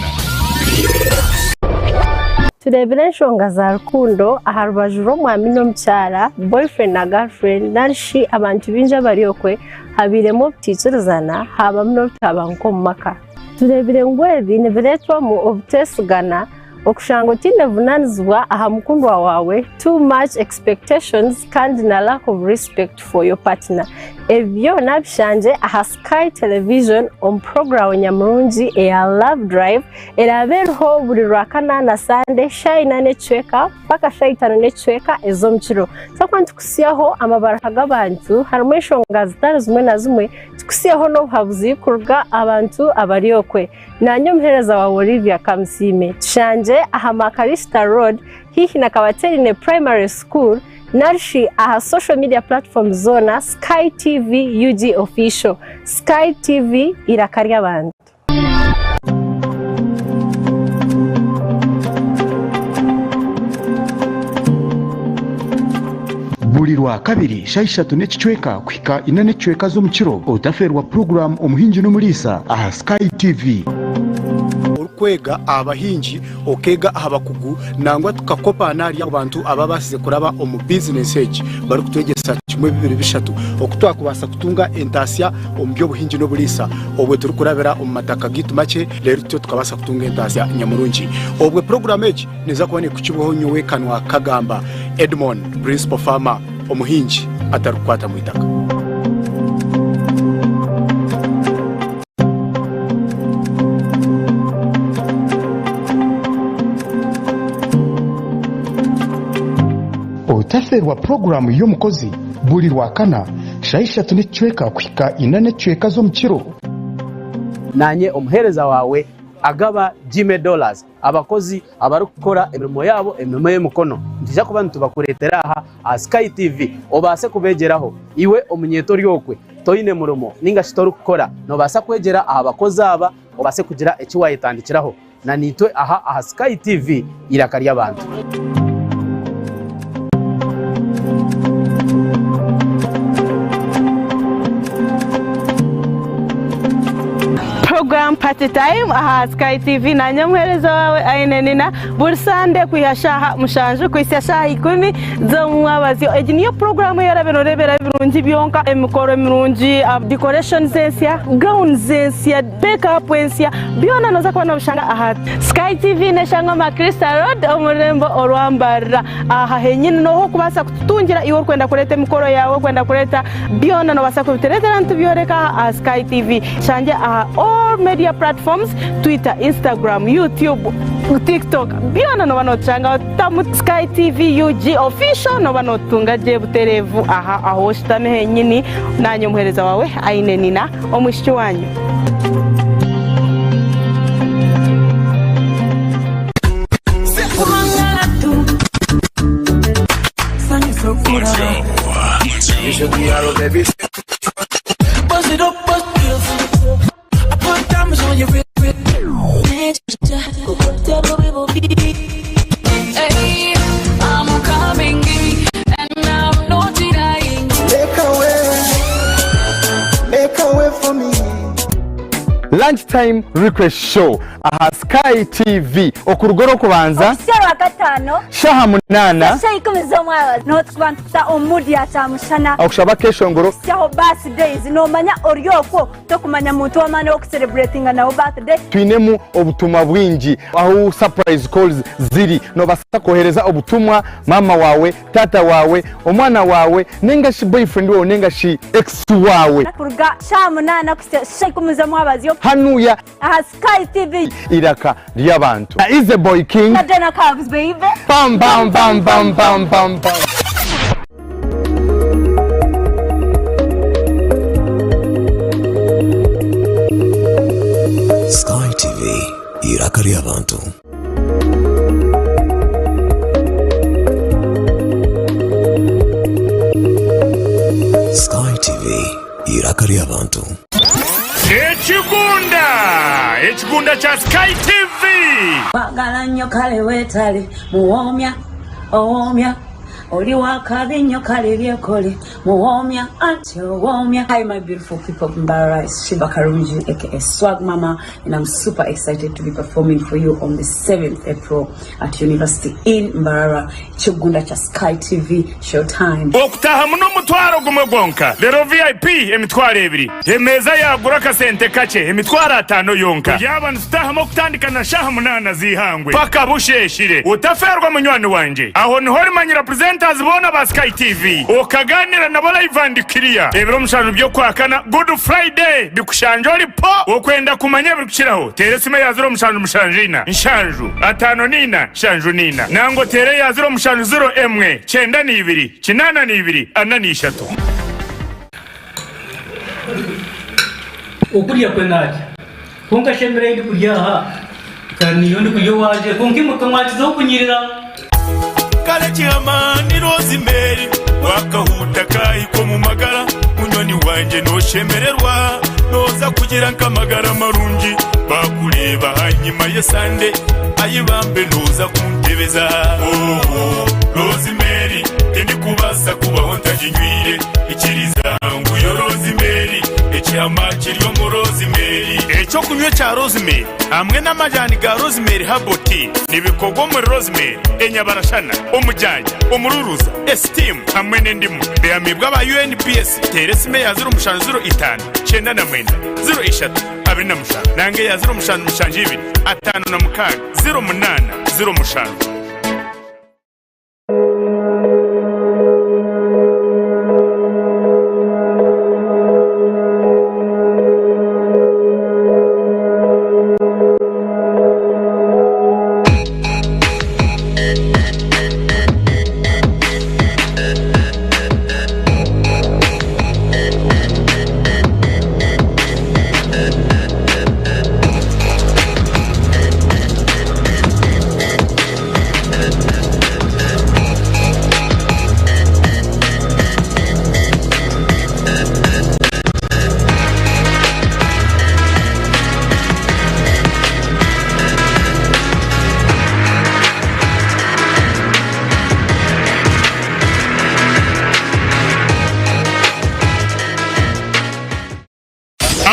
Tureebire enshonga za rukundo aha rubaju rw'omwami n'omukyara, boyfriend na girlfriend, nari shi abantu baingi abari okwe, habairemu obutaikirizana haabamu n'obutabanguko omu maka. Tureebire ngu ebi nibireetwamu obuteesigana, okushanga otaine buvunaanizibwa aha mukundwa waawe, too much expectations kandi na lack of respect for your partner. Ebi byona bishangye aha Sky Television omu puroguraamu nyamurungi eya Love Drive eraabe eriho buri Rwakana na Sande shaaha ina n'ekicweka mpaka shaaha itaano n'ekicweka ez'omukiro. Twakuba nitukutsyaho amabaruha g'abantu harimu enshonga zitari zimwe na zimwe, tukutsyeho n'obuhabuzi kuruga abantu abari okwe. Naanye omuheereza waawe Olivia Kamusiime. Tushangye aha Makarista Road haihi na Kabaterine Primary School narishi aha social media platforms zoona Sky TV UG Official. Sky TV eiraka ry'abantu. Buri Rwakabiri shaaha ishatu n'ekicweka kuhika ina n'ekicweka z'omukiro, otafeerwa puroguraamu Omuhingi n'Omuriisa aha Sky TV. Orikwega aha bahingi, okeega aha bakugu nangwa tukakopaana ahari abo bantu ababaasize kuraba omu bizinesi egi barikutwegyesa kimwe bibiri bishatu oku twakubaasa kutunga entaasya omu by'obuhingi n'oburiisa obwe turikurabira omu mataka gaitu makye reero tutyo tukabaasa kutunga entaasya nyamurungi. Obwe puroguraamu egi neeza kuba neekukibwaho nyowe Kanwa Kagamba Edmond, Principal Farmer, omuhingi atarikukwata mu itaka. Otafeerwa puroguraamu y'omukozi buri Rwakana shaaha ishatu n'ekicweka kuhika ina n'ekicweka z'omukiro. Naanye omuheereza waawe agaba Jimmy Dollars. Abakozi abarikukora emirimo yaabo emirimo y'emikono nitwija kuba nitubakureetera aha aha Sky TV obaase kubeegyeraho. Iwe omunyeeto ori okwe toine murimo ninga shi torikukora noobaasa kwegyera aha bakozi aba obaase kugira eki waayetandikiraho. Na naitwe aha aha Sky TV eiraka ry'abantu. Program Party Time aha Sky TV nanye omuhereza wawe Aine Nina buri Sande kwiha shaaha mushanju kuhisya shaaha ikumi z'omumwabazyo. Egi niyo puroguramu ei orabe noreeberaho ebirungi byonka, emikoro mirungi, decorations ensya, gowns ensya, make up ensya, byona noza kuba nobishanga aha Sky TV neshangwa Macrista Road omu rurembo orwa Mbarara. Aha henyini noho okubaasa kututungira iwe orikwenda kureeta emikoro yaawe, orikwenda kureeta byona nobaasa kubitureetera nitubyoreka aha aha Sky TV. Tushangye aha all media platforms, Twitter, Instagram, YouTube, TikTok byona noba notushangaho tamu Sky TV UG official noba notutunga gye butereevu aha ahu oshutami henyini. Naanye omuheereza waawe Aine Nina omwishiki waanyu. Lunch time request show aha Sky TV okuruga orw'okubanza Okuhitsya Orwakataano shaaha munaana shaaha ikumi z'omwabazyo niho turikuba nitukuta omu mood ya kyamushana okushaba akeshongoro kuhitsyaho birthdays noomanya ori okwo tokumanya muntu w'amaani ow'okucelebratinga nawe birthday. Twinemu obutumwa bwingi ahu surprise calls ziri nobaasa kohereza obutumwa maama waawe, taata waawe, omwana waawe ninga shi boyfriend waawe ninga shi ex waawe. Kuruga shaaha munaana kuhitsya shaaha ikumi z'omwabazyo. Hanuya. Aha Sky TV. Iraka ry'abantu. Na Easy Boy King. Na Dana Cubs baby. Bam bam bam bam bam bam bam. Sky TV, iraka ry'abantu. Sky TV, iraka ry'abantu. Ekigunda! Ekigunda kya Sky TV! Kwagala nnyo kale weetale muwoomya owoomya oli wakabi nnyo kale byekole muwoomya anti owoomya. Hi my beautiful people of Mbarara, it's Shiba Karungi aka Swag Mama and I'm super excited to be performing for you on the 7th April at University in Mbarara, Kigunda kya Sky TV Showtime. Okutahamu n'omutwaro gumwe gwonka, reero VIP emitwaro ebiri, emeeza yaagura akasente kakye emitwaro ataano yonka. Turyaba nitutahamu okutandika na shaaha munaana z'eihangwe paka busheeshire. Otafeerwa munywani wangye. Aho niho orimanyira presenter. Presenters boona ba Sky TV okaganira nabo live and clear. Ebiro mushanju by'okwakana, Good Friday, bikushangye ori po! Okwenda kumanya ebirikukiraho, teera esimu eya 0774 7 54 74 nangwa oteere eya 0701 92 82 43. Okurya kwe narya, kwonka shi emere ei ndikurya aha, ka niyo ndikurya owangye, kwonka imwe ka mwakizaho kunyirira. Kare kihama ni Rosemary wakahuuta kahika omu magara munywani wangye noshemererwa noza kugira nkamagara marungi bakureeba ahanyima yesande ayi bambe noza kuntebeza ooh Rosemary tindikubaasa kubaho ntaginywire ikiriza ngu yo Rosemary ekihama kiri omu Rosemary. Ekyokunywa ekya Rosemary hamwe n'amajaani ga Rosemary Herbal Tea nibikorwa omuri Rosemary, enyabarashana, omujaaja, omururuza, esitiimu hamwe n'endimu. Bihamiibwe aba UNBS. Teera esimu eya 0705 99 03 27 nanga eya 0772 56 08 07.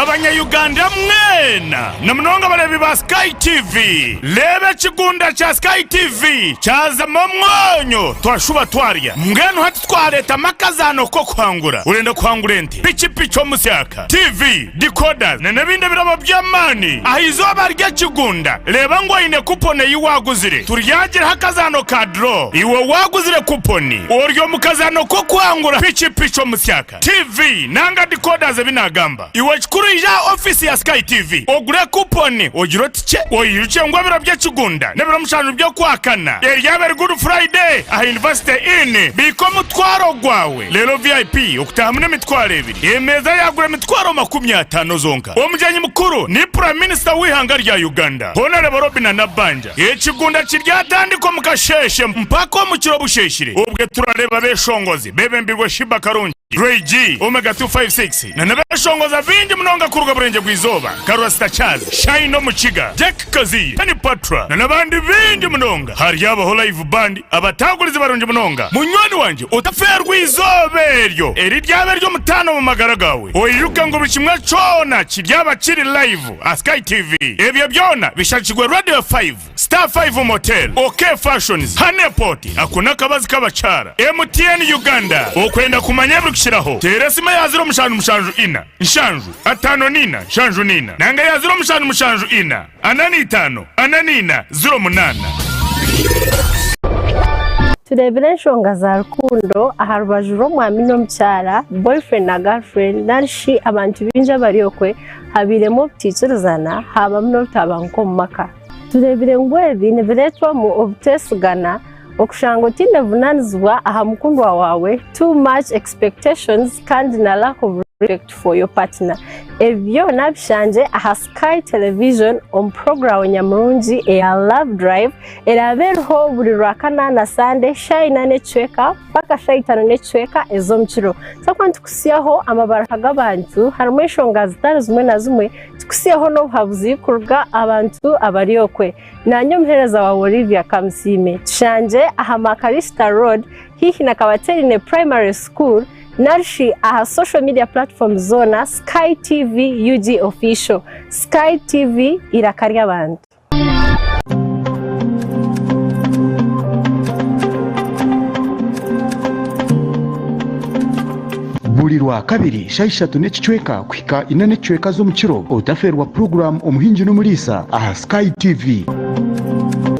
Abanya Uganda mwena na munonga abareebi ba Sky TV, reeba ekigunda kya Sky TV kyazamu omwonyo twashuba twarya. Mbwenu hati twareetamu akazaano k'okuhangura. Orenda kuhangura ente, pikipiki omusyaka, TV, decoders na n'ebindi ebirabo by'amaani aha izooba ry'ekigunda. Reeba ngu oine kuponi ei waaguzire. Turyagiraho akazaano ka draw. Iwe waaguzire kuponi ori omu kazaano k'okuhangura pikipiki omusyaka. TV nanga decoders ebi nagamba. Iwe ekikuru ija aha office ya Sky TV ogure coupon ogire oti kye oijukye ngu ebiro by'ekigunda n'ebiro mushanju by'okwakana eryaba eri Good Friday aha University Inn. Biika omutwaro gwawe reero VIP okutahamu n'emitwaro ebiri emeeza yagura emitwaro 50 zonka. Omugyenyi mukuru ni Prime Minister w'eihanga rya Uganda Honarebo Robinah Nabbanja. Ekigunda kiryatandika omu kasheeshe mpaka omu kiro busheeshire obwe turareeba abeshongozi Bebembirwe Sheebah Karungi, Ray G, Omega 256 na n'abeshongoza baingi munonga kuruga Burengye bw'Eizooba nka Rasta Charles, Shine Omukiga, Jack Kaziire, Penny Patra na n'abandi baingi munonga. Haryabaho Live Band abatagurizi barungi munonga. Munywani wangye otafeerwa eizooba eryo eriryaba ery'omutaano omu magara gaawe. Oijuke ngu buri kimwe kyona kiryaba kiri live aha Sky TV. Ebyo byona bishagikirwe Radio 5. Star 5 Motel, OK Fashions, Honeypot, ako n'akabazi k'abakyara, MTN Uganda. Okwenda kumanya ebirikukiraho, teera esimu eya 0774 7 54 74 nanga eya 0774 45 44 08. Tureebire enshonga za rukundo aha rubaju rw'omwami n'omukyara, boyfriend na girlfriend, nari shi abantu baingi abari okwe habairemu obutaikirizana haabamu n'obutabanguko omu maka. Tureebire ngu ebi nibireetwamu obuteesigana, okushanga otaine buvunaanizibwa aha mukundwa waawe, too much expectations kandi na lack of respect for your partner. Ebi byona bishangye aha Sky Television omu puroguraamu nyamurungi eya Love Drive eraabe eriho buri Rwakana na Sande shaaha ina n'ekicweka mpaka shaaha itaano n'ekicweka ez'omukiro. Twakuba nitukutsyaho amabaruha g'abantu harimu enshonga zitari zimwe na zimwe Tukutsiyeho n'obuhabuzi kuruga abantu abari okwe. Naanye omuheereza waawe Olivia Kamusiime. Tushangye aha Makarista Road haihi na Kabaterine Primary School narishi aha social media platforms zoona Sky TV UG Official. Sky TV eiraka ry'abantu. Buri Rwakabiri shaaha ishatu n'ekicweka kuhika ina n'ekicweka z'omukiro, otafeerwa puroguraamu Omuhingi n'Omuriisa aha Sky TV.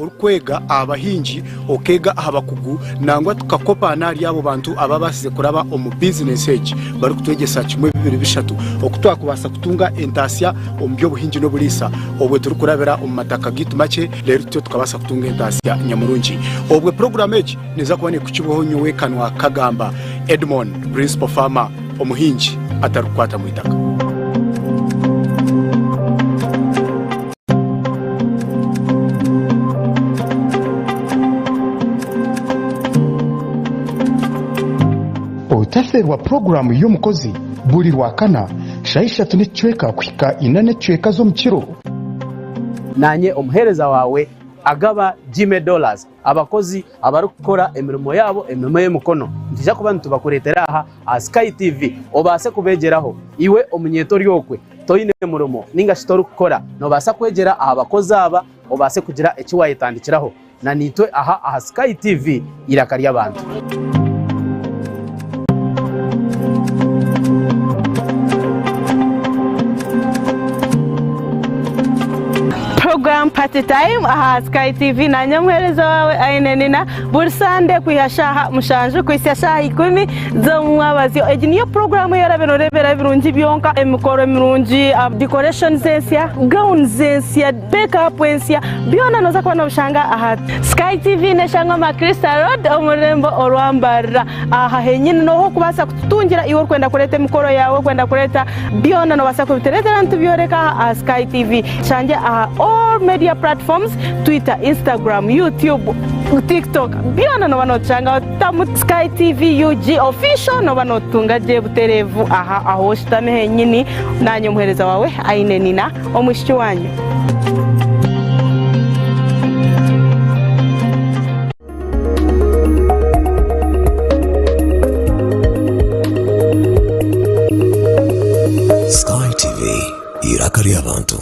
Orikwega aha bahingi, okeega aha bakugu, nangwa tukakopaana ahari abo bantu ababaasize kuraba omu bizinesi egi barikutwegyesa kimwe bibiri bishatu oku twakubaasa kutunga entaasya omu by'obuhingi n'oburiisa obwo turikurabira omu mataka gaitu makye reero tutyo tukabaasa kutunga entaasya nyamurungi. Obwo puroguraamu egi neeza kuba neekukibwaho nyowe Kanwa Kagamba Edmond, Principal Farmer, omuhingi atarikukwata mu itaka. Otafeerwa puroguraamu y'omukozi buri Rwakana shaaha ishatu n'ekicweka kuhika ina n'ekicweka z'omukiro. Naanye omuheereza waawe agaba Jimmy Dollars. Abakozi abarikukora emirimo yaabo emirimo y'emikono nitwija kuba nitubakureetera aha aha Sky TV obaase kubeegyeraho. Iwe omunyeeto ori okwe toine murimo ninga shi torikukora noobaasa kwegyera aha bakozi aba obaase kugira eki waayetandikiraho. Na naitwe aha aha Sky TV eiraka ry'abantu. Program Party Time aha Sky TV nanye omuheereza waawe Aine Nina buri Sande kwiha shaaha mushanju kuhitsya shaaha ikumi z'omumwabazyo. Egi niyo puroguramu ei orabe noreeberaho ebirungi byonka, emikoro mirungi, decorations ensya, gowns ensya, make up ensya, byona noza kuba nobishanga aha Sky TV neshangwa aha Crystal Road omu rurembo orwa Mbarara. Aha henyini noho okubaasa kututungira iwe orikwenda kureeta emikoro yaawe, orikwenda kureeta byona nobaasa kubitureetera nitubyoreka aha aha Sky TV. Tushangye aha all media platforms, Twitter, Instagram, YouTube, TikTok, byona noba notushangaho tamu Sky TV UG official noba notutunga gye butereevu aha ahu oshutami henyini. Naanye omuheereza waawe Aine Nina, omwishiki waanyu. Sky TV, eiraka ry'abantu.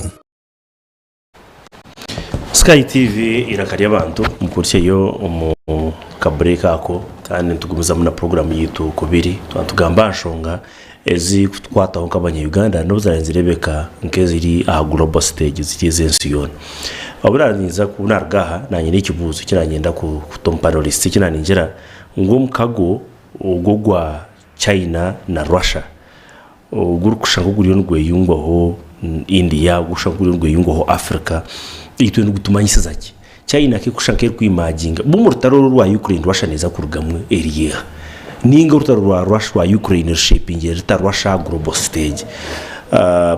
Sky TV eiraka ry'abantu mukurikyeyo omu ka break ako kandi nitugumizamu na puroguramu yaitu kubiri twaba nitugamba aha nshonga ezikutukwataho nk'abanya Uganda n'obu ziraabe nizireebeka nk'eziri aha global stage ziri ez'ensi yoona. Obu naninza ku naruga aha naanye n'ekibuuzo eki nanyenda kuta omu panelists eki naningira ngu omukago ogu ogwa China na Russia ogurikushusha nk'oguriyo nigweyungwaho India, ogurikushusha nk'oguriyo nigweyungwaho Africa, itwe nigutumanyisiza ki? China ku erikushusha nk'erikwimaginga, bo omu rutaro oru orwa Ukraine Russia neeza kurugamu eri eha? Ninga orutaro rwa Russia rwa Ukraine rushepingire ruta Russia aha global stage?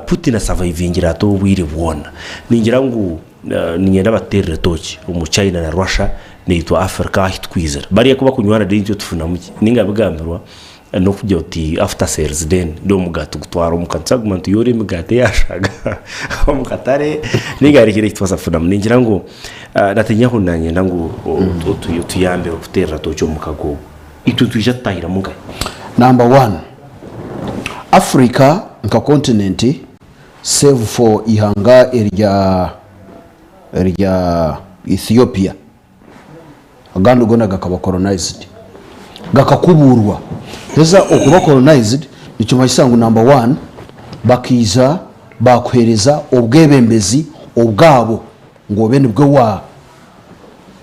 Putin asavaivingire ata obwire bwona? Ningira ngu niinyenda batuteerere tooki omu China na Russia naitwe Africa ahu tukwizira. Bariya ku bakunywana then itwe tufunamu ki? Ninga bigambirwa N'okugira oti after sales then then omugaati gutwara omuka nituza kuguma nituyoora emigaati eyashaga omu katare ninga hariho ekindi ekitubaasa kufunamu. Ningira ngu Netanyahu nanyenda ngu otuyambe kuteerera tookya omukago ogu. Itwe nitwija tutahiramu nkahi? Number one, Africa nka continent save for ihanga erya erya Ethiopia Agandi goona gakaba colonized, gakakubuurwa. Heza okuba colonized nikimanyisa ngu number one bakaija baakuheereza obwebembezi obwabo ngu obe nibwo wa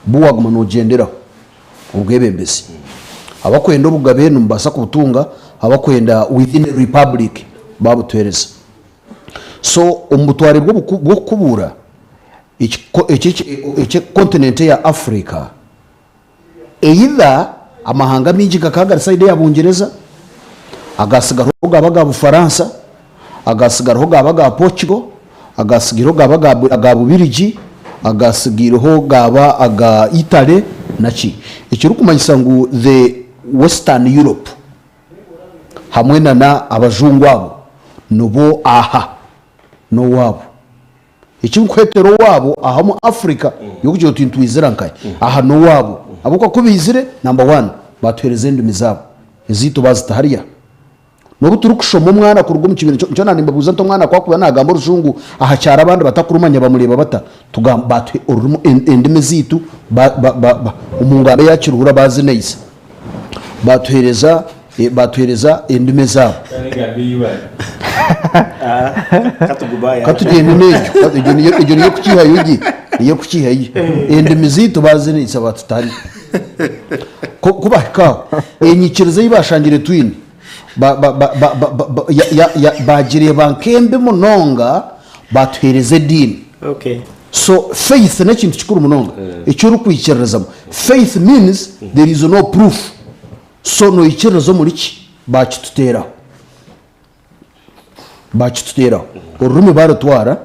bu waaguma noogyenderaho obwebembezi. Abakwenda obugabe nimubaasa kubutunga, abakwenda within a republic baabutuheereza. So omu butware bw'okukubuura, Eki continent eya Africa either amahanga maingi gakaba gari side eya Bungyereza, agasigaraho gaba aga Bufaransa, agasigaraho gaba aga Portugal, agasigaireho gaba aga Bubirigi, agasigaireho gaba aga Italy naki. Ekirikumanyisa ngu the western Europe hamwe nana abajungu abo nibo aha n'owaabo. Eki nkuhetera owaabo aha omu Africa y'okugira oti nitwizira nkahi? Aha n'owaabo. Ahabw'okuba ku baizire, number one, baatuheereza endimi zaabo. Ezaitu baazita hariya. N'obu turikushoma omwana kuruga omu kibiina, nikyo naanimbabuuza nti omwana ku arikuba naagamba orujungu aha kyaro abandi batakurumanya bamureeba bata? Tugamba baatuha orurimu endimi ezaitu ba, ba, ba, ba, omu ngamba eya Kiruhura baazinaisa. Baatuheereza Baatuheereza endimi ezaabo. Ka tugyende n'egyo. Egyo niyo kukiihayo gye. Ariyo kukihayo. Endimi zaitu bazineisa batutari. Ku ku bahika aho, enyikiriza ei bashangire twine ba- ba- ba- ba- ba- ba- ba- ya- ya- ya- bagireeba nk'embi munonga batuheereza ediini. Okay. So faith n'ekintu kikuru munonga eki orikwikiririzamu. Faith means there is no proof. So noikiririza omuri ki? Bakituteeraho. Bakituteeraho. Orurimi barutwara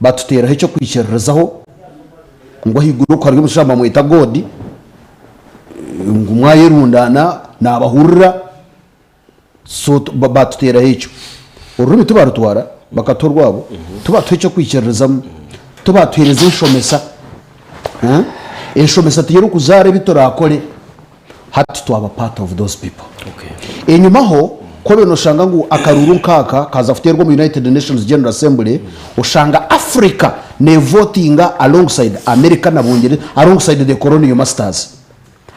batuteeraho eky'okwikiririzaho ngu ahaiguru okwo hariyo omushaija nibamweta God, ngu mwayerundaana naabahurira. So batuteeraho ekyo. Orurimi tibarutwara bakatuha orwabo, tibatuha eky'okwikiririzamu, tibatuheereza enshomesa. Enshomesa tiyo erikuzaara ebi turaakore. Hati twaba part of those people. Enyima ho ku obaire noshanga ngu akaruuru nkaaka kaza kuteerwa omu United Nations General Assembly, oshanga Africa nevotinga alongside America na Bungyereza, alongside the colonial masters.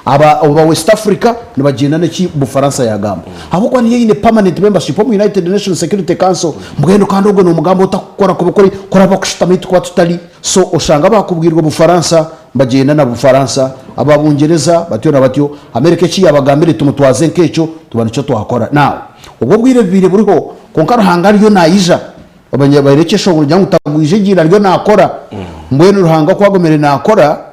Aba aba West Africa nibagyenda n'eki Bufaransa yagamba. Ahabw'okuba niyo eine permanent membership omu United Nations Security Council, mbwenu kandi ogwo n'omugambi otakukora kubi kuri kuraba kushutama ei tukuba tutari. So oshanga abakubwirwa Bufaransa Bagyenda na Bufaransa, aba Bungyereza, batyo na batyo. Amerika eki yaabagambire tumutwaze nk'ekyo, tuba nikyo twakora. Now, obwo obwire bubaire buriho, kwonka Ruhanga ariyo naija. Omanya baine ekyeshongoro nikigira ngu tagwija egiire ariyo naakora. Mbwenu Ruhanga ku agumire naakora,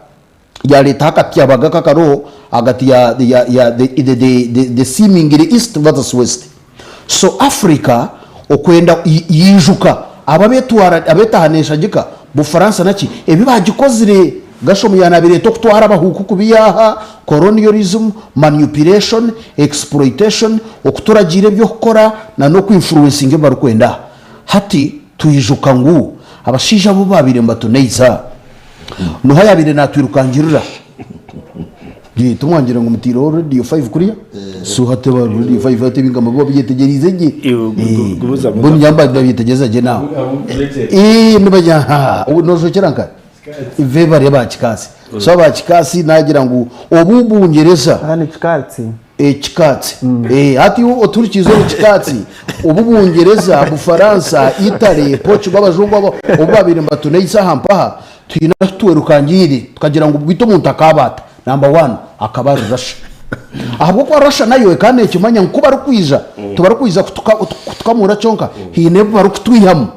yaareetaho akatyabaga akakariho ahagati ya, ya, ya the, the, the, the, the seemingly east versus west. So Africa okwenda yijuka abo abetwara abetaha neshagika Bufaransa naki ebi bagikozire Gashomu yanabireeta okutwara abahuuku kubiyaha, colonialism, manupilation, exploitation, okuturagiira ebyokukora na noku influencinga ebi barikwenda. Hati twijuka ngu abashaija abu babaire nibatuneiza noha yabaire natwirukangirira? Ye, timwangire ngu mutaireho Radio 5 kuriya? So hati aba Radio 5 hati ebigamba bo babyetegyereize gye. Bo ninyamba babyetegyereza gye nawe. Eh, nibanya ha, noshwekyera nka ive bari aba kikaasi. So aba kikaasi nagira ngu obu Bungyereza. Ni kikaatsi. Ekikaatsi. Eh, hati oturikiize omu kikaatsi, obu Bungyereza, Bufaransa, Italy, Portugal, abajungu abo obu babaire nibatuneisa aha mpaha, Twine ahu twerukangiire tukagira ngu beitu omuntu akaaba ata? Namba wani, akaba ari Russia. Ahabw'okuba Russia nayo ekaba neekimanya ngu ku barikwija, tibarikwija kutukamuura kyonka, haine ebi barikutwihamu.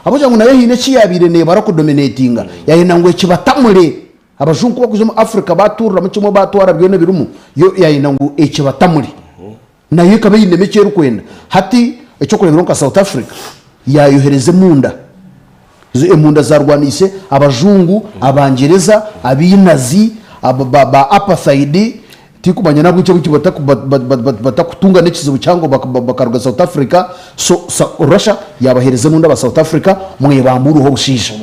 Ahabw'okugira ngu nayo haine eki yaabaire neebara kudominatinga, yaayenda ngu ekibatamure. Abajungu ku barikwija omu Africa baatuuriramu kimwe baatwara byona ebirimu, yo yaayenda ngu ekibatamure. Nayo ekaba einemu eki erikwenda. Hati eky'okureeberaho nka South Africa yaayohereza emunda. Emunda zaarwaniise abajungu, abangyereza, abainazi, ba apartheid, tinkumanya n'ahabw'enki abaingi batakutunga n'ekizibu kihango bakaruga South Africa. So Russia yaabaheereza emunda aba South Africa mwebambuureho obushaija.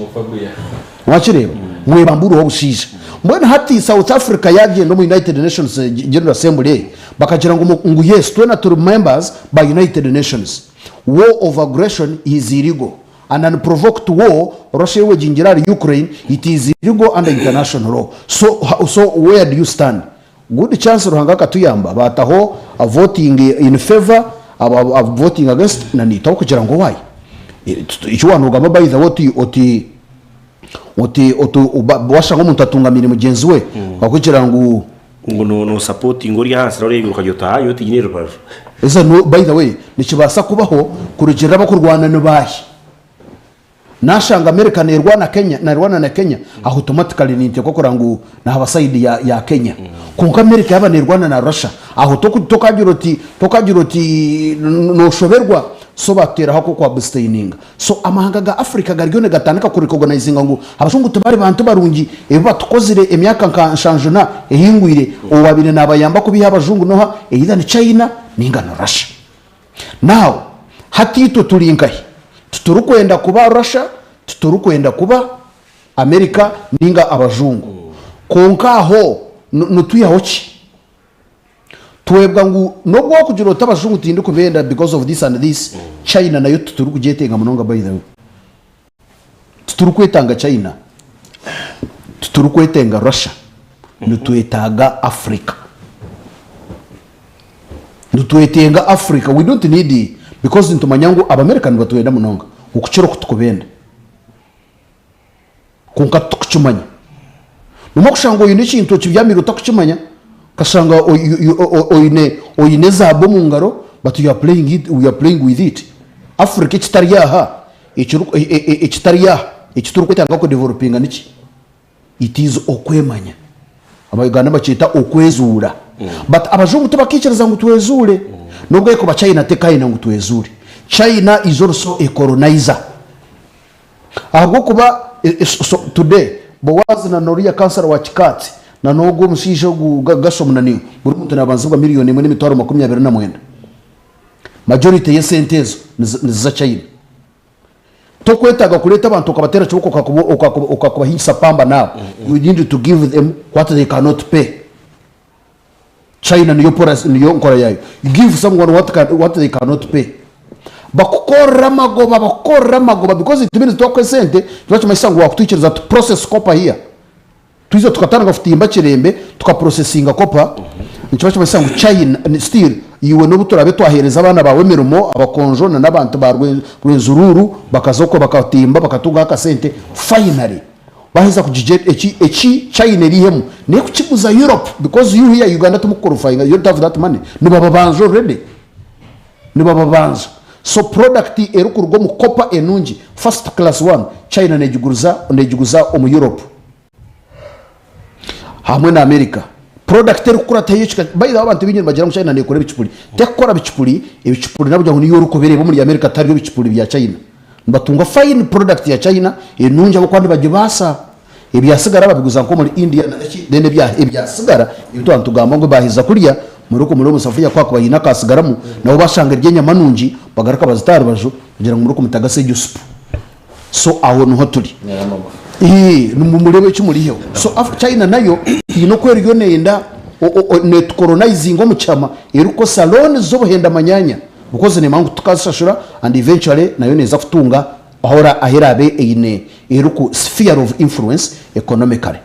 Wakireeba? Mwebambuureho obushaija. Mbwenu hati South Africa yaagyenda omu United Nations General Assembly bakagira ngu ngu yes twena turi members ba United Nations. War of aggression is illegal and unprovoked war Russia ewegingire ahari Ukraine it is illegal under international law. So so where do you stand? Good chance Ruhanga akatuyamba baataho voting in favour aba voting against na naitwe ahabw'okugira ngu why? Eki waanogamba by the way oti oti oti oti washanga omuntu atungamiire mugyenzi we ahabw'okugira ngu Ngu no no supportinga ori ahansi na ori ahaiguru okagira oti haa iwe tinyine rubaju. Eza no by the way nikibaasa kubaho kurugiirira abakurwana ni baahi. Nashanga America nerwana Kenya nerwana na Kenya aho automatically nintekwa kureba ngu nahaba side ya ya Kenya. Kwonka America yaba nerwana na Russia aho toku tokagira oti tokagira oti noshoberwa so batuteraho akoku abstaininga. So amahanga ga Africa gariyo nigatandika ku recognizinga ngu abajungu tibari bantu barungi ebi batukozire emyaka nka nshanju na ehingwire owabaire nabayamba kubiiha abajungu noha either ni China ninga ni Russia. Now hati itwe turi nkahi? Titurikwenda kuba Russia, titurikwenda kuba America ninga abajungu. Kwonka aho nitwihaho ki? Twebwa ngu nobu wakugira oti abajungu tindikubenda because of this and this, China nayo titurikugyetenga munonga by the way. Titurikwetanga China, titurikwetenga Russia, nitwetaaga Africa. Nitwetenga Africa, we don't need because nitumanya ngu Abamerika nibatwenda munonga okukira oku tukubenda. Kwonka titukukimanya. Nimwo kushanga oine ekintu okibyamire otakukimanya, okashanga oine oine ezaabu omu ngaro but you are playing it, you are playing with it. Africa ekitari aha, ekitari aha, eki turikwetaaga kudevelopinga niki? It is okwemanya. Aba Uganda nibakyeta okwezuura. But abajungu tibakaikiriza ngu twezuure. N'obu erikuba China tekayenda ngu twezuure. China is also a colonizer. Ahabw'okuba so today Boaz na n'oriya kansara wa Kikaatsi na n'ogwo omushaija ogu Gashomu na niiwe, buri muntu naabanzibwa miriyoni emwe n'emitwaro 29. Majority y'esente ezo niziza China. Tokwetaaga kureeta abantu okabateera kiboko okakubahingisa pamba now. You need to give them what they cannot pay. China niyo policy niyo nkora yaayo. You give someone what, can, what they cannot pay. Bakukorera amagoba, bakukorera amagoba because it means twakuha esente kiba kimanyisa ngu wakutwikiriza to process copper here. Twija tukatandika kutimba kirembe tukaprocessinga copper, nikiba kimanyisa ngu China still iwe n'obu turabe twahereza abaana baawe emirimo abakonjo na n'abantu ba Rwenzururu bakaza okwo bakatimba bakatungaho akasente finally baheza kugigye eki eki China erihemu nekukiguza Europe because you here Uganda timukuqualifyinga you don't have that money nibababanja already nibababanja so product erikuruga omu copper enungi first class one China negiguriza negiguza omu Europe hamwe na America product erikukuratayo ekika by the way abantu baingi nibagira ngu China nekora ebicupuri tekukora bicupuri ebicupuri nakugira ngu niyo orikubireeba omuri America tihariyo bicupuri bya China nibatunga fine product ya China enungi ahabw'okuba nibagibaasa ebyasigara babiguza nk'omuri India na ki then ebyasigara ebi twaba nitugamba ngu baaheza kurya muruku muri omu safuriya ku hakuba haine akasigaramu nabo bashanga eri enyama nungi bagaruka bazita aha rubaju kugira ngu muruku mutagase egyo supu. So aho niho turi. Ii, nimumurebe eki muriheho. So Af China nayo haine oku eriyo neyenda netucolonizinga omu kihama erikukozesa loans z'obuhenda manyaanya because nemanya ngu tukazishashura and eventually nayo neeza kutunga ahora ahu eraabe eine eriku sphere of influence economically.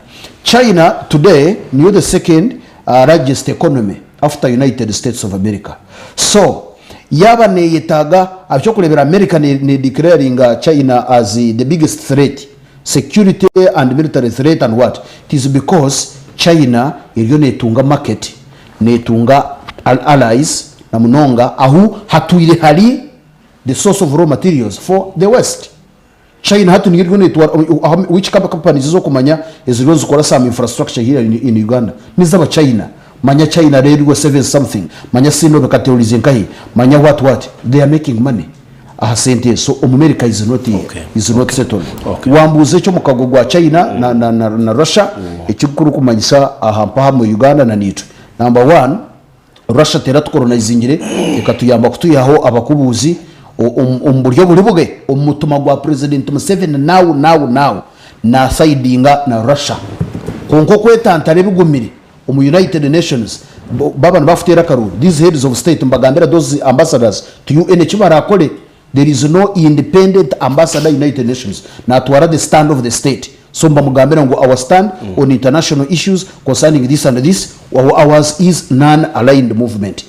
China today niyo the second largest economy after United States of America. So yaaba neyetaaga eky'okureebera America ne declaringa China as the biggest threat, security and military threat and what, it is because China eriyo netunga market, netunga allies na munonga ahu hatwire hari the source of raw materials for the west. China hati niyo eriyo netwara which companies ezokumanya eziriyo nizikora some infrastructure here in Uganda nizaba China manya China railway service something manya Sinobe kati orize nkahi manya what what they are making money aha sente ezo so omumerica is not is not settled wambuuza ekyomukago gwa China na, na, na, na Russia ekikurikumanyisa aha mpahamwe Uganda na naitwe number one Russia teratukolonizingire ekatuyamba kutwihaho abakubuuzi omu buryo buri bwe omu mutima gwa President Museveni now now now nasayidinga na Russia kwonka okwetantara ebigumire omu United Nations baba nibakuteera akaruuru these heads of state nibagambira those ambassadors to UN ekibarakore There is no independent ambassador United Nations natwara the stand of the state so nibamugambira ngu our stand on international issues concerning this and this ours is non aligned movement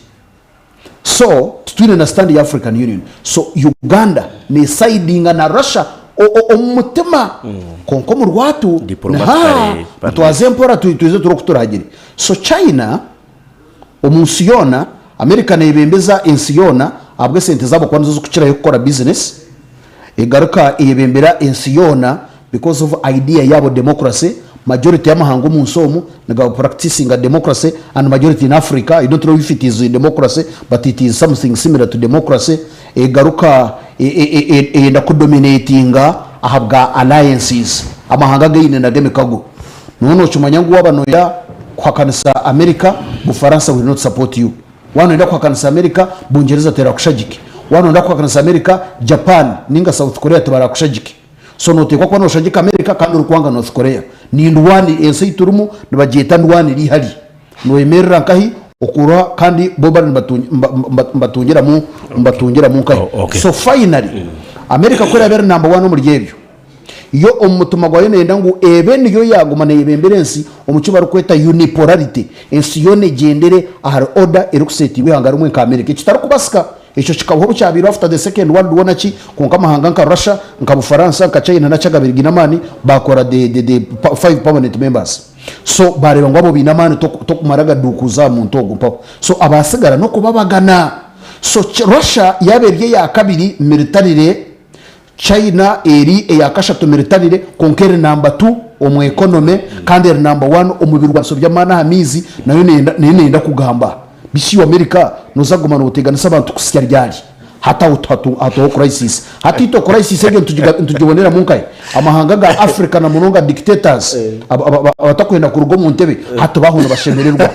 so titwine na stand ya African Union so Uganda nesidinga na Russia omu mutima kwonka omu rwatu Diplomatically, nitwaza empora twize turebe oku turagire so China Omu nsi yoona, Amerika neebembeza ensi yoona ahabw'esente zaabo kuba nizo zirikukirayo kukora bizinesi. Egaruka eyebembera ensi yoona because of idea yaabo democracy. Majority y'amahanga omu nsi omu niga practicinga democracy and majority in Africa, I don't know if it is democracy but it is something similar to democracy. Egaruka eyenda kudominatinga ahabwa alliances amahanga againe nago emikago. Nooba nookimanya ngu waaba nooyenda kuhakanisa Amerika, Bufaransa will not support you. Waaba nooyenda kuhakanisa Amerika, Bungyereza terakushagike. Waaba nooyenda kuhakanisa Amerika, Japan ninga South Korea tibarakushagike. So nooteekwa kuba nooshagika Amerika kandi orikwanga North Korea. Ni ndwani, ensi ei turimu nibagyeta ndwani rihari. Nooyemerera nkahi okuruha kandi bo bari nibatungiramu nibatungiramu nkahi. So finally, Amerika ku eraabe eri number one omuri ebyo, Yo omu mutima gwayo neyenda ngu ebe niyo yaguma neyebembera ensi omu ki barikweta unipolarity, ensi yoona egyendere ahari order erikusetingwa eihanga rimwe nka America. Ekitarikubasika. Ekyo kikabaho obu kyabaireho after the second world war naki, kwonka amahanga nka Russia, nka Bufaransa, nka China naki agabaire gaine amaani bakora the, the, the five permanent members. So bareeba ngu abo baine amaani tokumara gaduukuuza aha muntu ogwo mpaho. So abasigara n'okubabagana. So Russia yaaba eri eya kabiri militarily, China eri eya kashatu militarily kwonka eri namba tu omu economy kandi eri namba wani omu birwaniso by'amaani aha maizi nayo neyenda nayo neyenda kugamba. Beitu iwe America noza kuguma noteganisa abantu kuhitsya ryari? Hati aho hatuho crisis. Hati itwe crisis egyo nitugiboneramu nkahi? Amahanga ga Africa na munonga dictators abatakwenda kuruga omu ntebe hati baho nibashemererwa.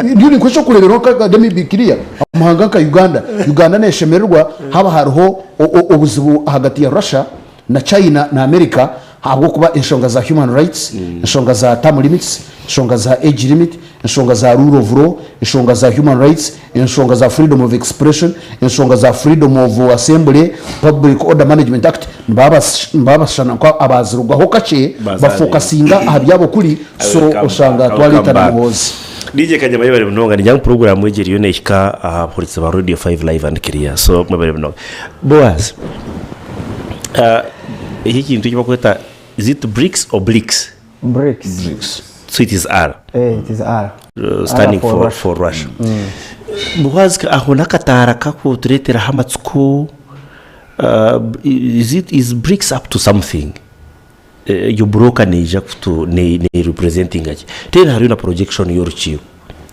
Ndiyo ninkuha ekyokureeberaho nka let me be clear, amahanga nka Uganda, Uganda neshemererwa haaba hariho obuzibu ahagati ya Russia na China na America ahabw'okuba enshonga za human rights, enshonga za term limits, enshonga za age limit, enshonga za rule of law, enshonga za human rights, enshonga za freedom of expression, enshonga za freedom of assembly, public order management act, nibaba nibaba bashushana nka abazirugaho kakye bafokasinga aha byabo kuri so oshanga twareetana Muhoozi. DJ Kanyama yebare munonga ningira ngu puroguramu egi eriyo nehika aha bahurikiza ba Radio 5 live and clear so mwebare munonga. Boaz, eki ekintu eki barikweta is it BRICS or BLICS? BRICS. BRICS. So it is R. Eh, it is R. Standing R for for, Russia. for Russia. Boaz, aho n'akataara kakutureeteraho amatsiko. Is it is BRICS up to something? Egyo broker neija kutu ne ne representinga ki? Then hariyo na projection y'orukiiko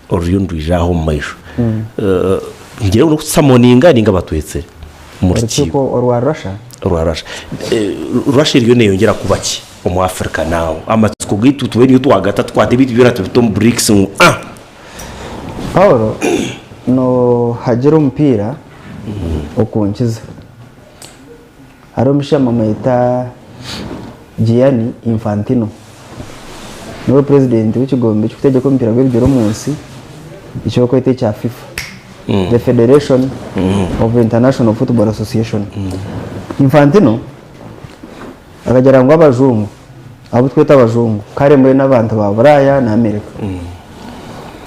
oruriyo nirwija aho omu maisho. Ngira ngu n'okutusamoninga ninga batwetsire omu rukiiko. Orukiiko orwa Russia? Orwa Russia. Russia eriyo neyongyera kuba ki omu Africa now? Amatsiko gaitu tube niyo twagata tukwate ebintu byona tubite omu BRICS ngu ah! Paul, nohagira omupiira okunkiza. Hariho omushaija bamweta Gianni Infantino, niwe purezidenti w'ekigombe ekirikutegyeka omupiira gw'ebigyere omu nsi eki barikweta ekya FIFA, the Federation of International Football Association. Infantino akagira ngu abajungu, abu turikweta abajungu kare mbwenu n'abantu ba Buraaya na America,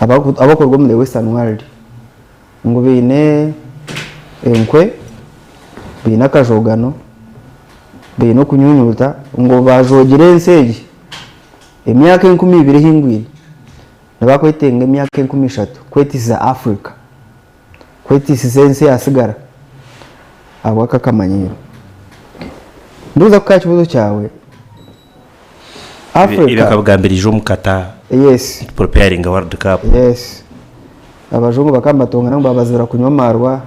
abarikuruga omu the western world. Ngu baine enkwe, baine akajogano, baine okunyunyuta, ngu bajoogire ensi egi emyaka 2000 ehingwire, nibakwetenga emyaka 3000 kwetisiza Africa, kwetisiza ensi eyasigara ahabw'aka akamanyiiro. Ndikuza kukuha ekibuuzo kyawe, Ebi Africa. akabigambira ijo omu Qatar. Yes. Preparing World Cup. Yes. Abajungu bakaba nibatongana ngu babazibira kunywa amaarwa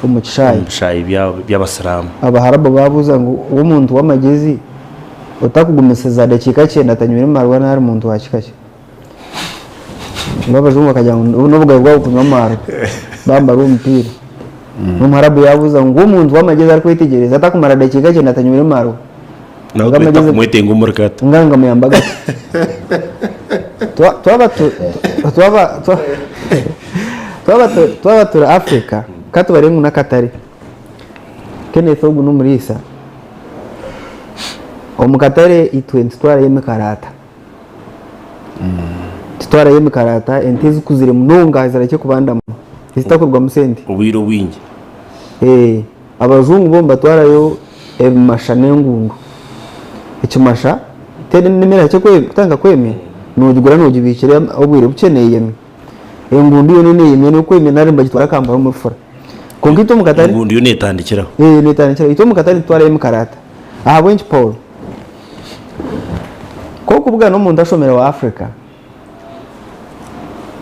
omu kishaayi. Omu bishaayi by'abasiraamu. Abaharabu baabuuza ngu omuntu w'amagyezi otakugumisiriza dakiika kyenda atanywire maarwa nari muntu wa kika ki? Ngu abajungu bakagira ngu n'obugabe bwabo kunywa amaarwa bambara omupiira. N'omuharabu yaabuuza ngu omuntu w'amagyezi arikwetegyereza atakumara dakiika kyenda atanywire maarwa? Nawe tweta kumwetenga omuri kata. Nga ngamuyamba gata. Twaba twaba twaba twaba turi Africa katubare ngu n'akatare. Kenneth ogu n'omuriisa. Omu katare itwe nitutwarayo emikarata. Tutwarayo emikarata ente ezikuzire munonga ezirahikye kubandamu ezitakurugamu sente. Obwire obwingi. Abajungu bo nibatwarayo ebimasha n'engundu. Ekimasha teri n'emere ehakye kutandika kwemya, nogigura nogibiikira obwire bukye neyemya. Engundu yo neyemya n'okwemya nari nibagitwara Kampala omu rufura. Kwonka itwe omu katare. Engundu yo netandikiraho. Netandikiraho. Itwe omu katare nitutwarayo emikarata. Ahabw'enki Paul? Ku orikubugana omuntu ashomire wa Africa,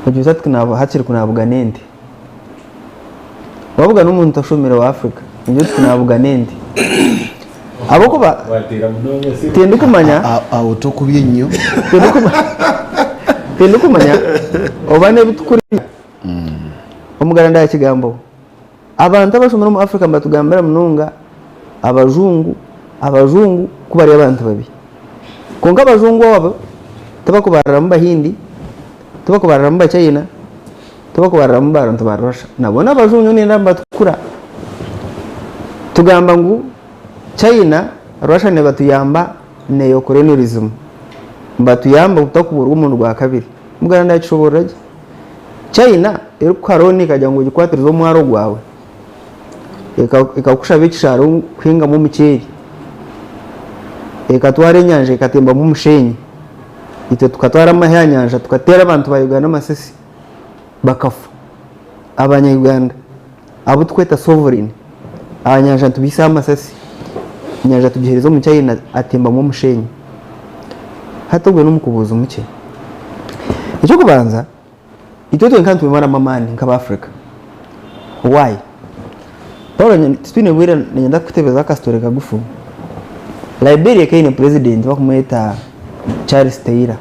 ogira oti hakiri ku nabugana ente. Wabugana omuntu ashomire wa Africa, ogira oti nabugana ente. Ahabw'okuba tindikumanya. Aho tokubye nnyo. Tindikumanya oba n'ebi tukurya. Omugaranda aha kigambo. Abantu abashomire omu Africa nibatugambira munonga abajungu, abajungu ku bari abantu babi. Kwonka abajungu abo tibakubariramu bahindi, tibakubariramu bachina, tibakubariramu bantu ba Russia. Nabo n'abajungu nyowe nindeeba nibatukura. Tugamba ngu China, Russia nibatuyamba neo-colonialism. Nibatuyamba kutakuburwa omurundi gwa kabiri. Mbwenu nakishoboorora gye. China erikukuha looni ekagira ngu ogikwatirize omwaro gwawe, ekakushaba ekishaaro kuhingamu omuceeri, ekatwara enyanja ekatembamu omushenyi. Itwe tukatwara amahe aha nyanja tukateera abantu ba Uganda amasasi bakafa. Abanya Uganda abu tukweta sovereign aha nyanja nitubaisaho amasasi, enyanja tugiheereza omu China atembamu omusheenyi. Hati ogwe n'omukubuuzi mukye. Eky'okubanza itwe twenka nitwemaramu amaani nk'aba Africa. Why? Paul titwine bwire niinyenda kukutebeza akasitore kagufu. Liberia ekaba eine president bakumweta Charles Taylor.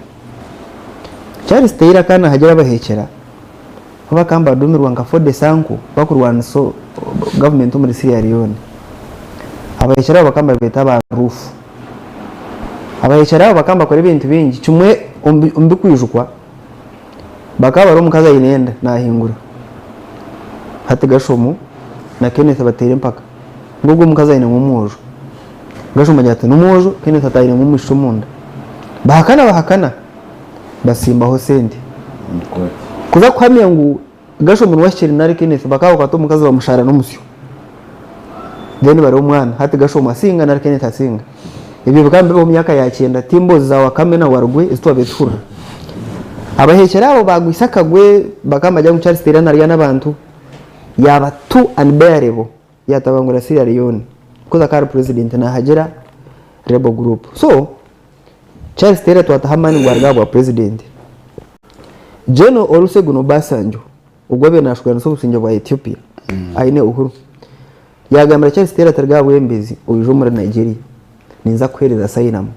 Charles Taylor akaba naahagira abaheekyera ku bakaba nibaduumirwa nka Foday Sanko bakurwanisa gavumenti omuri Sierra Leone. Abaheekyera abo bakaba nibabeeta aba RUF. Abaheekyera abo bakaba nibakora ebintu bingi, kimwe omu bikwijukwa bakaba bari omukazi aine enda naahingura. Hati Gashomo na Kenneth bateera empaka ngu ogwo omukazi ainemu omwojo. Gashomo agira ati n'omwojo, Kenneth ati ainemu omwishiki omunda. Bahakana bahakana batsimbaho sente. Kuza kuhamya ngu Gashomo niwe ahikire nari Kenneth bakaba bakwata omukazi bamushara n'omusyo. Then bareba omwana hati Gashomo asinga nari Kenneth asinga. Ebyo bikaba nibibaho omu myaka ya kyenda ti mboozi za Wakame na Warugwe ezi twabaire tuhurira. Abaheekyera abo baagwisa akagwe bakaba nibagira ngu Charles Taylor narya n'abantu yaaba too unbearable yaatabangura Sierra Leone because akaba ari president naahagira rebel group. So Charles Taylor twataho amaani ngu aruge aha bwa president. General Olusegun Obasanjo ogwo abaire naashwanisa obusingye bwa Ethiopia aine Uhuru yaagambira Charles Taylor ati ruga aha bwebembezi oije omuri Nigeria ninza kukuheereza asylum.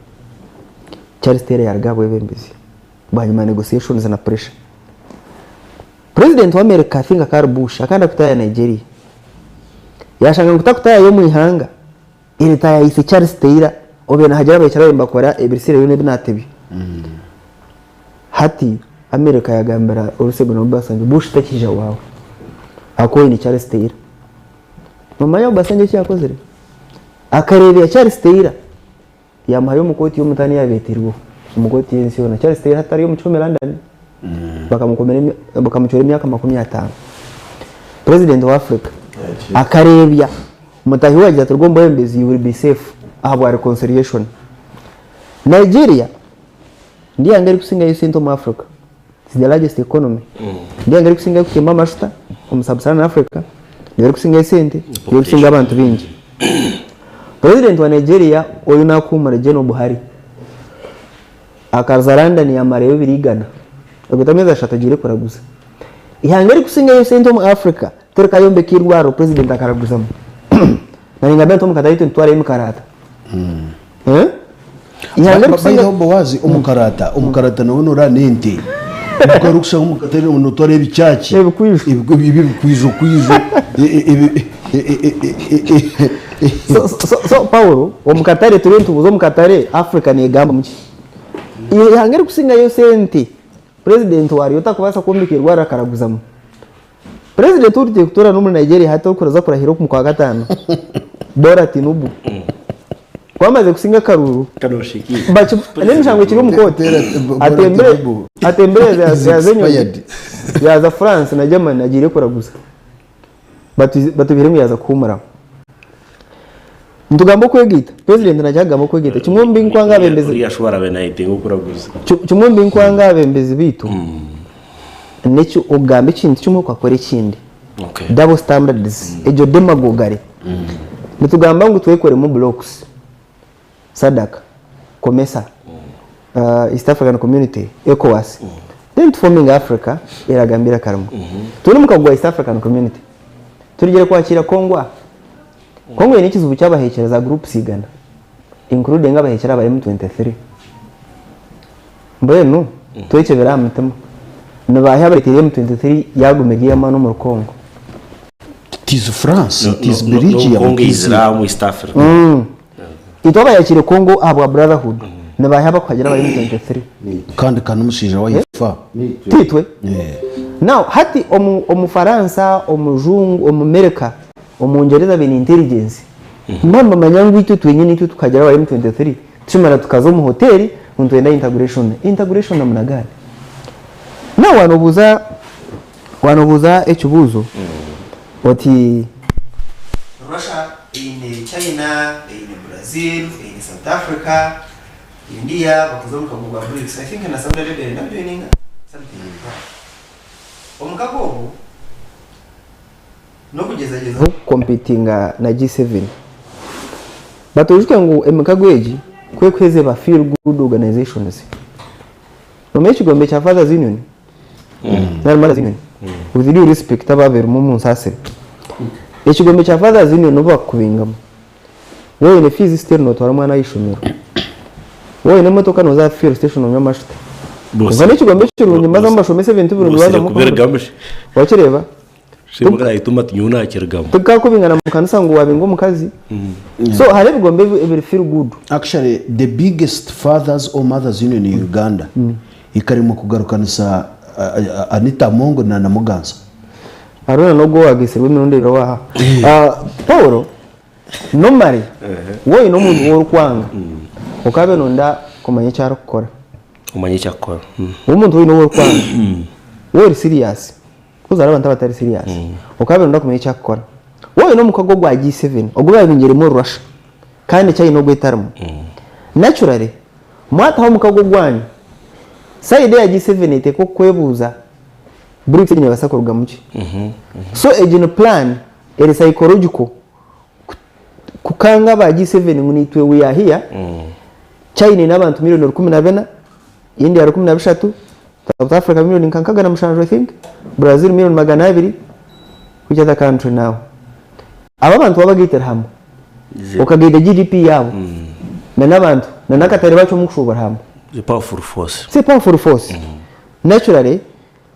Charles Taylor yaaruga aha bwebembezi bwanyima ya negotiations na pressure. President wa America I think akaba ari Bush akaba arenda kutaayaaya Nigeria yaashanga ngu takutaayaaya omu ihanga Eritaayaayise Charles Taylor obaire naahagira abahekyera be nibakora ebiri Sierra Leone ebi naatebya. Hati America yagambira Olusegun Obasanjo, Bush takiija waawe ahakuba oine Charles Taylor. Nomanya Obasanjo eki yakozire? Akareebya Charles Taylor yamuhayo omu kooti y'omutaano eyabaire eteirweho omu kooti y'ensi yoona. Charles Taylor hati ari omu kihome London bakamukomera bakamucwera emyaka 50. President wa Africa akareebya mutaahi we yagira ati ruga omu bwebembezi you will be safe ahabwa reconciliation. Nigeria Ndi eihanga erikusingayo esente omu Africa. It's the largest economy. Ndi eihanga erikusingayo kutemba amashuta omu sub-Saharan Africa, niyo erikusingayo esente, niyo erikusingayo abantu baingi. President wa Nigeria oyu nakuhumura General Buhari akaza London yamarayo ebiro igana, ogwo ameezi ashatu agiire kuraguza. Eihanga erikusingayo esente omu Africa terikayombeka eirwariro president akaraguzamu. Nanye ngambe nti omu katare itwe nitutwarayo emikarata. Eh? Ihanga erikusinga Baireho Boazi omukarata, omukarata nawe noora n'ente. Omukarata orikushanga omu katare notwara ebikyaki. Ebikwijo. Ebikwijo kwijo. So, so, so Paulo, omu katare turiyo nitubuuza omu katare Africa negamba muki? Ihanga erikusingayo sente, president waryo otakubaasa kwombeka eirwariro akaraguzamu. President ou tugiire kutoorana omuri Nigeria hati orikuraza kurahira omu kwakataano, Bola Tinubu, ku amaze kusinga akaruuru, n'emishango ekiri omu kooti, atembire yaaza enyonyi, yaaza France na Germany agiire kuraguza, batubire ngu yaaza kuhuumuraho. Nitugamba okwegaita, President naija kugamba okwegaita, kimwe omu binkwanga abebembezi. Oriya shuba araabe nayetenga okuraguza. Kimwe omu binkwanga abebembezi baitu. N'eki okugamba ekintu kimwe okakora ekindi. Double standards, egyo demagogury. Nitugamba ngu twekoremu blocks, SADC, COMESA, East African Community, ECOWAS, then tufominge Africa eragamba eiraka rimwe. Turi omu mukago gwa East African Community, turugire kwakiira Congo aha. Congo eine ekizibu ky'abahekyera za groups igana including abahekyera aba M23. Mbwenu twekyebere aha mutima, nibaahi abareteire M23 yaaguma eri ey'amaani omuri Congo? It is France, it is Belgium, Congo it is eizire aha omu East Africa. Itwe abayakiire Congo ahabwa brotherhood, nibaahi abakuhagira aba M23? Kandi ka n'omushaija waife. Tiitwe? Now hati omufaransa, omujungu, omumerika, omungyereza baine intelligence, nibaba nibamanya ngu itwe twenyine itwe tukagira aba M23 Tukimara tukaza omu hoteri ngu nitwenda integration. Integration namuna gani? Now wanobuuza wanobuuza ekibuuzo oti. Russia eine China, eine Brazil, eine South Africa. India bakaza omu mukago gwa BRICS, I think na Saudi Arabia erenda kujoininga, something like that. Omukago ogu n'okugyezagyezaho kukompitinga na G7. But oijuke ngu emikago egi ku ekuheza eba feel good organizations. Nomanya ekigombe kya Fathers Union nari Mothers Union with due respect abaaberimu munsaasire. Ekigombe kya Fathers Union obu bakukubingamu, Waaba oine fees still notwara omwana aha ishomero. Waaba oine emotoka noza aha fuel station onywa amashuta. Kwonka n'ekigombe ekirungi mbaza mubashomesa ebintu birungi Bosire wazamu kubirigamu shi. Wakireeba? Shi Tikakubingana mu kanisa ngu wabinga omukazi. So hariho ebigombe ebiri feel good. Actually the biggest fathers or mothers union in Uganda ekaremwa kugarukanisa Anita Among na Namuganza. Hariho na n'ogwo owageisirwe emirundi ebiri owaha. Paul Normally waaba oine omuntu ou orikwanga okaabe nooyenda kumanya eki arikukora. Omanye eki arikukora. Omuntu ou oine ou orikwanga waaba ori serious because hariho abantu abatari serious okaabe nooyenda kumanya eki arikukora. Waaba oine omukago gwa G7 ogu baabingiremu Russia kandi China ogwo etarimu, naturally mwataho omukago gwanyu, side eya G7 neteekwa kukwebuuza BRICS egi neebaasa kurugamu ki? So egi ni plan eri psychological kukanga aba G7 ngu naitwe we are here, China eine abantu million 14, India 13, South Africa million nka 67 I think, Brazil million 200, which other country now? Aba abantu wabagaitira hamwe okagaita GDP yaabo na n'abantu na n'akatare bakye omu kushuubura hamwe. It's a powerful force. It's a powerful force. Naturally,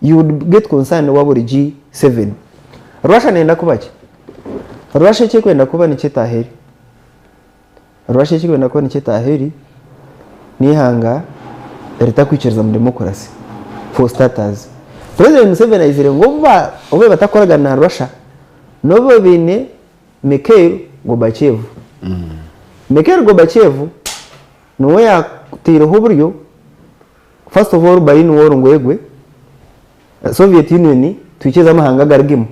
you would get concerned waaba ori G7. Russia neyenda kuba ki? Russia eki erikwenda kuba nikyo etaaha eri. Russia eki erikwenda kuba nikyo etaaha eri, n'eihanga eritakwikiriza mu democracy for starters. President Museveni aizire ngu obu obu batakukoragana na Russia, n'obu baine Mikhail Gorbachev. Mikhail Gorbachev niwe yaataireho oburyo First of all Berlin wall ngu egwe, Soviet Union twikirize amahanga agarugemu,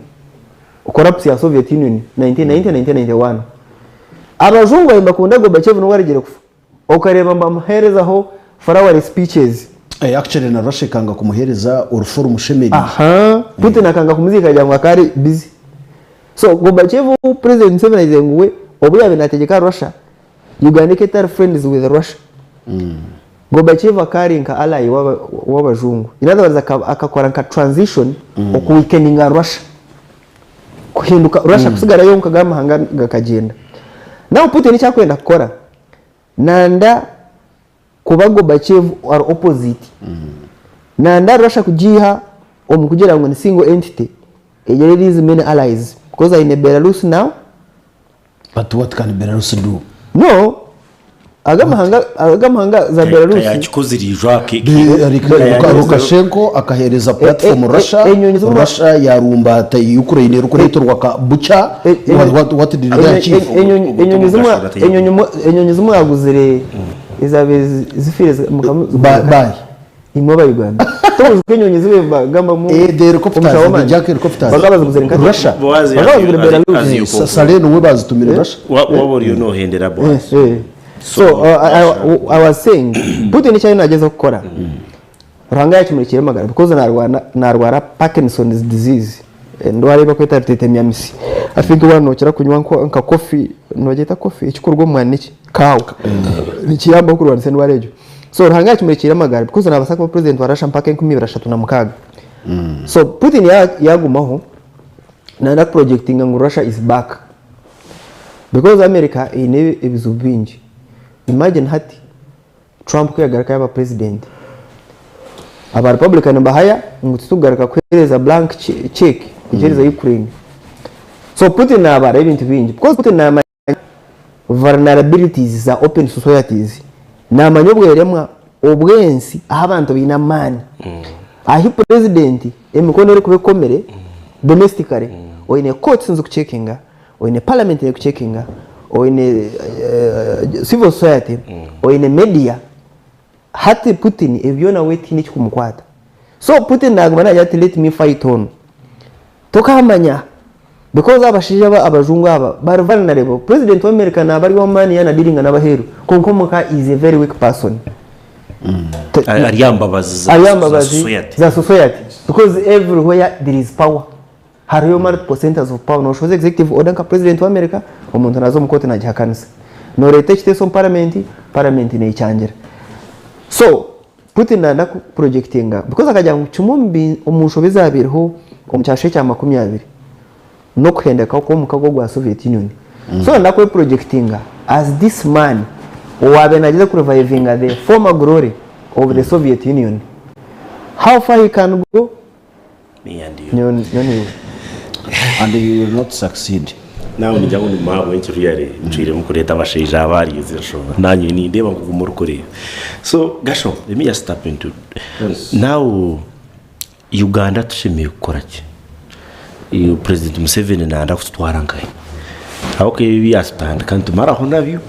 collapse ya Soviet Union 1990, 1991. Abajungu babaire nibakunda Gorbachev n'obu arugire kufa, okareeba nibamuheerezaho flowery speeches. Eh, actually na Russia ekanga kumuheereza orufu orumushemereire. Aha, Putin akanga kumuziika agira ngu akaba ari busy. So Gorbachev ou President Museveni agizire ngu we obu yaabaire naategyeka Russia, Uganda ekaba etari friends with Russia. Gorbachev akaba ari nka ally w'abajungu. In other words akakora nka transition oku weakeninga Russia. Kuhinduka Russia kusigara yonka aga amahanga gakagyenda. Now Putin eki arikwenda kukora nanda kuba Gorbachev ari opposite. Nanda Russia kugiiha omu kugira ngu ni single entity egire these many allies because aine Belarus now. But what can Belarus do? No, aga amahanga aga amahanga za Belarus. Kayakikozire ijo ake. Lukashenko akahereza platform Russia, Russia yarumba Ukraine erikureeterwa ka Bucha, what, what did they achieve? Enyonyi zimwaguzire ezabaire zifiire Bye. Imwe aba Uganda tobuzi enyonyi zibe bagambamu Eh, the helicopters, the Jack helicopters. Bakaba baziguzire nka Russia. Boaz Bakaba baziguzire Belarus. Eh, Saleh niwe bazitumire Russia. Waba oriyo nohendera Boaz. Eh, eh. So I was saying Putin eki ariyo nagyezaho kukora Ruhanga yakimurikire amagara because narwana narwara Parkinson's disease endwara ei barikweta rutetemyamisi I think waaba nokira kunywa nka coffee nibagyeta coffee ekikuruga omu mwani niki? Kaawa nikiyambaho kurwanisa endwara egyo. So Ruhanga yakimurekiire amagara because nabaasa kuba president wa Russia mpaka 2036. So Putin yagumaho nayenda ku projectinga ngu Russia is back because America eine ebizibu bingi. Imagine hati Trump kuyagaruka yaba president aba Republican nibahaya ngu titukugaruka kuhereza blank check kugihereza Ukraine. So Putin nabara ebintu bingi because Putin namanya Vulnerabilities za open societies, Naamanya obweremwa obw'ensi ahu abantu baine amaani. Ahu purezidenti emikono erikuba ekomire domestically, oine courts nizikucekinga, oine parliament erikucekinga, oine civil society, oine media. Hati Putin ebyo byona we tihaine ekikumukwata. So Putin naaguma naagira ati let me fight on. Tokaamanya. Because abashaija aba abajungu aba bari vulnerable. President wa America naaba ari ow'amaani yaaba na dealinga n'abaheeru kwonka omuka he is a very weak person. Ari aha mbabazi za Ari aha mbabazi society. za society because everywhere there is power. Hariyo multiple centers of power. Nooshohoza executive order nka president wa America, omuntu naaza omu kooti naagihakanisa. Nooreeta ekiteeso omu parliament, parliament neekyangira. So, Putin nayenda ku projectinga because akagira ngu kimwe omu bi omu nshobe ezabaireho omu kyasha ekya 20 n'okuhendeka kw'omukago gwa Soviet Union. So nayenda kwe projectinga as this man owabaire nagyezaho ku revivinga the former glory of the Soviet Union. How far he can go nyowe nyowe And he will not succeed. Nawe ningira ngu ni maabwe really ncwiremu kureeta abashaija aba ahari ezi nshonga. Naanye nindeeba nk'oku murikureeba. So Gasho, let me just tap into now Uganda tushemereire kukora ki? President Museveni nayenda kututwara nkahi? Ahabw'okuba ebi ebi yaatutandika nitumaraho nabyo.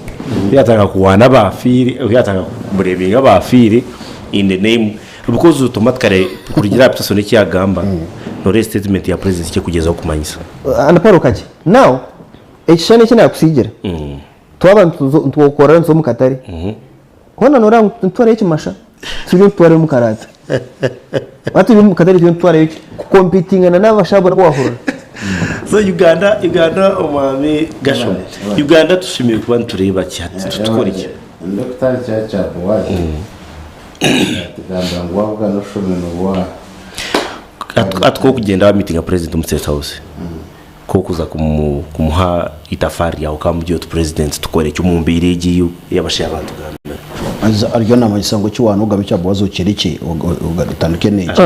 Yatandika kurwana abaafiire, yatandika kubureebinga abaafiire in the name Because automatically kurugira aha Peterson eki yagamba noreeba statement ya president eki erikugyezaho kumanyisa. And Paul Kakye, now ekishushani eki nakusigira twaba nitwokorera nituza omu katare hoona noreeba ngu nitutwarayo ekimasha turiyo nitutwarayo omukarata waaba turi omu katare turiyo nitutwarayo ki kukompitingana n'abashaho abu orikuhurira. So Uganda Uganda omwami Gasho Uganda tushemereire kuba nitureeba ki hati tukore ki? Ndikutandikira kya Boazi. Yatugambira ngu wabugana oshome noba Hati kokugyenda wa meetinga president omu state house kokuza kumuha itafari ryawe okamubwira oti president tukore ki omu mbeera egi eyabashaija batugambira. Haza aryo namanyisa ngu eki wanogamu ekya Boazi okirekye otandike n'eki.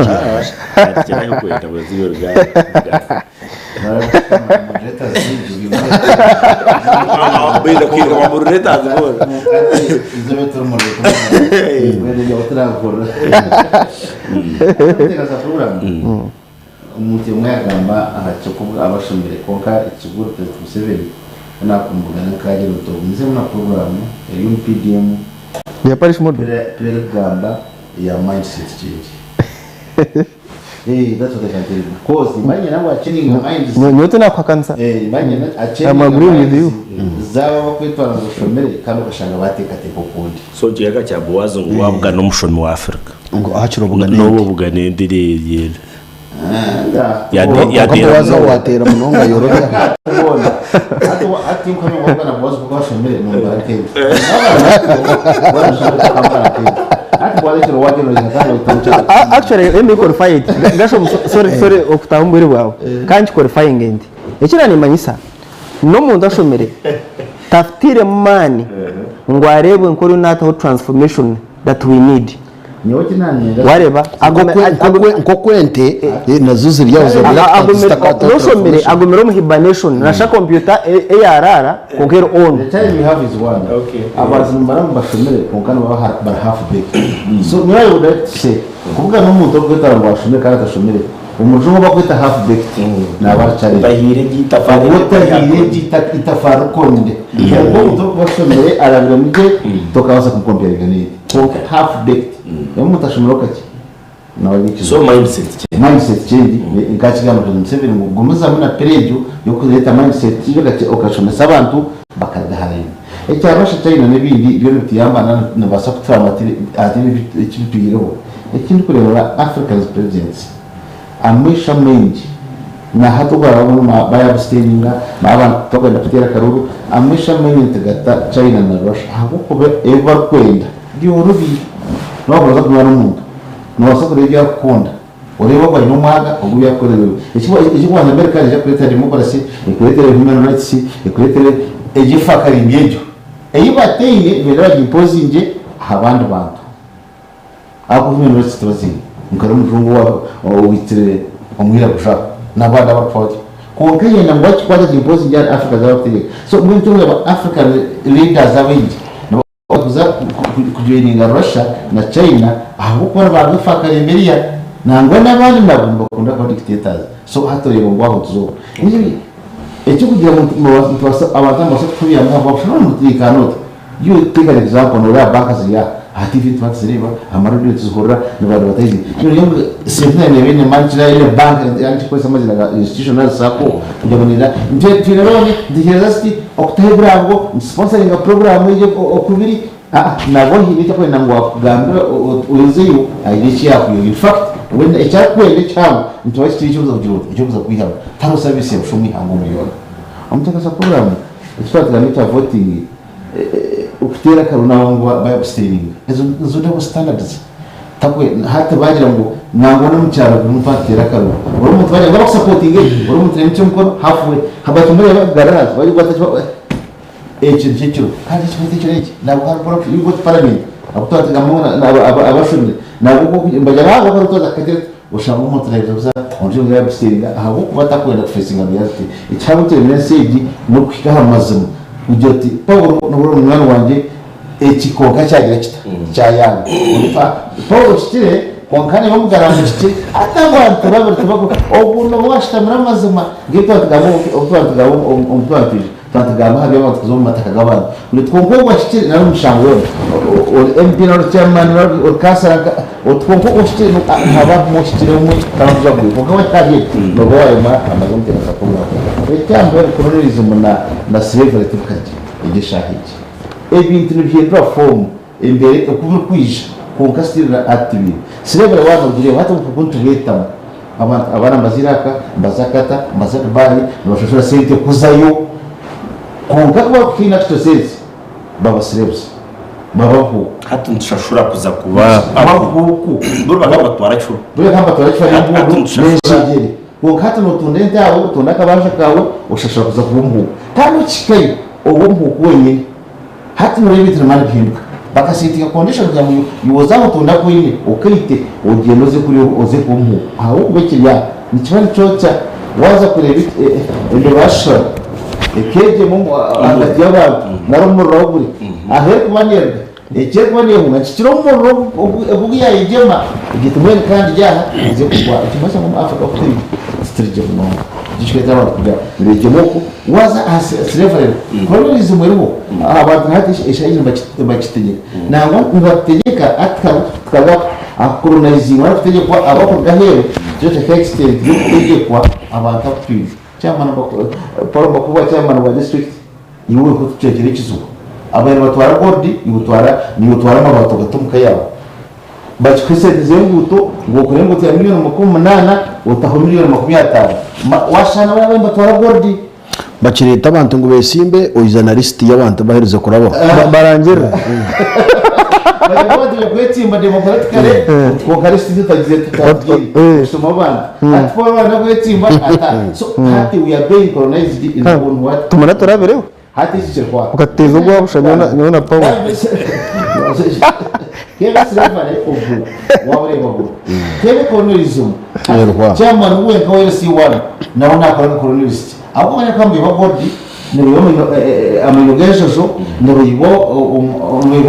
Omuntu omwe yagamba aha ky'okuba abashomire kwonka ekiguru Perezida Museveni ku nakumbugana nkagira nti ogumizemu na puroguraamu eri omu PDM erikugamba eya mindset change. Nyowe tinakuhakanisa. I'm agreeing with you. So ekiyaga kya Boazi ngu wabugana omushomi wa Africa. Ngu hakiri obugana N'obu obugana ente eryera. Kwonka Boazi aho wateera munonga ayorobya. Actually, let me qualify it. Gasho, sorry, sorry okutaha omu bwire bwawe. Ka nkiqualifyinge nti, ekiranimanyisa, n'omuntu ashomire tafutairemu maani ngu areebwe nk'oriyo naataho transformation that we need. Wareeba? Nk'oku ente nazo ziri aho ziri N'oshomire agumire omu hibernation, nasha computer eyaraara kwonka eri on. The time you have is one. Abantu nimumara ngu bashomire kwonka nibaba bari half baked. So nyowe I would like to say kubugana omuntu orikwetwara ngu ashomire kandi atashomire, omujungu ou bakweta half baked naaba ari challenge. Otahiire gye itafaari rikonire. Kwonka omuntu orikuba ashomire arabiremu gye tokabaasa kumukomparinga n'ente. Kwonka half baked omuntu ashomireho kakye nawe ari ekizibu. So mindset change. Mindset change nkakigamba President Museveni ngu gumizamu na pira egyo y'okureeta mindset change okashomesa abantu bakaruga hare. Ekya Russia, China n'ebindi byo nibituyamba nibibaasa kutuhwera hataine eki bitwihireho. Eki ndikureeba Africans presidents amaisho amaingi na hati obu baraba bayabusitaininga baaba barikwenda kuteera akaruru, amaisho amaingi nitugata China na Russia ahabw'okuba ebi barikwenda byorobi. Waaba nooza kunywana omuntu, noobaasa kureeba ebi arikukunda oreebe ogu aine omwaga, ogu ebi arikukora ebi. Ekirikubanza America neija kukureetera democracy, ekureetere human rights, ekureetere egyo efakarimbi egyo ei bataine nibenda bagiimpoozingye aha bandi bantu. Ahabw'okuba human rights tibaziine. Nka n'omujungu owaitsire omwiraguju aho n'abandi abarikufa batyo. Kwonka ayenda ngu akikwate agiimpoozingye ahari Africa z'abu arikutegyeka. So mbwenu turikureeba African leaders abaingi nibakuza kujoininga Russia na China ahabw'okuba nibanga efaakarimbi eriya. Nangwa n'abandi nabo nibakunda kuba dictators. So hati oreeba ngu aho tuzooba. Ekirikugira ngu nitubaasa abantu nibabaasa kutubyamu ahabw'okushana ngu tihikaana oti. You take an example, nooreeba banka ziri aha. Aha TV nituba nituzireeba, aha marediyo nituzihurira, nibaadivatayizinga. Nyowe nyowe sente nayo neeba eine money nayo eine bank erikukozesa amaziina ga institution nari sacco kugira ngu neija nitwe twine loan nituheereza ziti okutaho ebirango nitusponsoringa puroguraamu egyo oku biri aa nabwo haine eki arikwenda ngu akugambire ozeyo aine eki yaakwihaho in fact we eki arikwenda ekihango nikiba kikiri eky'okuza kugira ota eky'okuza kwihamu tihariho service ya busha omu ihanga omu yoona. Omuteekateeka puroguraamu eki twatugamba ekya voting Okuteera akaruru naabo ngu ba abstaininga ezo nizo double standards takwe hati bagira ngu nangwa n'omukyaro buri muntu ateera akaruru ori omuntu bagira ngu abakusapotinga eki ori omuntu naimukya omukono half way bakimureeba garara ahaasi ekyo nikyo ekiriho kandi ekyo ekiro eki nabwo hariho corruption you go to parliament abu twatugamba ngu abashomire nabwo nibagira ngu akaruru twaza kukagira tuta oshanga omuntu naija busa ondiijo ngu yabstaininga ahabw'okuba takwenda kufesinga reality ekihango ekiremire ensi egi n'okuhika aha mazima Kugira oti, Paulo n'obu ori munywani wangye, eki kwonka kyagira kita? Kyayanga. Ori pa, Paulo okikire, kwonka naiwe omugaramba okikire. Hati abantu babiri tibaku, ogu n'obu waashutamire amazima, nk'ebi twaba nitugamba obu twaba nitugamba omu twaba nitwija, twaba nitugamba aha by'abantu kuza omu mataka g'abantu. Buri kwonka ogu ahikire nari omushango yoona, ori MP nari ori chairman nari ori kansara nka, oti kwonka ogu ohikire nihaba harimu ohikire omwe kandi ondiijo agwire. Kwonka waahika ahari eki, nooba waayema amazima omu teekateeka yawe. Ekyambere colonialism na na slavery tibikagye egyo eshaaha egi. Ebintu nibihindura form embeera oku birikwija kwonka still hati tibiine. Slavery waaba nogireeba hati obukugu nitubwetamu abantu abaana nibaza Iraq, nibaza Qatar, nibaza Dubai nibashashura sente kuzayo kwonka ku barikuhika in actual sense baba slaves baba abahuuku. Hati nitushashura kuza kuba abahuuku. Buri bakaba nibatwara kifuba. Buri bakaba nibatwara kifuba n'empundu n'enjegyere. Kwonka hati nootunda ente yaawe, otunda akabanja kaawe, oshashura kuza kuba omuhuuku. Kandi okihikayo, oba omuhuuku wenyine. Hati nooreeba ebintu nibimara nibihinduka. Bakasetinga condition kugira ngu iwe oze aho otunde aku oine, okaite, ogyende oze kuriya oze kuba omuhuuku. Ahabw'okuba ekiri aha nikiba nikyokya. Waaza kureeba emibaashura ekeegyema ahagati y'abantu nari omuriro ahu guri, ahu erikuba neeruga, Eki erikuba neehunga nikikira omuriro ogu yaayegyema egyo eti mbwenu ka ndye aha nze kugwa. Nikimanyisa ngu omu Africa oku turi tituri gye munonga. Nikyo kirikureetera abantu kugira nibeegyema okwo. Waaza aha slavery, colonialism eriho, abantu na hati eshaaha egi nibakitegyeka. Nangwa nibatutegyeka hati tukaruga aha kukolonayizingwa nari kutegyekwa abarikuruga aheeru, nikyo kyahika aha extent y'okutegyekwa abantu abu twine. Chairman Paul Makuba chairman wa district iwe oriho otucwekire ekizibu abaire nibatwara gold iwe otwara niiwe otwara amabaati ogata omuka yaawe bakikuha esente z'enguuto ngu okore enguuto ya million 80 otaho million 50 washusha nabo ababaire nibatwara gold. Bakireeta abantu ngu besimbe oiza na lisiti y'abantu abaherize kurabaho. Barangirira. Bagira bati kwetsimba democratically kwonka lisiti tutagize tutagire kusoma abantu. Hati Paul arikuba kwetsimba ata. So hati we are being colonized in our own what? Tumara turabireho. Hati eki kiri kwaka. Okatuteeza ogwabusha nyowe na Paul. Kebe slavery ogu wabureeba buri. Kebe colonialism. Chairman wenka wa LC1 nawe nakora nka colonialist. Ahabw'okuba nibakuba nibiiba gold, nibiiba amaino g'enjojo, nibiiba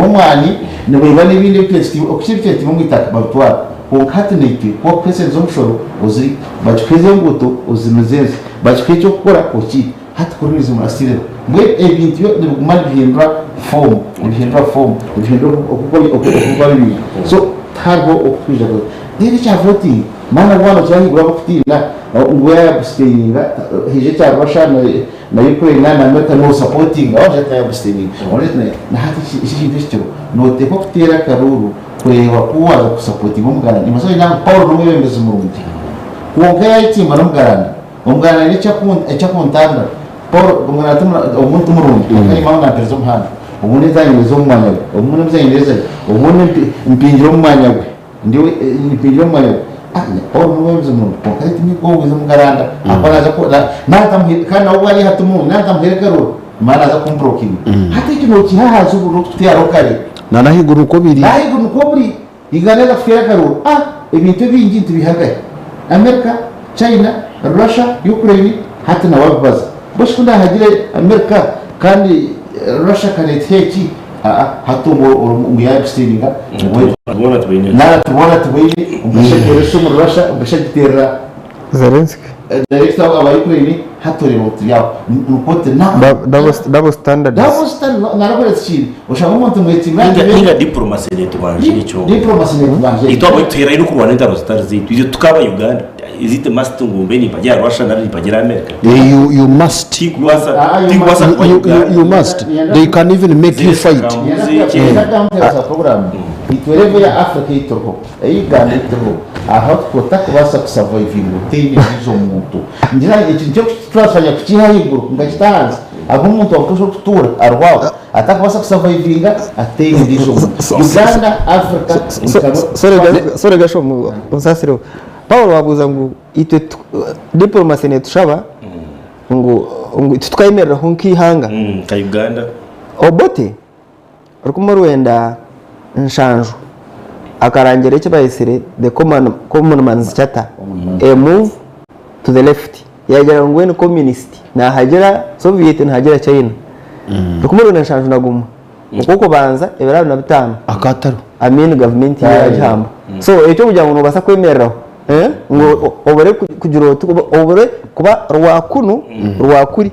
omwani, nibiiba n'ebindi okukira ebitwetibwa omu itaka babitwara. Kwonka hati naitwe ku bakuha esente z'omushoro ozirya, bakikuha ez'enguuto ozimiza ensi, bakikuha eky'okukora okiita. Hati colonialism still eriho. Mbwenu ebintu byo nibiguma nibihindura form, nibihindura form, nibihindura oku biba biri. So tihariho oku twija kuza. Then ekya voting, maana waaba nokira ahaiguru abakutiina ngu yaaba abstaininga haije ekya Russia na Ukraine na America no supportinga waaba oti abstaininga na hati eki ekintu ekikiriho noteekwa kuteera akaruuru kureeba ku waaza kusapotinga omugarani. Nimbaasa kugira ngu Paul n'omwebembezi murungi kwonka yaayetsimba n'omugarani, omugarani aine eki akuntandira. Paul omugarani obundi ti murungi kwonka nyima aho nampereza omuhanda, obundi nzanyereza omu mwanya gwe, obundi nzanyereza gye, obundi mpingire omu mwanya gwe. Ndi mpingire omu mwanya gwe. Paul n'omwebembezi murungi kwonka hati niiwe owize omugaranda ahakuba naaza ku naatamuhe kandi nawe obu ari hati murungi naatamuheera ekaruru mara naaza kumburokinga. Hati ekyo nookiiha ahansi obu orikuteeraho kare. Na n'ahaiguru nikwo biri. N'ahaiguru nikwo buri. Uganda yaaza kuteera akaruru, ah ebintu ebingi nitubiiha nkahi? America, China, Russia, Ukraine hati nawe abibaza. Mbwenu shi ku ndaahagire America kandi Russia ekareetaho eki? Aa hati obwo ngu yaabistaininga Boona tibaine. Naaba boona tibaine, omukazi agiteerera esimu Russia, omukazi agiteerera. Zelensky. Director wa Ukraine hati oreeba ngu turi aho nikwo oti na Double standards. Double standards narakoresa ekintu oshanga omuntu mwetimbire Ninga ninga diplomacy netubanja ekyo. Diplomacy netubanja Itwe abamwe tuheerayo n'okurwana entaro zitari zaitu. Itwe tukaba Uganda is it must ngu mbe nimpagira Russia nari nimpagira America? You, you must. Tinkubaasa tinkubaasa kuba You, you, Uganda. you must. They can even make you fight. Nyenda program itwe level ya Africa ei turiho Ei Uganda eturiho ahu otakubaasa kusavaivinga otaine ondiijo muntu. Ningira eki nikyo twashanya kukiiha ahaiguru nkakita ahansi ahu omuntu wabutoosha orikutuura ariho aho atakubaasa kusavaivinga ataine ondiijo muntu. Uganda, Africa, we cannot. Sorry Gashomu onsaasireho. Paul wabuuza ngu itwe diplomacy netushaba ngu itwe tukayemereraho nk'eihanga. Nka Uganda. Obote 1970 akarangira eki bayetsire the Common Man's Charter, a move to the left, yagira ngu mbwenu communist nahagira Soviet nahagira China. 1971 Okw'okubanza ebiro 25 Akatariho. Amin gavumenti ye yagihamba. So ekyo kugira ngu nobaasa kwemereraho ngu obure kugira oti obure kuba rwakunu rwakuri.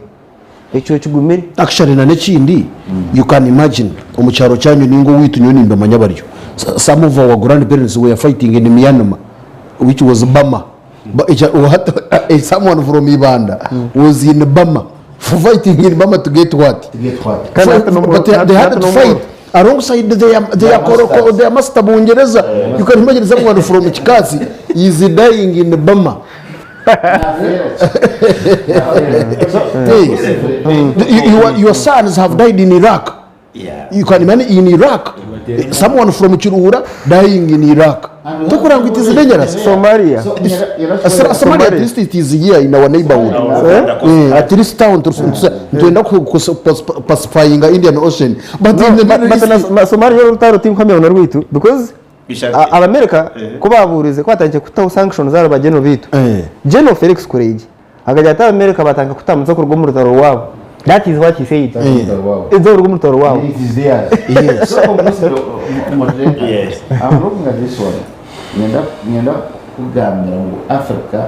Ekyo kigumire. Actually na nekindi you can imagine omu kyaro kyanyu ninga owaitu nyowe nimbamanya baryo some of our grand parents were fighting in Myanmar which was Burma someone from Ibanda was in Burma for fighting in Burma to get what? But they had to fight alongside their, their, their master Bungereza. You can imagine someone from Kikazi is dying in Burma. Hey, your sons have died in Iraq. You can imagine in Iraq, someone from Kiruhura dying in Iraq. Tokora ngu it is dangerous. Somalia. Somalia at least it is here in our neighborhood. Eh, at least town nitwenda pacifying Indian Ocean. But in the Middle East, Somalia orutaro tinkuhamya ngu norwitu because Abamerika ku baabuurize ku baatandikire kutaho sanctions ahari ba General baitu, General Felix Kureigi akagira ati Abamerika baatandika kutaha omuze kuruga omu rutaro rwabo. That is what he said. Omuze kuruga omu rutaro rwabo. It is theirs. Yes. So, Moderator, I'm looking at this one. Nyenda nyenda kugambira ngu Africa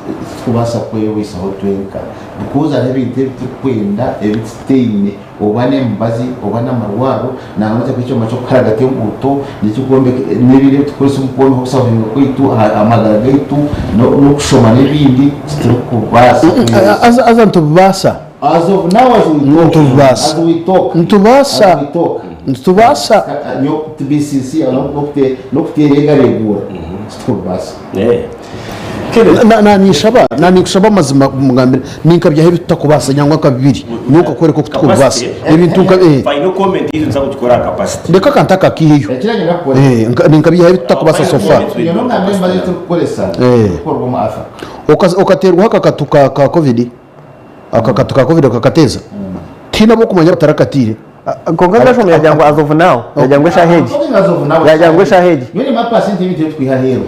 titukubaasa kwebaisaho twenka because hariho ebintu ebi turikwenda ebi tutaine. Oba n'emibazi, oba n'amarwariro, nangwa n'oteekaho ekyoma ky'okukaragata enguuto, n'eky'okwombeka, n'ebindi ebi turikukoresa omu kwombeka okusavaivinga kwaitu, aha magara gaitu, n'okushoma n'ebindi, titurikubaasa Haza haza nitubibaasa. As of now as we talk, Nitubibaasa. as we talk, Nitubaasa. as we talk, Nitubaasa. to be sincere, n'okuteera engaro eguura, titukubibaasa. Naninshaba naninkushaba amazima mugambire ninkabyaho ebitutakubaasa nyangwa nka bibiri nyowe nkakworeka oku tukubibaasa ebintu nka eh. Final comment yitu nza kugikora aha capacity. Reka akantu aka akiheyo Eh, nka- ninkabyihaho ebitutakubaasa so far Eh. Okateerwaho aka katu ka ka covid aka katu ka covid okakateeza tihaine abokumanya abatarakatiire. Kwonka Gashom yagira ngu as of now, yagira ngu eshaaha egi. Yagira ngu eshaaha egi. Nyowe nima percent y'ebintu ebi tukwiha aheeru.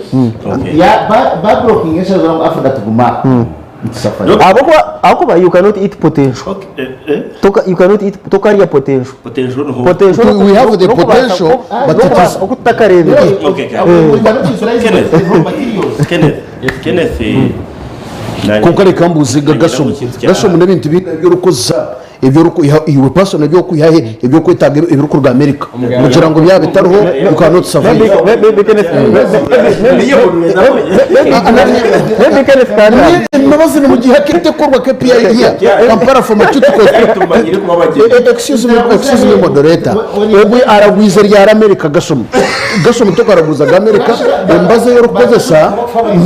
Ya ba ba blocking eshaaha zoona ngu Africa tuguma nitusafara. Ahabw'okuba ahabw'okuba you cannot eat potential. Toka you cannot eat tokarya potential. Potential niho. Potential We have the n'okubaasa potential, but it n'okubaasa is- oku tutakareebire. Okay, Kenneth. Kenneth. Kenneth. Kenneth. Kwonka reka mbuuze Gashomu. Gashomu n'ebintu bingahi ebi orikukozesa ebi orikwiha iwe personally ebi orikwiha he ebyokwetaaga ebirikuruga America kugira ngu byaba bitariho you cannot survive. Embabazi nimugiha k'eritekorwa KPI here Kampala Pharmaceuticals Excuse me, excuse me moderator ogwe aragwize ryari America Gashomu Gashomu tokaraguza ga America embazi ei orikukozesa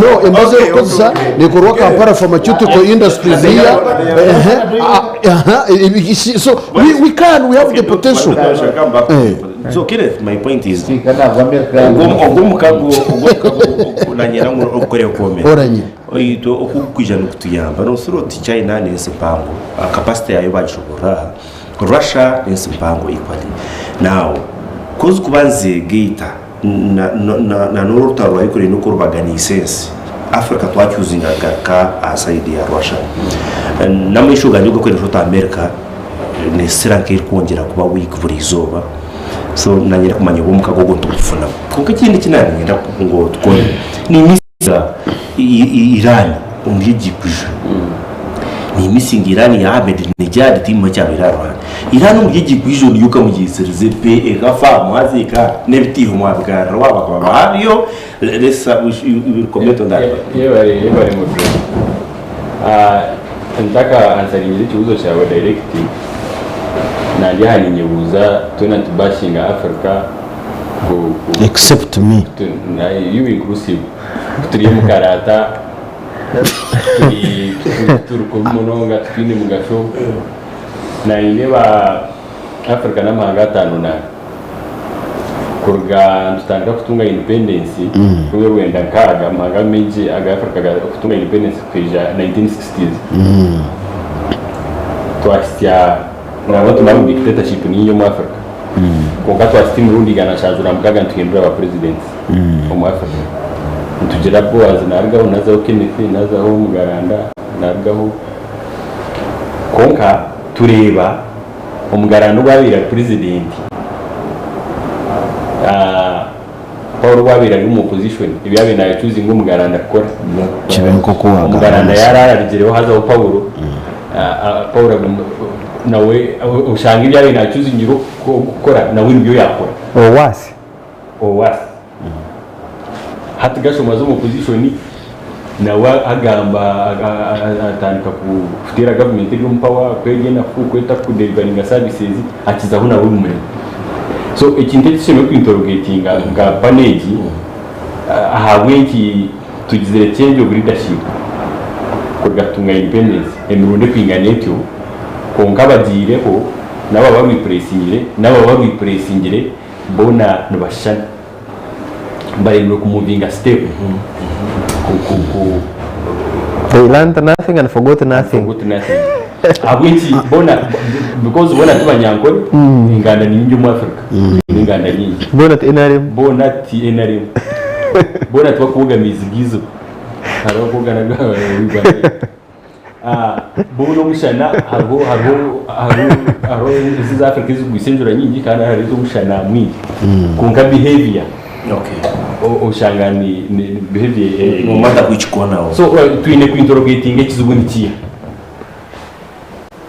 no embazi ei orikukozesa nekorwa Kampala Pharmaceutical Industries here ehe aha so we, we can we have the potential Eh. So Kenneth, my point is ogwo omukago ogwo omukago nanyenda ngu okukore comment. Oranye. Oitu okukwija nikutuyamba nosura oti China nensi mpango capacity yayo bagishoborora aha Russia nensi mpango equally now ku zikuba nizegaita na n'orutaro rwa Ukraine oku rubaganiise ensi, Africa twakyuzinga kugaruka aha sayidi ya Russia. N'amaisho gangye og'okureeba oti America neesisira nk'erikwongyera kuba weak buri izooba, so nanyenda kumanya obu omukago ogwo nitugufunamu. Kwonka ekindi eki naaba niinyenda ngu tukore, Iran. Omuri egi equation ni-missinga Iran ya Ahmedinejad tihaine ekyabaire aha ruhande. Iran omuri egi equation yo okamugyeserize pe ekafa mwaziika n'ebitiiho mwabigarura waaba bakaba bahariyo let's we will comment on that. Yebare yebare moderator. Ntaka answeringire ekibuzo kyawe direct, nandi aha ninyebuuza twena nitubashinga Africa ku ku Except me. You inclusive. Ku turi omu karaata turi turi kubi munonga titwine mugasho. Nindeeba Africa n'amahanga ataano na kuruga nitutandika kutunga independence rumwe rwenda nkaaga amahanga maingi aga Africa kutunga independence kwija 1960s twahitsya nangwa tumara ngu dictatorship ni nyingi omu Africa kwonka twahitsya emirundi 176 nituhindura ba presidents. omu Africa. Nitugira Boaz narugaho nazaho Kenneth nazaho Mugaranda narugaho kwonka tureeba Omugaranda obu abaire ari president Paul obu abaire ari omu opposition ebi abaire nayecuzinga Omugaranda kukora Kibe nk'oku wagamba Omugaranda Musa. yaaraara arugireho hazaho Paulo Paulo nawe oshanga ebi abaire nacuzingira kukora nawe nibyo yakora. Owasi. Owasi. Hati Gashoma aza omu opposition nawe agamba atandika kuteera gavumenti eri omu power ku eri enafu ku etakudeliveringa services akizaho nawe omurimo. So ekintu eki tushemereire ku interrogatinga nka panel egi ahabw'enki tugizire change of leadership kuruga tutunga independence emirundi ekwingana etyo kwonka abagiireho n'abo abarurepuresingire n'abo abarurepuresingire Boona nibashushana. Baremirwe ku movinga step ku ku ku They learnt nothing and forgot nothing. Forgot nothing. Ahabw'enki boona because boona ti banyankore, enganda ni nyingi omu Africa. N'enganda nyingi. Boona ti NRM. Boona ti NRM. Boona tibakwoga maizi g'eiziba. Hariho abakwoga nago Uganda. Boona omushana hariho hariho hariho hariho ensi za Africa ezigwisa enjura nyingi kandi hariho ez'omushana mwingi kwonka behavior oshanga ni ni behavior No matter which corner of so twine ku interrogatinga ekizibu ni kiiha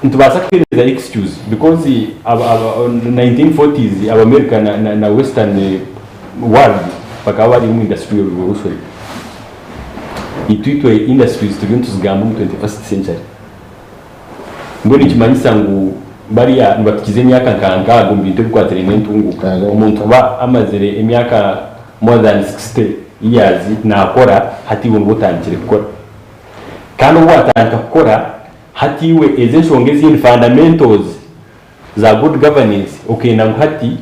nitubaasa kuheereza excuse because aba aba 1940s Abamerika na na na western world bakaba bari omu industrial revolution. Itwe itwe industries turiyo nituzigamba omu 21st century. Mbwenu nikimanyisa ngu bariya nibatukiza emyaka nka nkaaga omu bintu ebikwatiraine n'entunguuka. Omuntu kuba amazire emyaka more than 60 years naakora, hati iwe nibwo otandikire kukora. Kandi obu waatandika kukora, hati iwe ezi enshonga ezindi fundamentals za good governance okenda ngu hati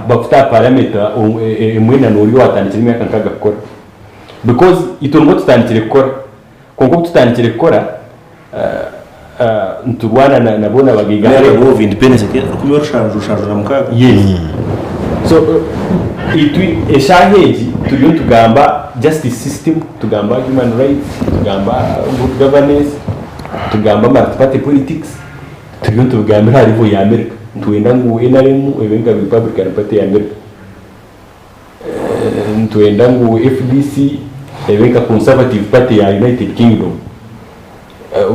bakute aha parameter emwe na noriya owatandikire emyaka nkaga kukora because itwe nibwo tutandikire kukora kwonka obu tutandikire kukora niturwana na boona abagaiga War of Independence 1776. Yes. So itwe eshaaha egi turiyo nitugamba justice system, tugamba human rights, tugamba good governance, tugamba multiparty politics. Turiyo nitubigambira aha level ya America. Nitwenda ngu nrm ebe nka Republican Party ya America. Nitwenda ngu FDC ebe nka Conservative Party ya United Kingdom.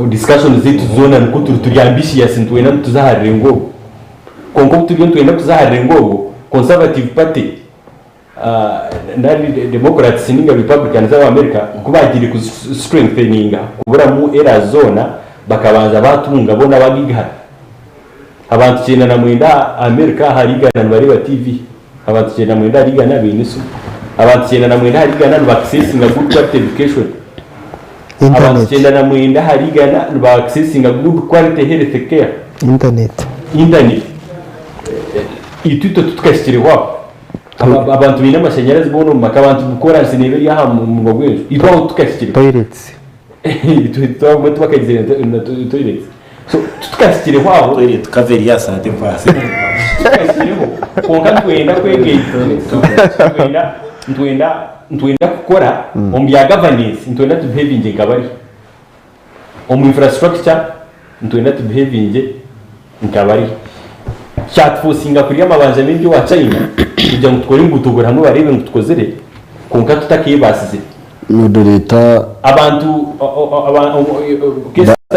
Discussions zaitu zoona nikwo turi, turi ambitious nitwenda ngu tuze aha rurengo orwo. Kwonka obu turiyo nitwenda kuza aha rurengo orwo, Conservative Party nari Democrats ninga Republicans aba America ku baagiire ku strengtheninga kuburamu errors zoona bakabanza baatunga boona bagaigahara. Abantu 99 America ahari igana nibareeba TV, abantu 99 ahari igana baine esimu, abantu 99 ahari igana niba accessinga good quality education, abantu 99 ahari igana niba accessinga good quality health care. Internet. Internet. Itwe itwe titukahikire aho. Abantu baine amashanyarazi boona omu maka, abantu koransi neeba eri aha munwa gw'enju. Itwe aho titukahikire. Toilets. Itwe abamwe tibakagizire na toilets. So titukahikireho aho. Toilet cover eri aha saate paasi. Titukahikireho kwonka nitwenda kwegaita, nitwenda nitwenda nitwenda kukora omu bya governance, nitwenda tubihevinge nka bari. Omu infrastructure nitwenda tubihevinge nka bari. Kyatufosinga kurya amabanja maingi owa China kugira ngu tukore enguuto buri hamwe bareebe ngu tukozire kwonka tutakeebaasize. Moderator Abantu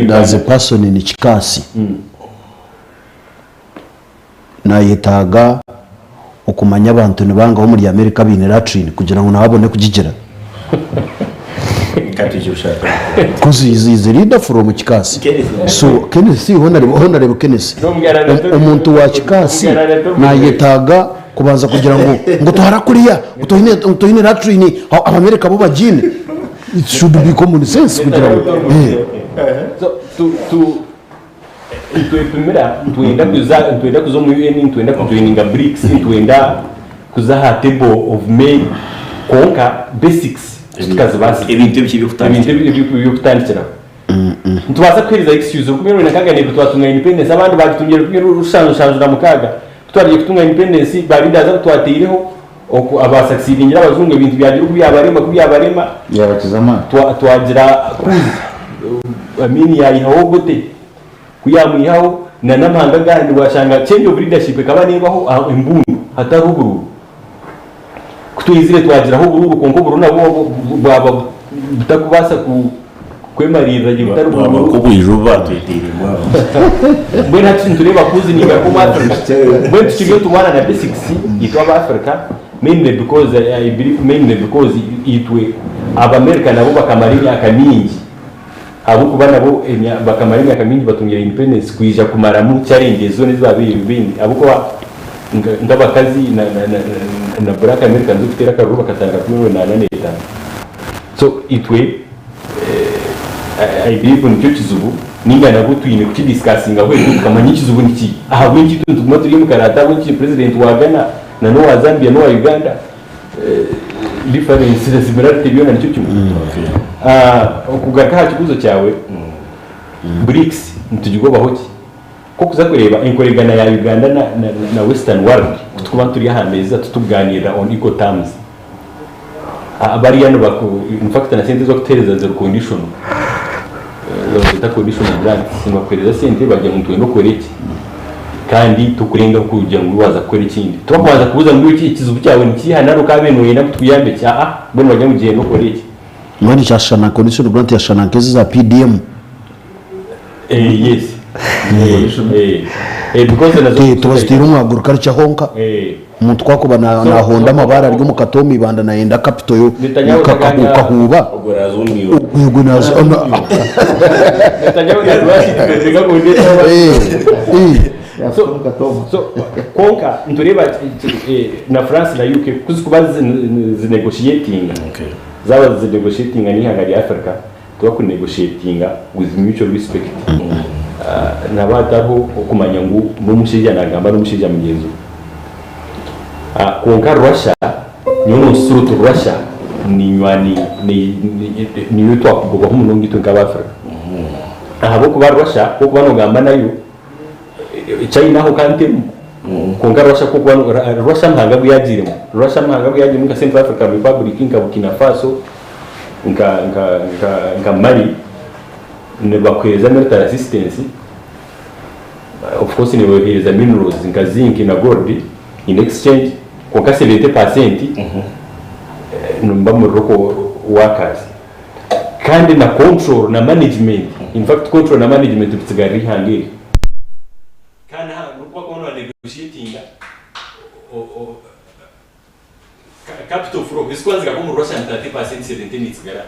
Does a person in Kikaasi nayetaaga okumanya abantu nibangahi omuri America abaine latrine kugira ngu nawe abone kugigira? Coz he is a leader from Kikaasi so Kenneth Honarebo Kenneth omuntu wa Kikaasi nayetaaga Kubanza kugira ngu ngu twara kuriya ngu toine ngu toine latrine Abamerika bo bagiine. It should be common sense kugira ngu eh. So tu tu nitwepimira nitwenda kuza nitwenda kuza omu UN nitwenda kujoininga BRICS nitwenda kuza aha table of men kwonka basics titukazibaasa. Ebintu ebikye eby'okutandikiraho. Ebintu eby'okutandikiraho. Nitubaasa kuheereza excuse 14 n'ebiri twatunga independence abandi baagitungire 1776. Ku twarigiye kutunga independence ba leaders abu twateireho oku aba succeedingire abajungu ebintu byagira oku byabarema ku byabarema Byabakiza amaani. twa twagira kuzi Amin yayihaho Obote ku yamwihaho na n'amahanga agandi washanga change of leadership ekaba nebaho aha embundu hatariho oburuuru. Ku twizire twagiraho oburuuru kwonka oburuuru nabwo bwaba butakubaasa ku kwemariirira gye butari Bwaba buruuru. nk'obwija obu baatweteiremu aho. Mbwenu hati nitureeba kuzi ningaruka omu Africa. Mbwenu tukiriyo niturwana na basics itwe aba Africa mainly because I believe mainly because itwe Abamerika nabo bakamara emyaka mingi ahabw'okuba nabo bakamara emyaka mingi batungire independence kwija kumaramu challenges zoona ezi baabaire baine ahabw'okuba nk'abakazi na black Americans okuteera akaruru bakatandika 1885. So itwe I believe nikyo kizibu ninga nabwo twine kuki discussingaho ekyo tukamanya ekizibu niki ahabw'enki itwe nituguma turi omu karate ahabw'enki president wa Ghana na n'owa Zambia n'owa Uganda difference na similarity byona nikyo kimwe. Okugaruka aha kibuuzo kyawe BRICS nitugigobaho ki? Nk'okuza kureeba enkoregana ya Uganda na western world kutukuba turi aha meeza tutukuganiirira on equal terms. Bariya nibaku in fact na sente ezibakutuhereza ziri conditional nibazeeta conditional grants nibakuhereza sente bagira ngu nitwenda okore eki kandi tokurengaho kugira ngu waaza kukora ekindi tibakubanza kubuuza ngu iwe ekizibu kyawe nikiiha nari okaabaire nooyenda ngu tukuyambe ki aa bo nibagira ngu gyenda okore eki. Mbwenu kyashushana conditional grant yashushana nk'ezi eza PDM. Yes. Because nazo Tubaziteire omu agriculture honka. Omuntu ku akuba nahonda amabaare ari omu katooma ibanda nayenda capital yo kahuuba ogwo naza Kwonka nitureeba na France na UK ku zikuba nizinegotiatinga, zaaba nizinegotiatinga n'eihanga rya Africa, Tibakunegotiatinga with mutual respect nihaba hatariho okumanya ngu n'omushaija nagamba n'omushaija mugyenzi we. Kwonka Russia nyowe nonsusura oti Russia ninywani niyo twakugobaho munonga itwe nk'aba Africa. Ahabw'okuba Russia ku orikuba nogamba nayo China aho ka ntemu kwonka Russia ku orikuba Russia amahanga agu yagiiremu Russia amahanga agu yagiiremu nka Central African Republic nka Burkina Faso nka nka nka nka Mali nibakuheereza military assistance of course nibaheereza minerals nka zinc na gold in exchange kwonka 70% nimuba muri local workers kandi na control na management in fact control na management bitsigarira eihanga eryo. Kandi aha nokuba kuba noba negotiatinga Capital flow ezikwanzika nka omuri Russia ni 30% 70 nitsigara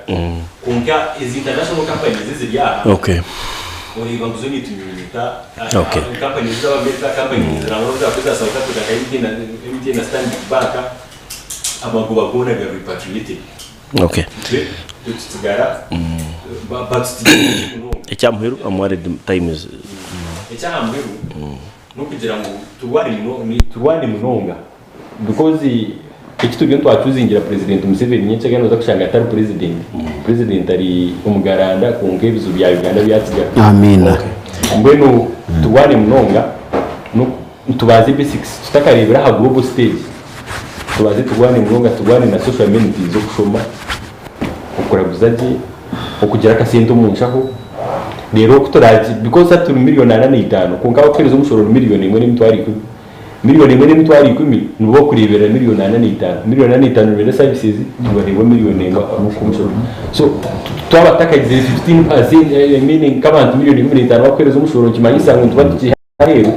kwonka ezi international companies eziri aha oreeba ngu zo nitunyunyuta companies ez'Abamerika companies nangwa nobu zakuba eza South Africa nka MTN MTN na Stanbic Bank amagoba goona gari repatriated itwe tutsigara batutsigire munonga. Ekyamuheru amuhared times. Ekyahamuheru N'okugira ngu turwane munonga because eki turiyo nitwacuzingira Purezidenti Museveni nyenkya nooza kushanga atari Purezidenti. Purezidenti ari omugaranda kwonka ebizibu bya Uganda byatsigara. Amiina. Mbwenu turwane munonga tubanze basics tutakareebire aha global stage tubanze turwane munonga turwane na social amenities okushoma, okuraguza gye, okugira akasente omu nshaho reero ku turaagi because hati turi miriyoni ana na itaano kwonka abakuheereza omushoro ni miriyoni emwe n'emitwaro ikumi. Miriyoni emwe n'emitwaro ikumi nibo bakureeberera miriyoni ana n'eitaano. Miriyoni ana n'eitaano nibeenda services nibaheebwa miriyoni emwe omushoro. So twaba tutakagizire 15% I mean nk'abantu miriyoni 15 bakuheereza omushoro nikimanyisa ngu nituba tukiri aheeru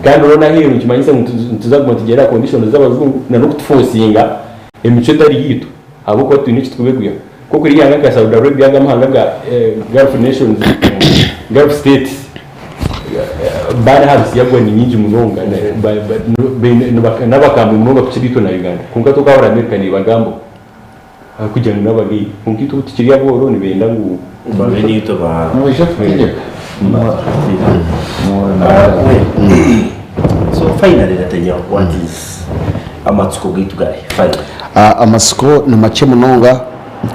kandi reero n'aheeru nikimanyisa ngu nituza kuguma nitugyendera aha conditions z'abajungu na n'okutufosinga emicwe etari yaitu ahabw'okuba twine eki turikubeguyaho. Nk'oku eihanga nka Saudi Arabia aga amahanga ga Gulf nations, Gulf states baana aha bisiya ni nyingi munonga n'abakambwe munonga kukira itwe na Uganda. Kwonka tokahurira America nebagambaho ahabw'okugira ngu n'abagaiga. Kwonka itwe obu tukiri abooro nibenda ngu Babe naitwe ba. Nibaija kutegyeka. So finally Netanyahu what is amatsiko gaitu gari finally? Amatsiko ni makye munonga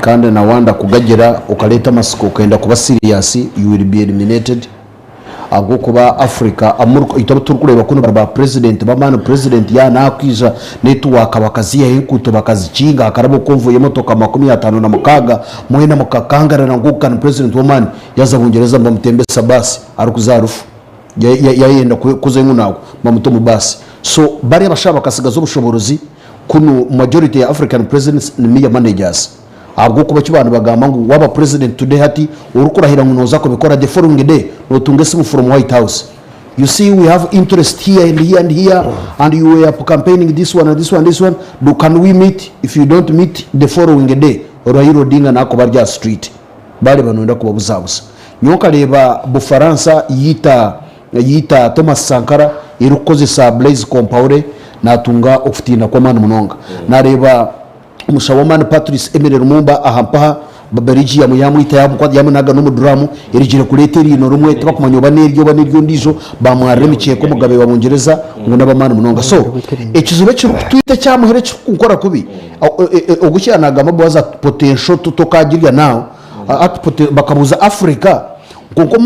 kandi na wanda kugagira okareeta amatsiko okenda kuba serious you will be eliminated ahabw'okuba Africa itwe abu turikureeba kunu bari ba president b'amaani president yaaba nakwija network bakaziihaho enkuuto bakazikinga hakaraba convoy y'emotoka 56 mwena mukakangarana ngu ogu ka ni president w'amaani yaaza Bungyereza nibamutembesa baasi arikuza aha rufu. Yayenda kuza ngu nagwa bamuta omu baasi. So bariya abashaija bakasigaza obushoborozi kunu majority ya African presidents ni mere managers ahabwokuba eki baaba nibagamba ngu waba president today hati orikurahira ngu noza kubikora the following day notunga esimu from white house you see we have interest here and here and here and you were campaigning this one and this one this one do can we meet if you don't meet the following day Raila Odinga nakuba ari aha street. Baareeba nooyenda kubabuzabuza. Nyowe nkareeba Bufaransa yaita yaita Thomas Sankara erikukozesa Blaise Compaoré naatunga okutiina kw'amaani munonga. Naareeba omushaho w'amaani Patrice Emery Lumumba aha mpaha Belgium yaamwita yaamukwata yaamunaga n'omu duramu erigire kureeta eriino rimwe tibakumanya oba n'erye oba n'ery'ondiijo baamwarira emikyeeka omugabe wa Bungyereza ngu n'ab'amaani munonga. So ekizibu ekirikutwita ekyamuhire ekirikunkora kubi Ogu eki yaanagamba Boaz ati potential tokagirya now ati bakabuuza Africa kwonka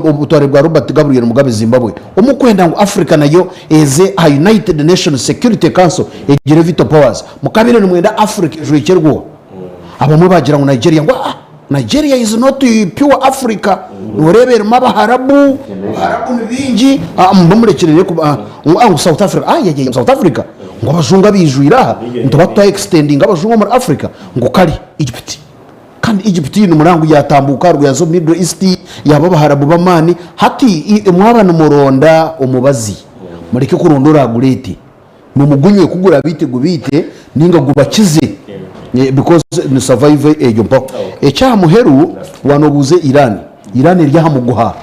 obutware bwa Robert Gabriel Mugabe Zimbabwe omukwenda ngu Africa nayo eze aha United Nations Security Council egire veto powers mukabaire nimwenda Africa ejwekyerwe abamwe bagira ngu Nigeria ngu aa Nigeria is not pure Africa noreeba erimu abaharabu abaharabu nibingi murekyerere ngu South Africa ayayaya South Africa ngu abajungu abaijwire aha nituba tuta extendinga abajungu omuri Africa ngu kare Egypt kandi Egypt nimureba ngu yatambuuka aharuguru yaza omu Middle East yaba abaharabu b'amaani hati mwaba nimuronda omubazi mureke kuronda oragureete Nimugunywe ku gurabaite gubaite ninga gubakize because ni survive egyo mpaho. Ekyaha muheru wanobuuza Iran, Iran eri aha muguha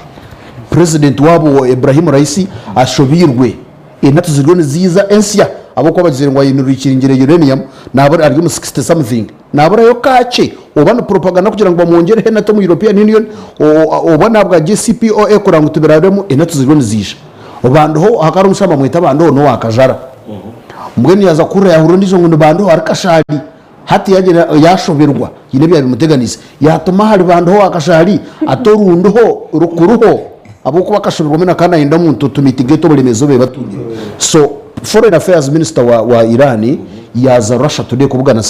president waabo Ebrahim Raisi ashobiirwe enatu ziriyo niziiza ensya ahabwokuba bagizire ngu aine rwikiringire uranium nabura ari omu 60 something naburayo kakye oba ni propaganda kugira ngu bamwongyereho enatu omu European Union oba nahabwa JCPOA kureba ngu tibirabiremu enatu ziriyo niziija. Bandiho hakaba hariho omushaija bamweta Bandiho n'owa Kajara. Mbwenu yaaza kuhurira yaahurira ondiijo ngu ni Bandiho ari Kashaari. Hati yaagira yaashoberwa haine ebyaba bimuteganiise. Yaatuma ahari Bandiho owa Kashaari ati orundiho rukuruho ahabw'okuba akashoberwa mbwenu akaba naayenda omuntu to mitigate oburemeezi obu batungire. So foreign affairs minister wa, wa Iran yaaza Russia today kubugana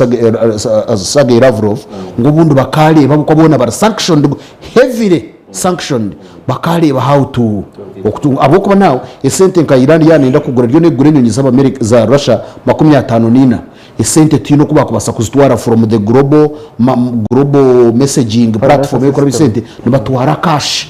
Sergei Lavrov ngu obundi bakaareeba ahabw'okuba boona bari sanctioned heavily. sanctioned bakareeba how to okutunga ahabw'okuba now esente nka Iran yaaba neyenda kugura eriyo negura enyonyi z'Abamerika za Russia 54 esente tihaine oku bakubaasa kuzitwara from the global ma global messaging platform erikurabaho esente nibatwara cash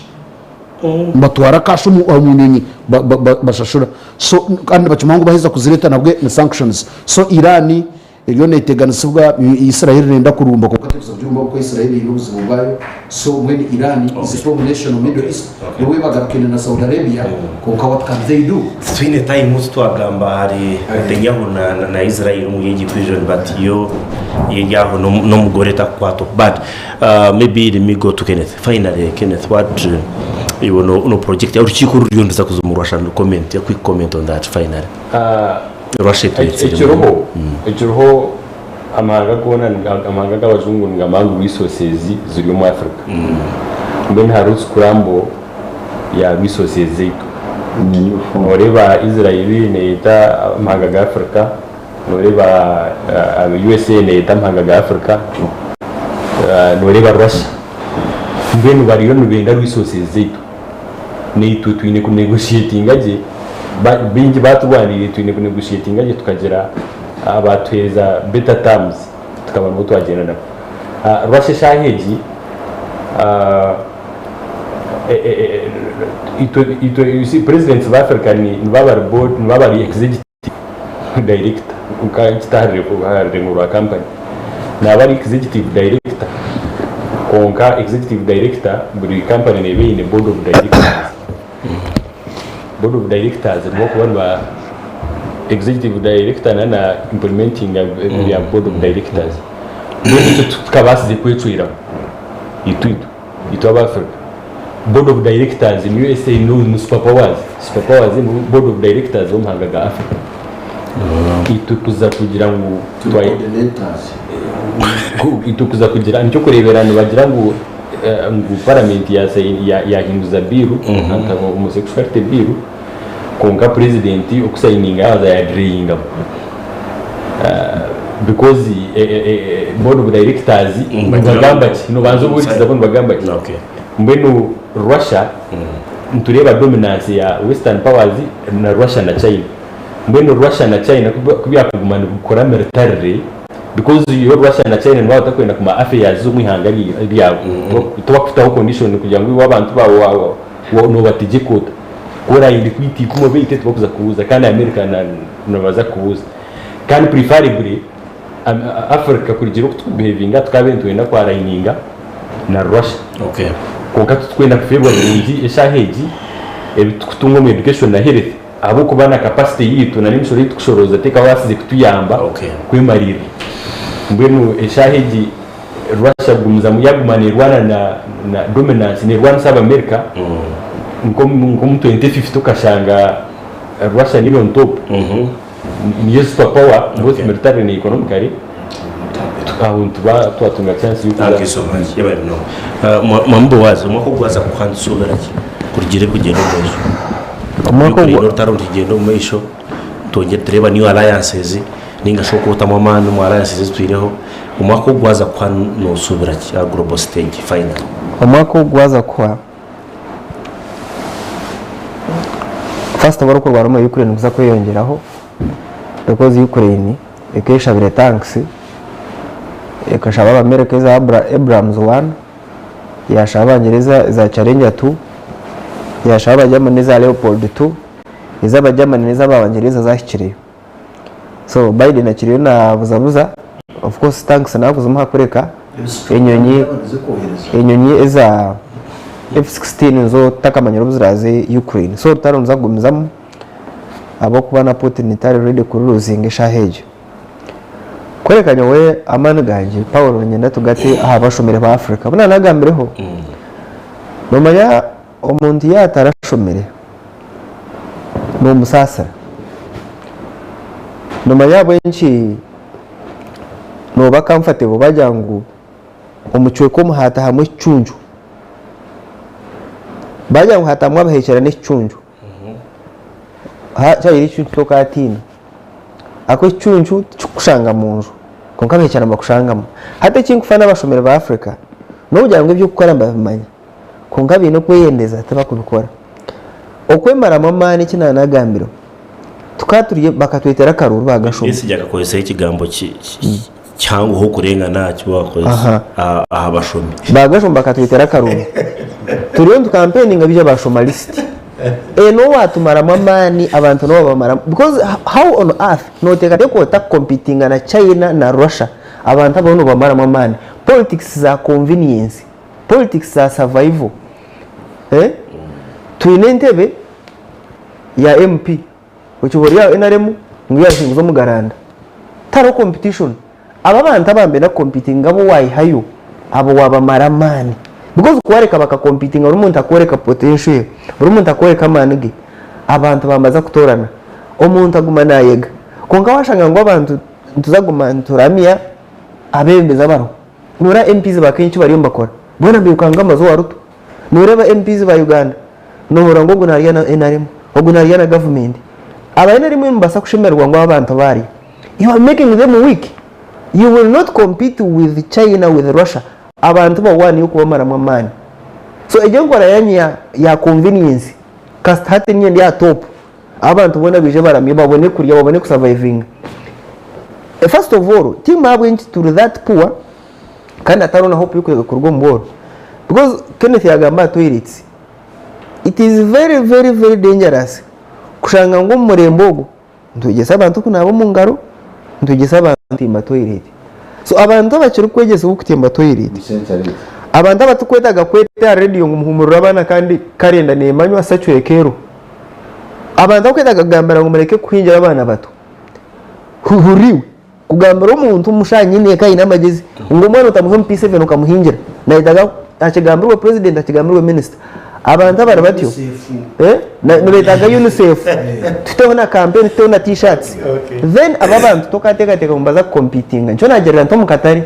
nibatwara cash omu omu nyonyi ba ba ba bashashura so kandi nibakimanya ngu baheza kuzireeta nabwe ni sanctions so Iran Eriyo neteganisibwa, Israel neyenda kurumba kwonka terikuza kugirumba ahabw'okuba Israel eine obuzibu bwayo so mbwenu Iran is a strong nation omu Middle East n'obu ebagarukine na Saudi Arabia kwonka what can they do? Titwine time titwagamba ahari Netanyahu na na Israel omuri egi equation but yo eri aho n'omugore takukwatwaho but maybe let me go to Kenneth finally Kenneth what iwe no project orukiiko ruriyo niruza kuza omu Russia comment a quick comment on that finally. Ekiriho ekiriho amahanga goona amahanga g'abajungu nigamanya ngu resources ziri omu Africa. Mbwenu hariho scramble ya resources zaitu. Noreeba Israel neyeta amahanga ga Africa, noreeba USA neyeta amahanga ga Africa, noreeba Russia. Mbwenu bariyo nibenda resources zaitu. Naitwe twine ku negotiatinga gye. Baingi baaturwaniire twine kunegoshiyetinga gye tukagira baatuheereza better terms tukaba nibo twagyenda nabo. Russia eshaaha egi itwe you see presidents ba Africa nibaba bari board nibaba bari executive director nka ekita aha rurengo rwa company naba ari executive director kwonka executive director buri company neeba eine board of directors. Board of directors nibo kuba niba executive director na na implementing ebya board of directors. Mbwenu itwe tukabaasize kwecweramu itwe itwe itwe aba Africa. Board of directors niyo USA niyo ni super powers, super powers ni board of directors b'omuhanga ga Africa. Itwe kuza kugira ngu Turi coordinators. Itwe kuza kugira nikyo kureebera nibagira ngu ngu paramenti yahinduza biiru, anti homosexuality bill, kwonka purezidenti okusayininga yaabanza yadireyingamu because board of directors nibagamba ki, nobanza obuhurikiza bo nibagamba ki. Mbwenu Russia nitureeba dominance ya western powers na Russia na China. Mbwenu Russia na China ku byakuguma nibikora militarily, Because yo Russia na China nibaba batakwenda kumanya affairs z'omu ihanga ryabo. Tibakutaho condition kugira ngu iwe abantu baawe nobategyeka ota. Ku orayende kwita ikumi obaite tibakuza kubuuza kandi America nibaza kukubuuza. Kandi preferably Africa kurugiirira oku tukubehavinga tukaabaire nitwenda ku aligninga na Russia. Kwonka titukwenda kufeerwa birungi eshaaha egi ebi tukutunga omu education na health. Ahabw'okuba na capacity yaitu na n'emishoro ei tukushorooza tekabaasize kutuyamba kwemariirira. Mbwenu eshaaha egi Russia kugumizamu yaguma neerwana na na dominance neerwanisa Abamerika nk'omu 2050 okashanga Russia niyo eri on top niyo super power both militarily na economically aho nituba twatunga chance y'okuza Thank you so much. Yebare munonga. Mwami Boaz, omwaka ogu gwaza kukuha nitusuubira ki kurugiirira ebirikugyenda omu maisho? Omwaka Ukraine ogu orutaro nirugyenda omu maisho, twongyere tureeba new alliances ninga shi okwootamu amaani omu alliances ezitwireho. Omwaka ogu gwaza kukuha noosuubira ki aha global stage finally? Omwaka ogu gwaza kuhwa, first of all okurwana omuri Ukraine nikuza kweyongyeraho because Ukraine ekeshabire tanks, ekashaba Abamerika eza Abrams one, yashaba Abangyereza eza Challenger two, yashaba Abagermany eza Leopold two, ez'Abagermany n'ez'Abangyereza zahikireyo. So Biden akiriyo nabuzabuza, of course tanks nakuzimuha kureka enyonyi enyonyi eza F-16 nizo tutakamanyire obu ziraaze Ukraine. So orutaro niruza kugumizamu ahabw'okuba na Putin tari ready kururuzinga eshaaha egyo. Kworeka nyowe amaani gangye Paul niinyenda tugate aha bashomire ba Africa. Obu naanagambireho, noomanya omuntu yaaba atarashomire noomusaasira. Noomanya ahabw'enki nooba comfortable baagira ngu omucweka omu haatahamu ekicuncu? Baagira ngu haatahamu abaheekyera n'ekicuncu, kyabaire ekicuncu tokaatiina. Ahakuba ekicuncu tikikukushanga mu nju kwonka abahekyera nibakushangamu. Hati ekinkufa n'abashomire ba Africa n'okugira ngu eby'okukora nibabimanya kwonka baine okweyendeza tibakubikora. Okwemaramu amaani eki naanagambire tukaba turi bakatwetera akaruuru baagashoma. Besigye akakozesa ekigambo kihangoho kurengana aha ki wakozesa aha bashomi. Baagashoma bakatwetera akaruuru turiyo nitukampeninga baija baashoma lisiti. Eno watumaramu amaani abantu nabo wabamaramu because how on earth noteekateeka ota kukompitinga na China na Russia abantu abo nobamaramu amaani. Politics za convenience, politics za survival eh twine entebe ya MP okiba ori aha NRM ngu yahinguza omugaranda tihariho competition. Abo abantu abambenda kukompitinga abu wayihayo abo wabamara amaani because kuwareka bakakompitinga buri muntu akworeka potential ye, buri muntu akworeka amaani ge, abantu bambaza kutorana omuntu aguma nayega kwonka washanga ngu abantu nituza kuguma nituramya abebembezi abariho noreeba MPs ba Kenya eki bariyo nibakora boona nibirukanga amaju owa Ruto, noreeba MPs ba Uganda nohurira ngu ogu narya na NRM ogu narya na gavumenti, aba NRM nibabaasa kushemererwa ngu aba abantu barya. You are making them weak. You will not compete with China with Russia. Abantu ba one yokubamaramu amaani. So egyo enkora yanyu ya, ya convenience kasita hati niinye ndi aha top. Abantu boona baije baramye babone kurya babone kusavaivinga. First of all, tiimwe ahabw'enki turi that poor kandi hatariho na hope y'okuruga omu bworo because Kenneth yagamba aha toilets. It is very very very dangerous kushanga ngu omu murembe ogu nitwegyesa abantu kunaaba omu ngaro, nitwegyesa abantu kutimba toilet. So abantu abakirikwegyesibwa okutimba toilet, abantu abatukwetaaga kweta aha radio ngu muhumurire abaana kandi karenda nemanywa sacweka eriho. Abantu abakwetaaga kugambira ngu mureke kuhingira abaana bato, hurira iwe kugambira omuntu omushaaha nyine eka aine amagyezi ngu omwana otamuha omu P7 okamuhingira nayetaaga akigambirwe president akigambirwe minister. Abantu abari batyo nibetaaga UNICEF tuteho na campaign tuteho na t-shirts then abo abantu tokateekateeka ngu nibaza kucompetinga. Nikyo naagirira nti omu katare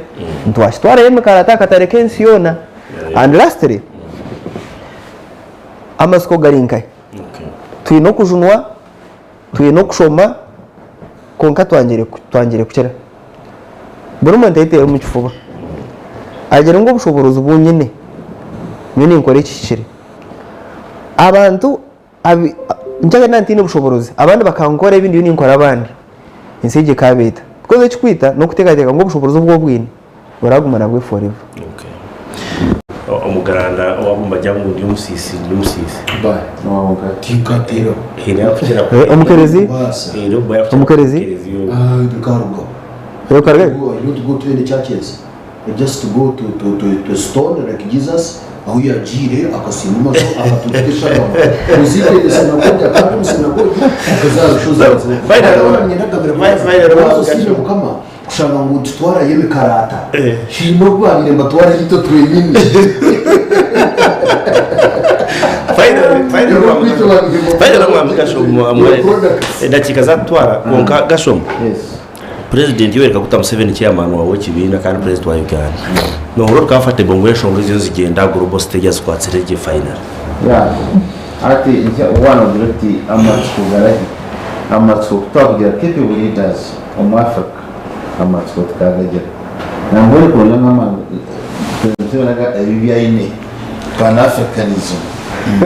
nitwakitwarayo emikarata akatare k'ensi yoona. And lastly, amatsiko gari nkahi? Twine okujunwa, twine okushoma kwonka twangire twangire kukira. Buri muntu ayeteere omu kifuba agire ngu obushoboorozi obu nyine nyowe ninkora ekihikire. Abantu abi nkyagenda naaba ntaine bushoboorozi abandi bakankora ebi ndiyo ninkora abandi, ensi egi ekaabeeta. Because ekikwita n'okuteekateeka ngu obushoboorozi obu obwine oraguma nabwo forever. Omugaranda owabumba ngu ndi omusiisi ndi omusiisi. Tinkateeraho. Eh, omukerezi? Omukerezi? Nkarugaho. Eh, okarugayo? I don't go to any churches. I just go to, to, to, to stone like Jesus ahu yagiire akasiima amajo akatuuka eshagama oziire esinagogi akandi omu sinagogi akazaara osiime mukama Kushanga ngu nitutwarayo emikarata, haine obu baabaire nibatwarayo itwe twenyini. Finally mwami Gashoma edakiika zatutwara kwonka Gashoma President Yoweri Kaguta Museveni chairman wawe w'ekibiina kandi president wa Uganda nohurira ori comfortable ngu enshonga eziyo nizigyenda aha global stage azikwatsire gye finally? Yeah hati waaba nogira oti amatsiko garahi? Amatsiko kutwakugira capable leaders Omu Africa amatsiko tukagagira. Nambwenu kuronda ngu President Museveni aga ebi ebi aine, Pan Africanism,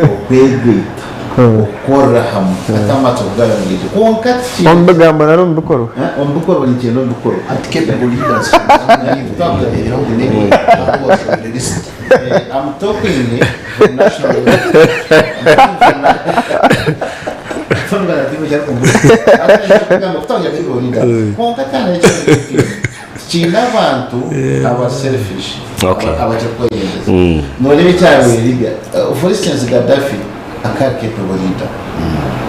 okwegaita, okukorera hamwe, hati amatsiko gayongiire. Kwonka tikiine. Omu bigambo nari omu bikorwa? Omu bikorwa nikyenda omu bikorwa. Ati capable leaders I'm talking from national level. Tikiine abantu aba selfish abaija kweyendeza. Noreeba ekyabaire Libya, for instance Gaddafi akaba ari capable leader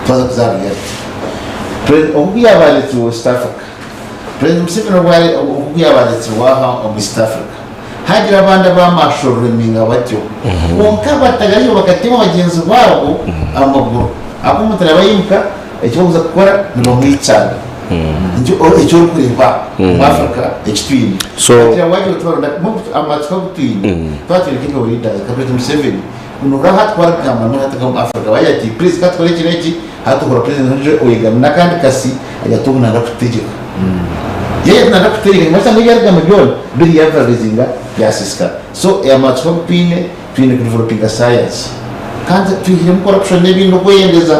twaza kuza aha reality. Obu ku yaaba areetsirwe West Africa, President Museveni obu ku yaaba areetsirwe aha omu East Africa, Haagira abandi abaamashororeminga batyo, kwonka abatagariho bakatema bagyenzi baabo amaguru. Ahakuba omuntu araba aimuka, eki barikuza kukora nibamwitsana. Nikyo eki orikureeba omu Africa eki twine. Hati waagira oti baronda amatsiko agu twine, twaba twine capable leaders nka President Museveni, nohurira hati ku arikugamba mbwenu hati nk'omu Africa baagira bati please ka tukore eki n'eki, hati ohurira President ondiijo oyegami n'akandi kasi agira ati ogu nayenda kututegyeka. Yaija nayenda kututegyeka nikimanyisa ngu ebi arikugamba byona biri yabivarizinga byasiisikara. So amatsiko agu twine, twine kudevelopinga science kandi twihiremu corruption n'ebindi n'okweyendeza.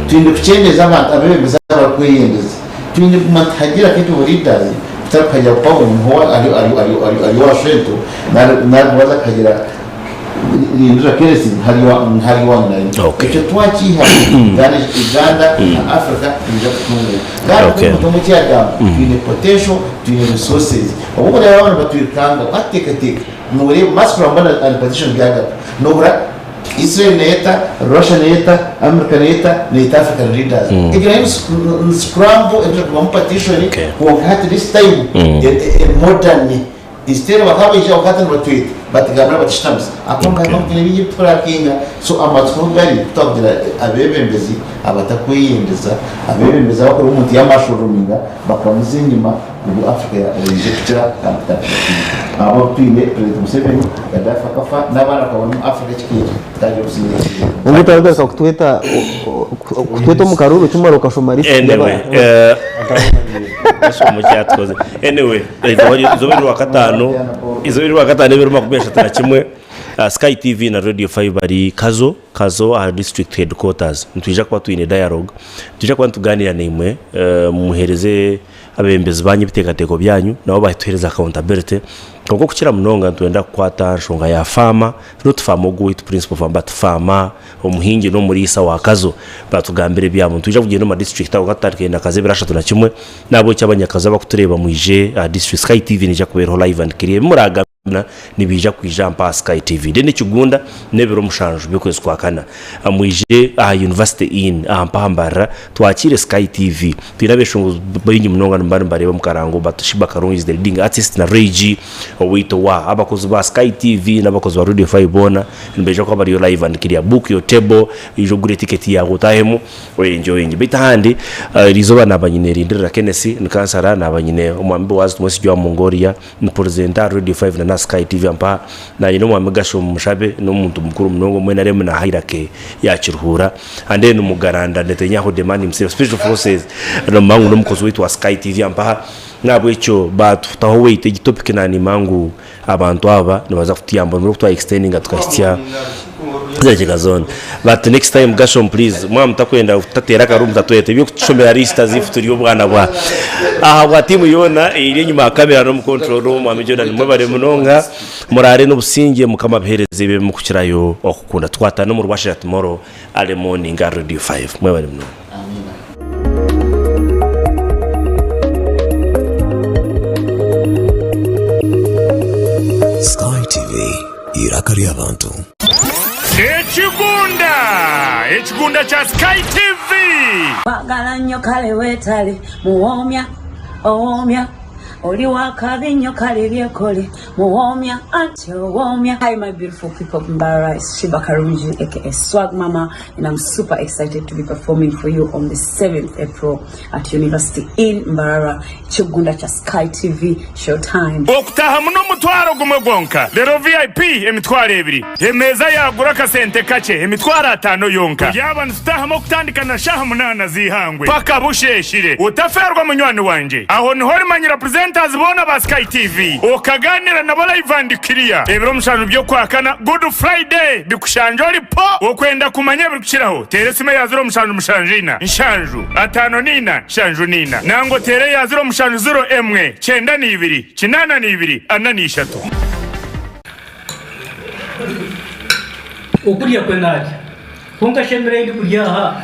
Twine kukyendeeza abantu, abeebembezi abarikweyendeza. Twine kuguma nituhagira capable leaders kutari kuhagira Paulo ngu niwe ari owa Shwento nari Boazi akahagira Rindira Keresi hari owa nyina. Ekyo twakiihaho then Uganda na Africa niija kutunguuka. Kandi nk'omuntu omwe eki yagamba, twine potential, twine resources. Obu orikureeba abaana nibatwirukanga, wateekateeka noreeba Musk mbwenu ari position byagaruka. Nohurira Israel neyeta, Russia neyeta, America neyeta, neyeta African leaders. Egyo nayo ni scramble erikurugamu partition kwonka hati this time modern. Instead bakaba baija bakaba nibatweta batugambira batushutamisa ahakuba mukaba mutwine bingi ebitukurakinga so amatsiko ahu gari kutwakugira abebembezi abatakweyendeza abebembezi abakureba omuntu yamashorominga bakamuza enyima ngu Africa eije kukira kandi tukatandika abo abutwine president Museveni Gaddafi akafa nabandi bakabona omu Africa ekikaija tukagira obusinge Obwo otarikugaruka kutweta kutweta omu karuuru kimara okashoma list Anyway, Gashoma ekyatukoze. Anyway, eizooba eri Rwakataano, eizooba eri Rwakataano ebiro 31. Sky TV na Radio 5 bari Kazo, Kazo aha district headquarters. Nitwija kuba twine dialogue, nitwija kuba nitugaaniira naimwe, muheereze abeebembezi baanyu ebiteekateeko byanyu, nabo batuheereze accountability. Kwonka okukira munonga nitwenda kukwata aha nshonga ya farmer, not farmer ogu owaitu principal farmer but farmer omuhingi n'omuriisa wa Kazo batugambire ebyabo. Nitwija kugyenda omu ma district ago tutandikire na Kazo ebiro 31 nahabwekyo abanyakazo abakutureeba mwije aha district Sky TV neija kuba eriho live and clear ebi muragamba byona nibiija kwija mpa aha Sky TV. Then ekigunda n'ebiro 7 by'okwezi kwa kana mwije aha University Inn aha mpaha Mbarara twakiire Sky TV. Twine abeshongozi baingi munonga nimuba nimubareeba omu karango but Sheebah Karungi is the leading artist na Ray G owaitu owa abakozi ba Sky TV n'abakozi ba Radio 5 boona nibaija kuba bariyo live and clear. Book your table, ija ogure ticket yaawe otahemu oyenjoyinge. Beitu ahandi eriizooba naaba nyine Rindirira Kenneth ni kansara, naaba nyine omwami Boaz Tumwesigye owa Mongolia, ni purezenta aha Radio 5 na na Sky TV mpaha naanye n'omwami Gashom Mushabe n'omuntu mukuru munonga omu NRM naaha eiraka ya Kiruhura. And then Mugaranda Netanyahu the man himself special forces nomanya ngu n'omukozi waitu wa Sky TV ampaha. Nahabwekyo baatutaho weight egi topic naniima ngu abantu aba nibaza kutuyamba obu twa extendinga tukahitsya edakiika zoona. But next time Gashom please mwaba mutakwenda kutateera akaruru mutatweta eby'okutushomera list as if turi obwana bwa aha bwa tiimu yoona eri enyima ya kamera n'omu control room Mwami Jordan mwebare munonga muraare n'obusingye Mukama abiheereze ebi mukukirayo okukunda. Tukwatane omu rwashera tomorrow early morning aha Radio 5 mwebare munonga. Sky TV, eiraka ry'abantu. Ekigunda! Ekigunda kya Sky TV! Kwagala nnyo kale weetale muwoomya owoomya oli wakabi nnyo kale byekole muwoomya anti owoomya. Hi my beautiful people of Mbarara, it's Sheebah Karungi aka Swag Mama and I'm super excited to be performing for you on the 7th April at University in Mbarara, Kigunda kya Sky TV Showtime. Okutahamu n'omutwaro gumwe gwonka, reero VIP emitwaro ebiri, emeeza yaagura akasente kakye 50,000 yonka. Turyaba nitutahamu okutandika na shaaha munaana z'eihangwe paka busheeshire. Otafeerwa munywani wangye. Aho niho orimanyira presenters boona ba Sky TV, okagaaniira nabo live and clear. Ebiro 7 by'Okwakana, Good Friday, bikushangye ori po! Okwenda kumanya ebirikukiraho, teera esimu eya 0774 7 54 74 nangwa oteere eya 0701 92 82 43. Okurya kwe narya, kwonka ashemereire kurya aha.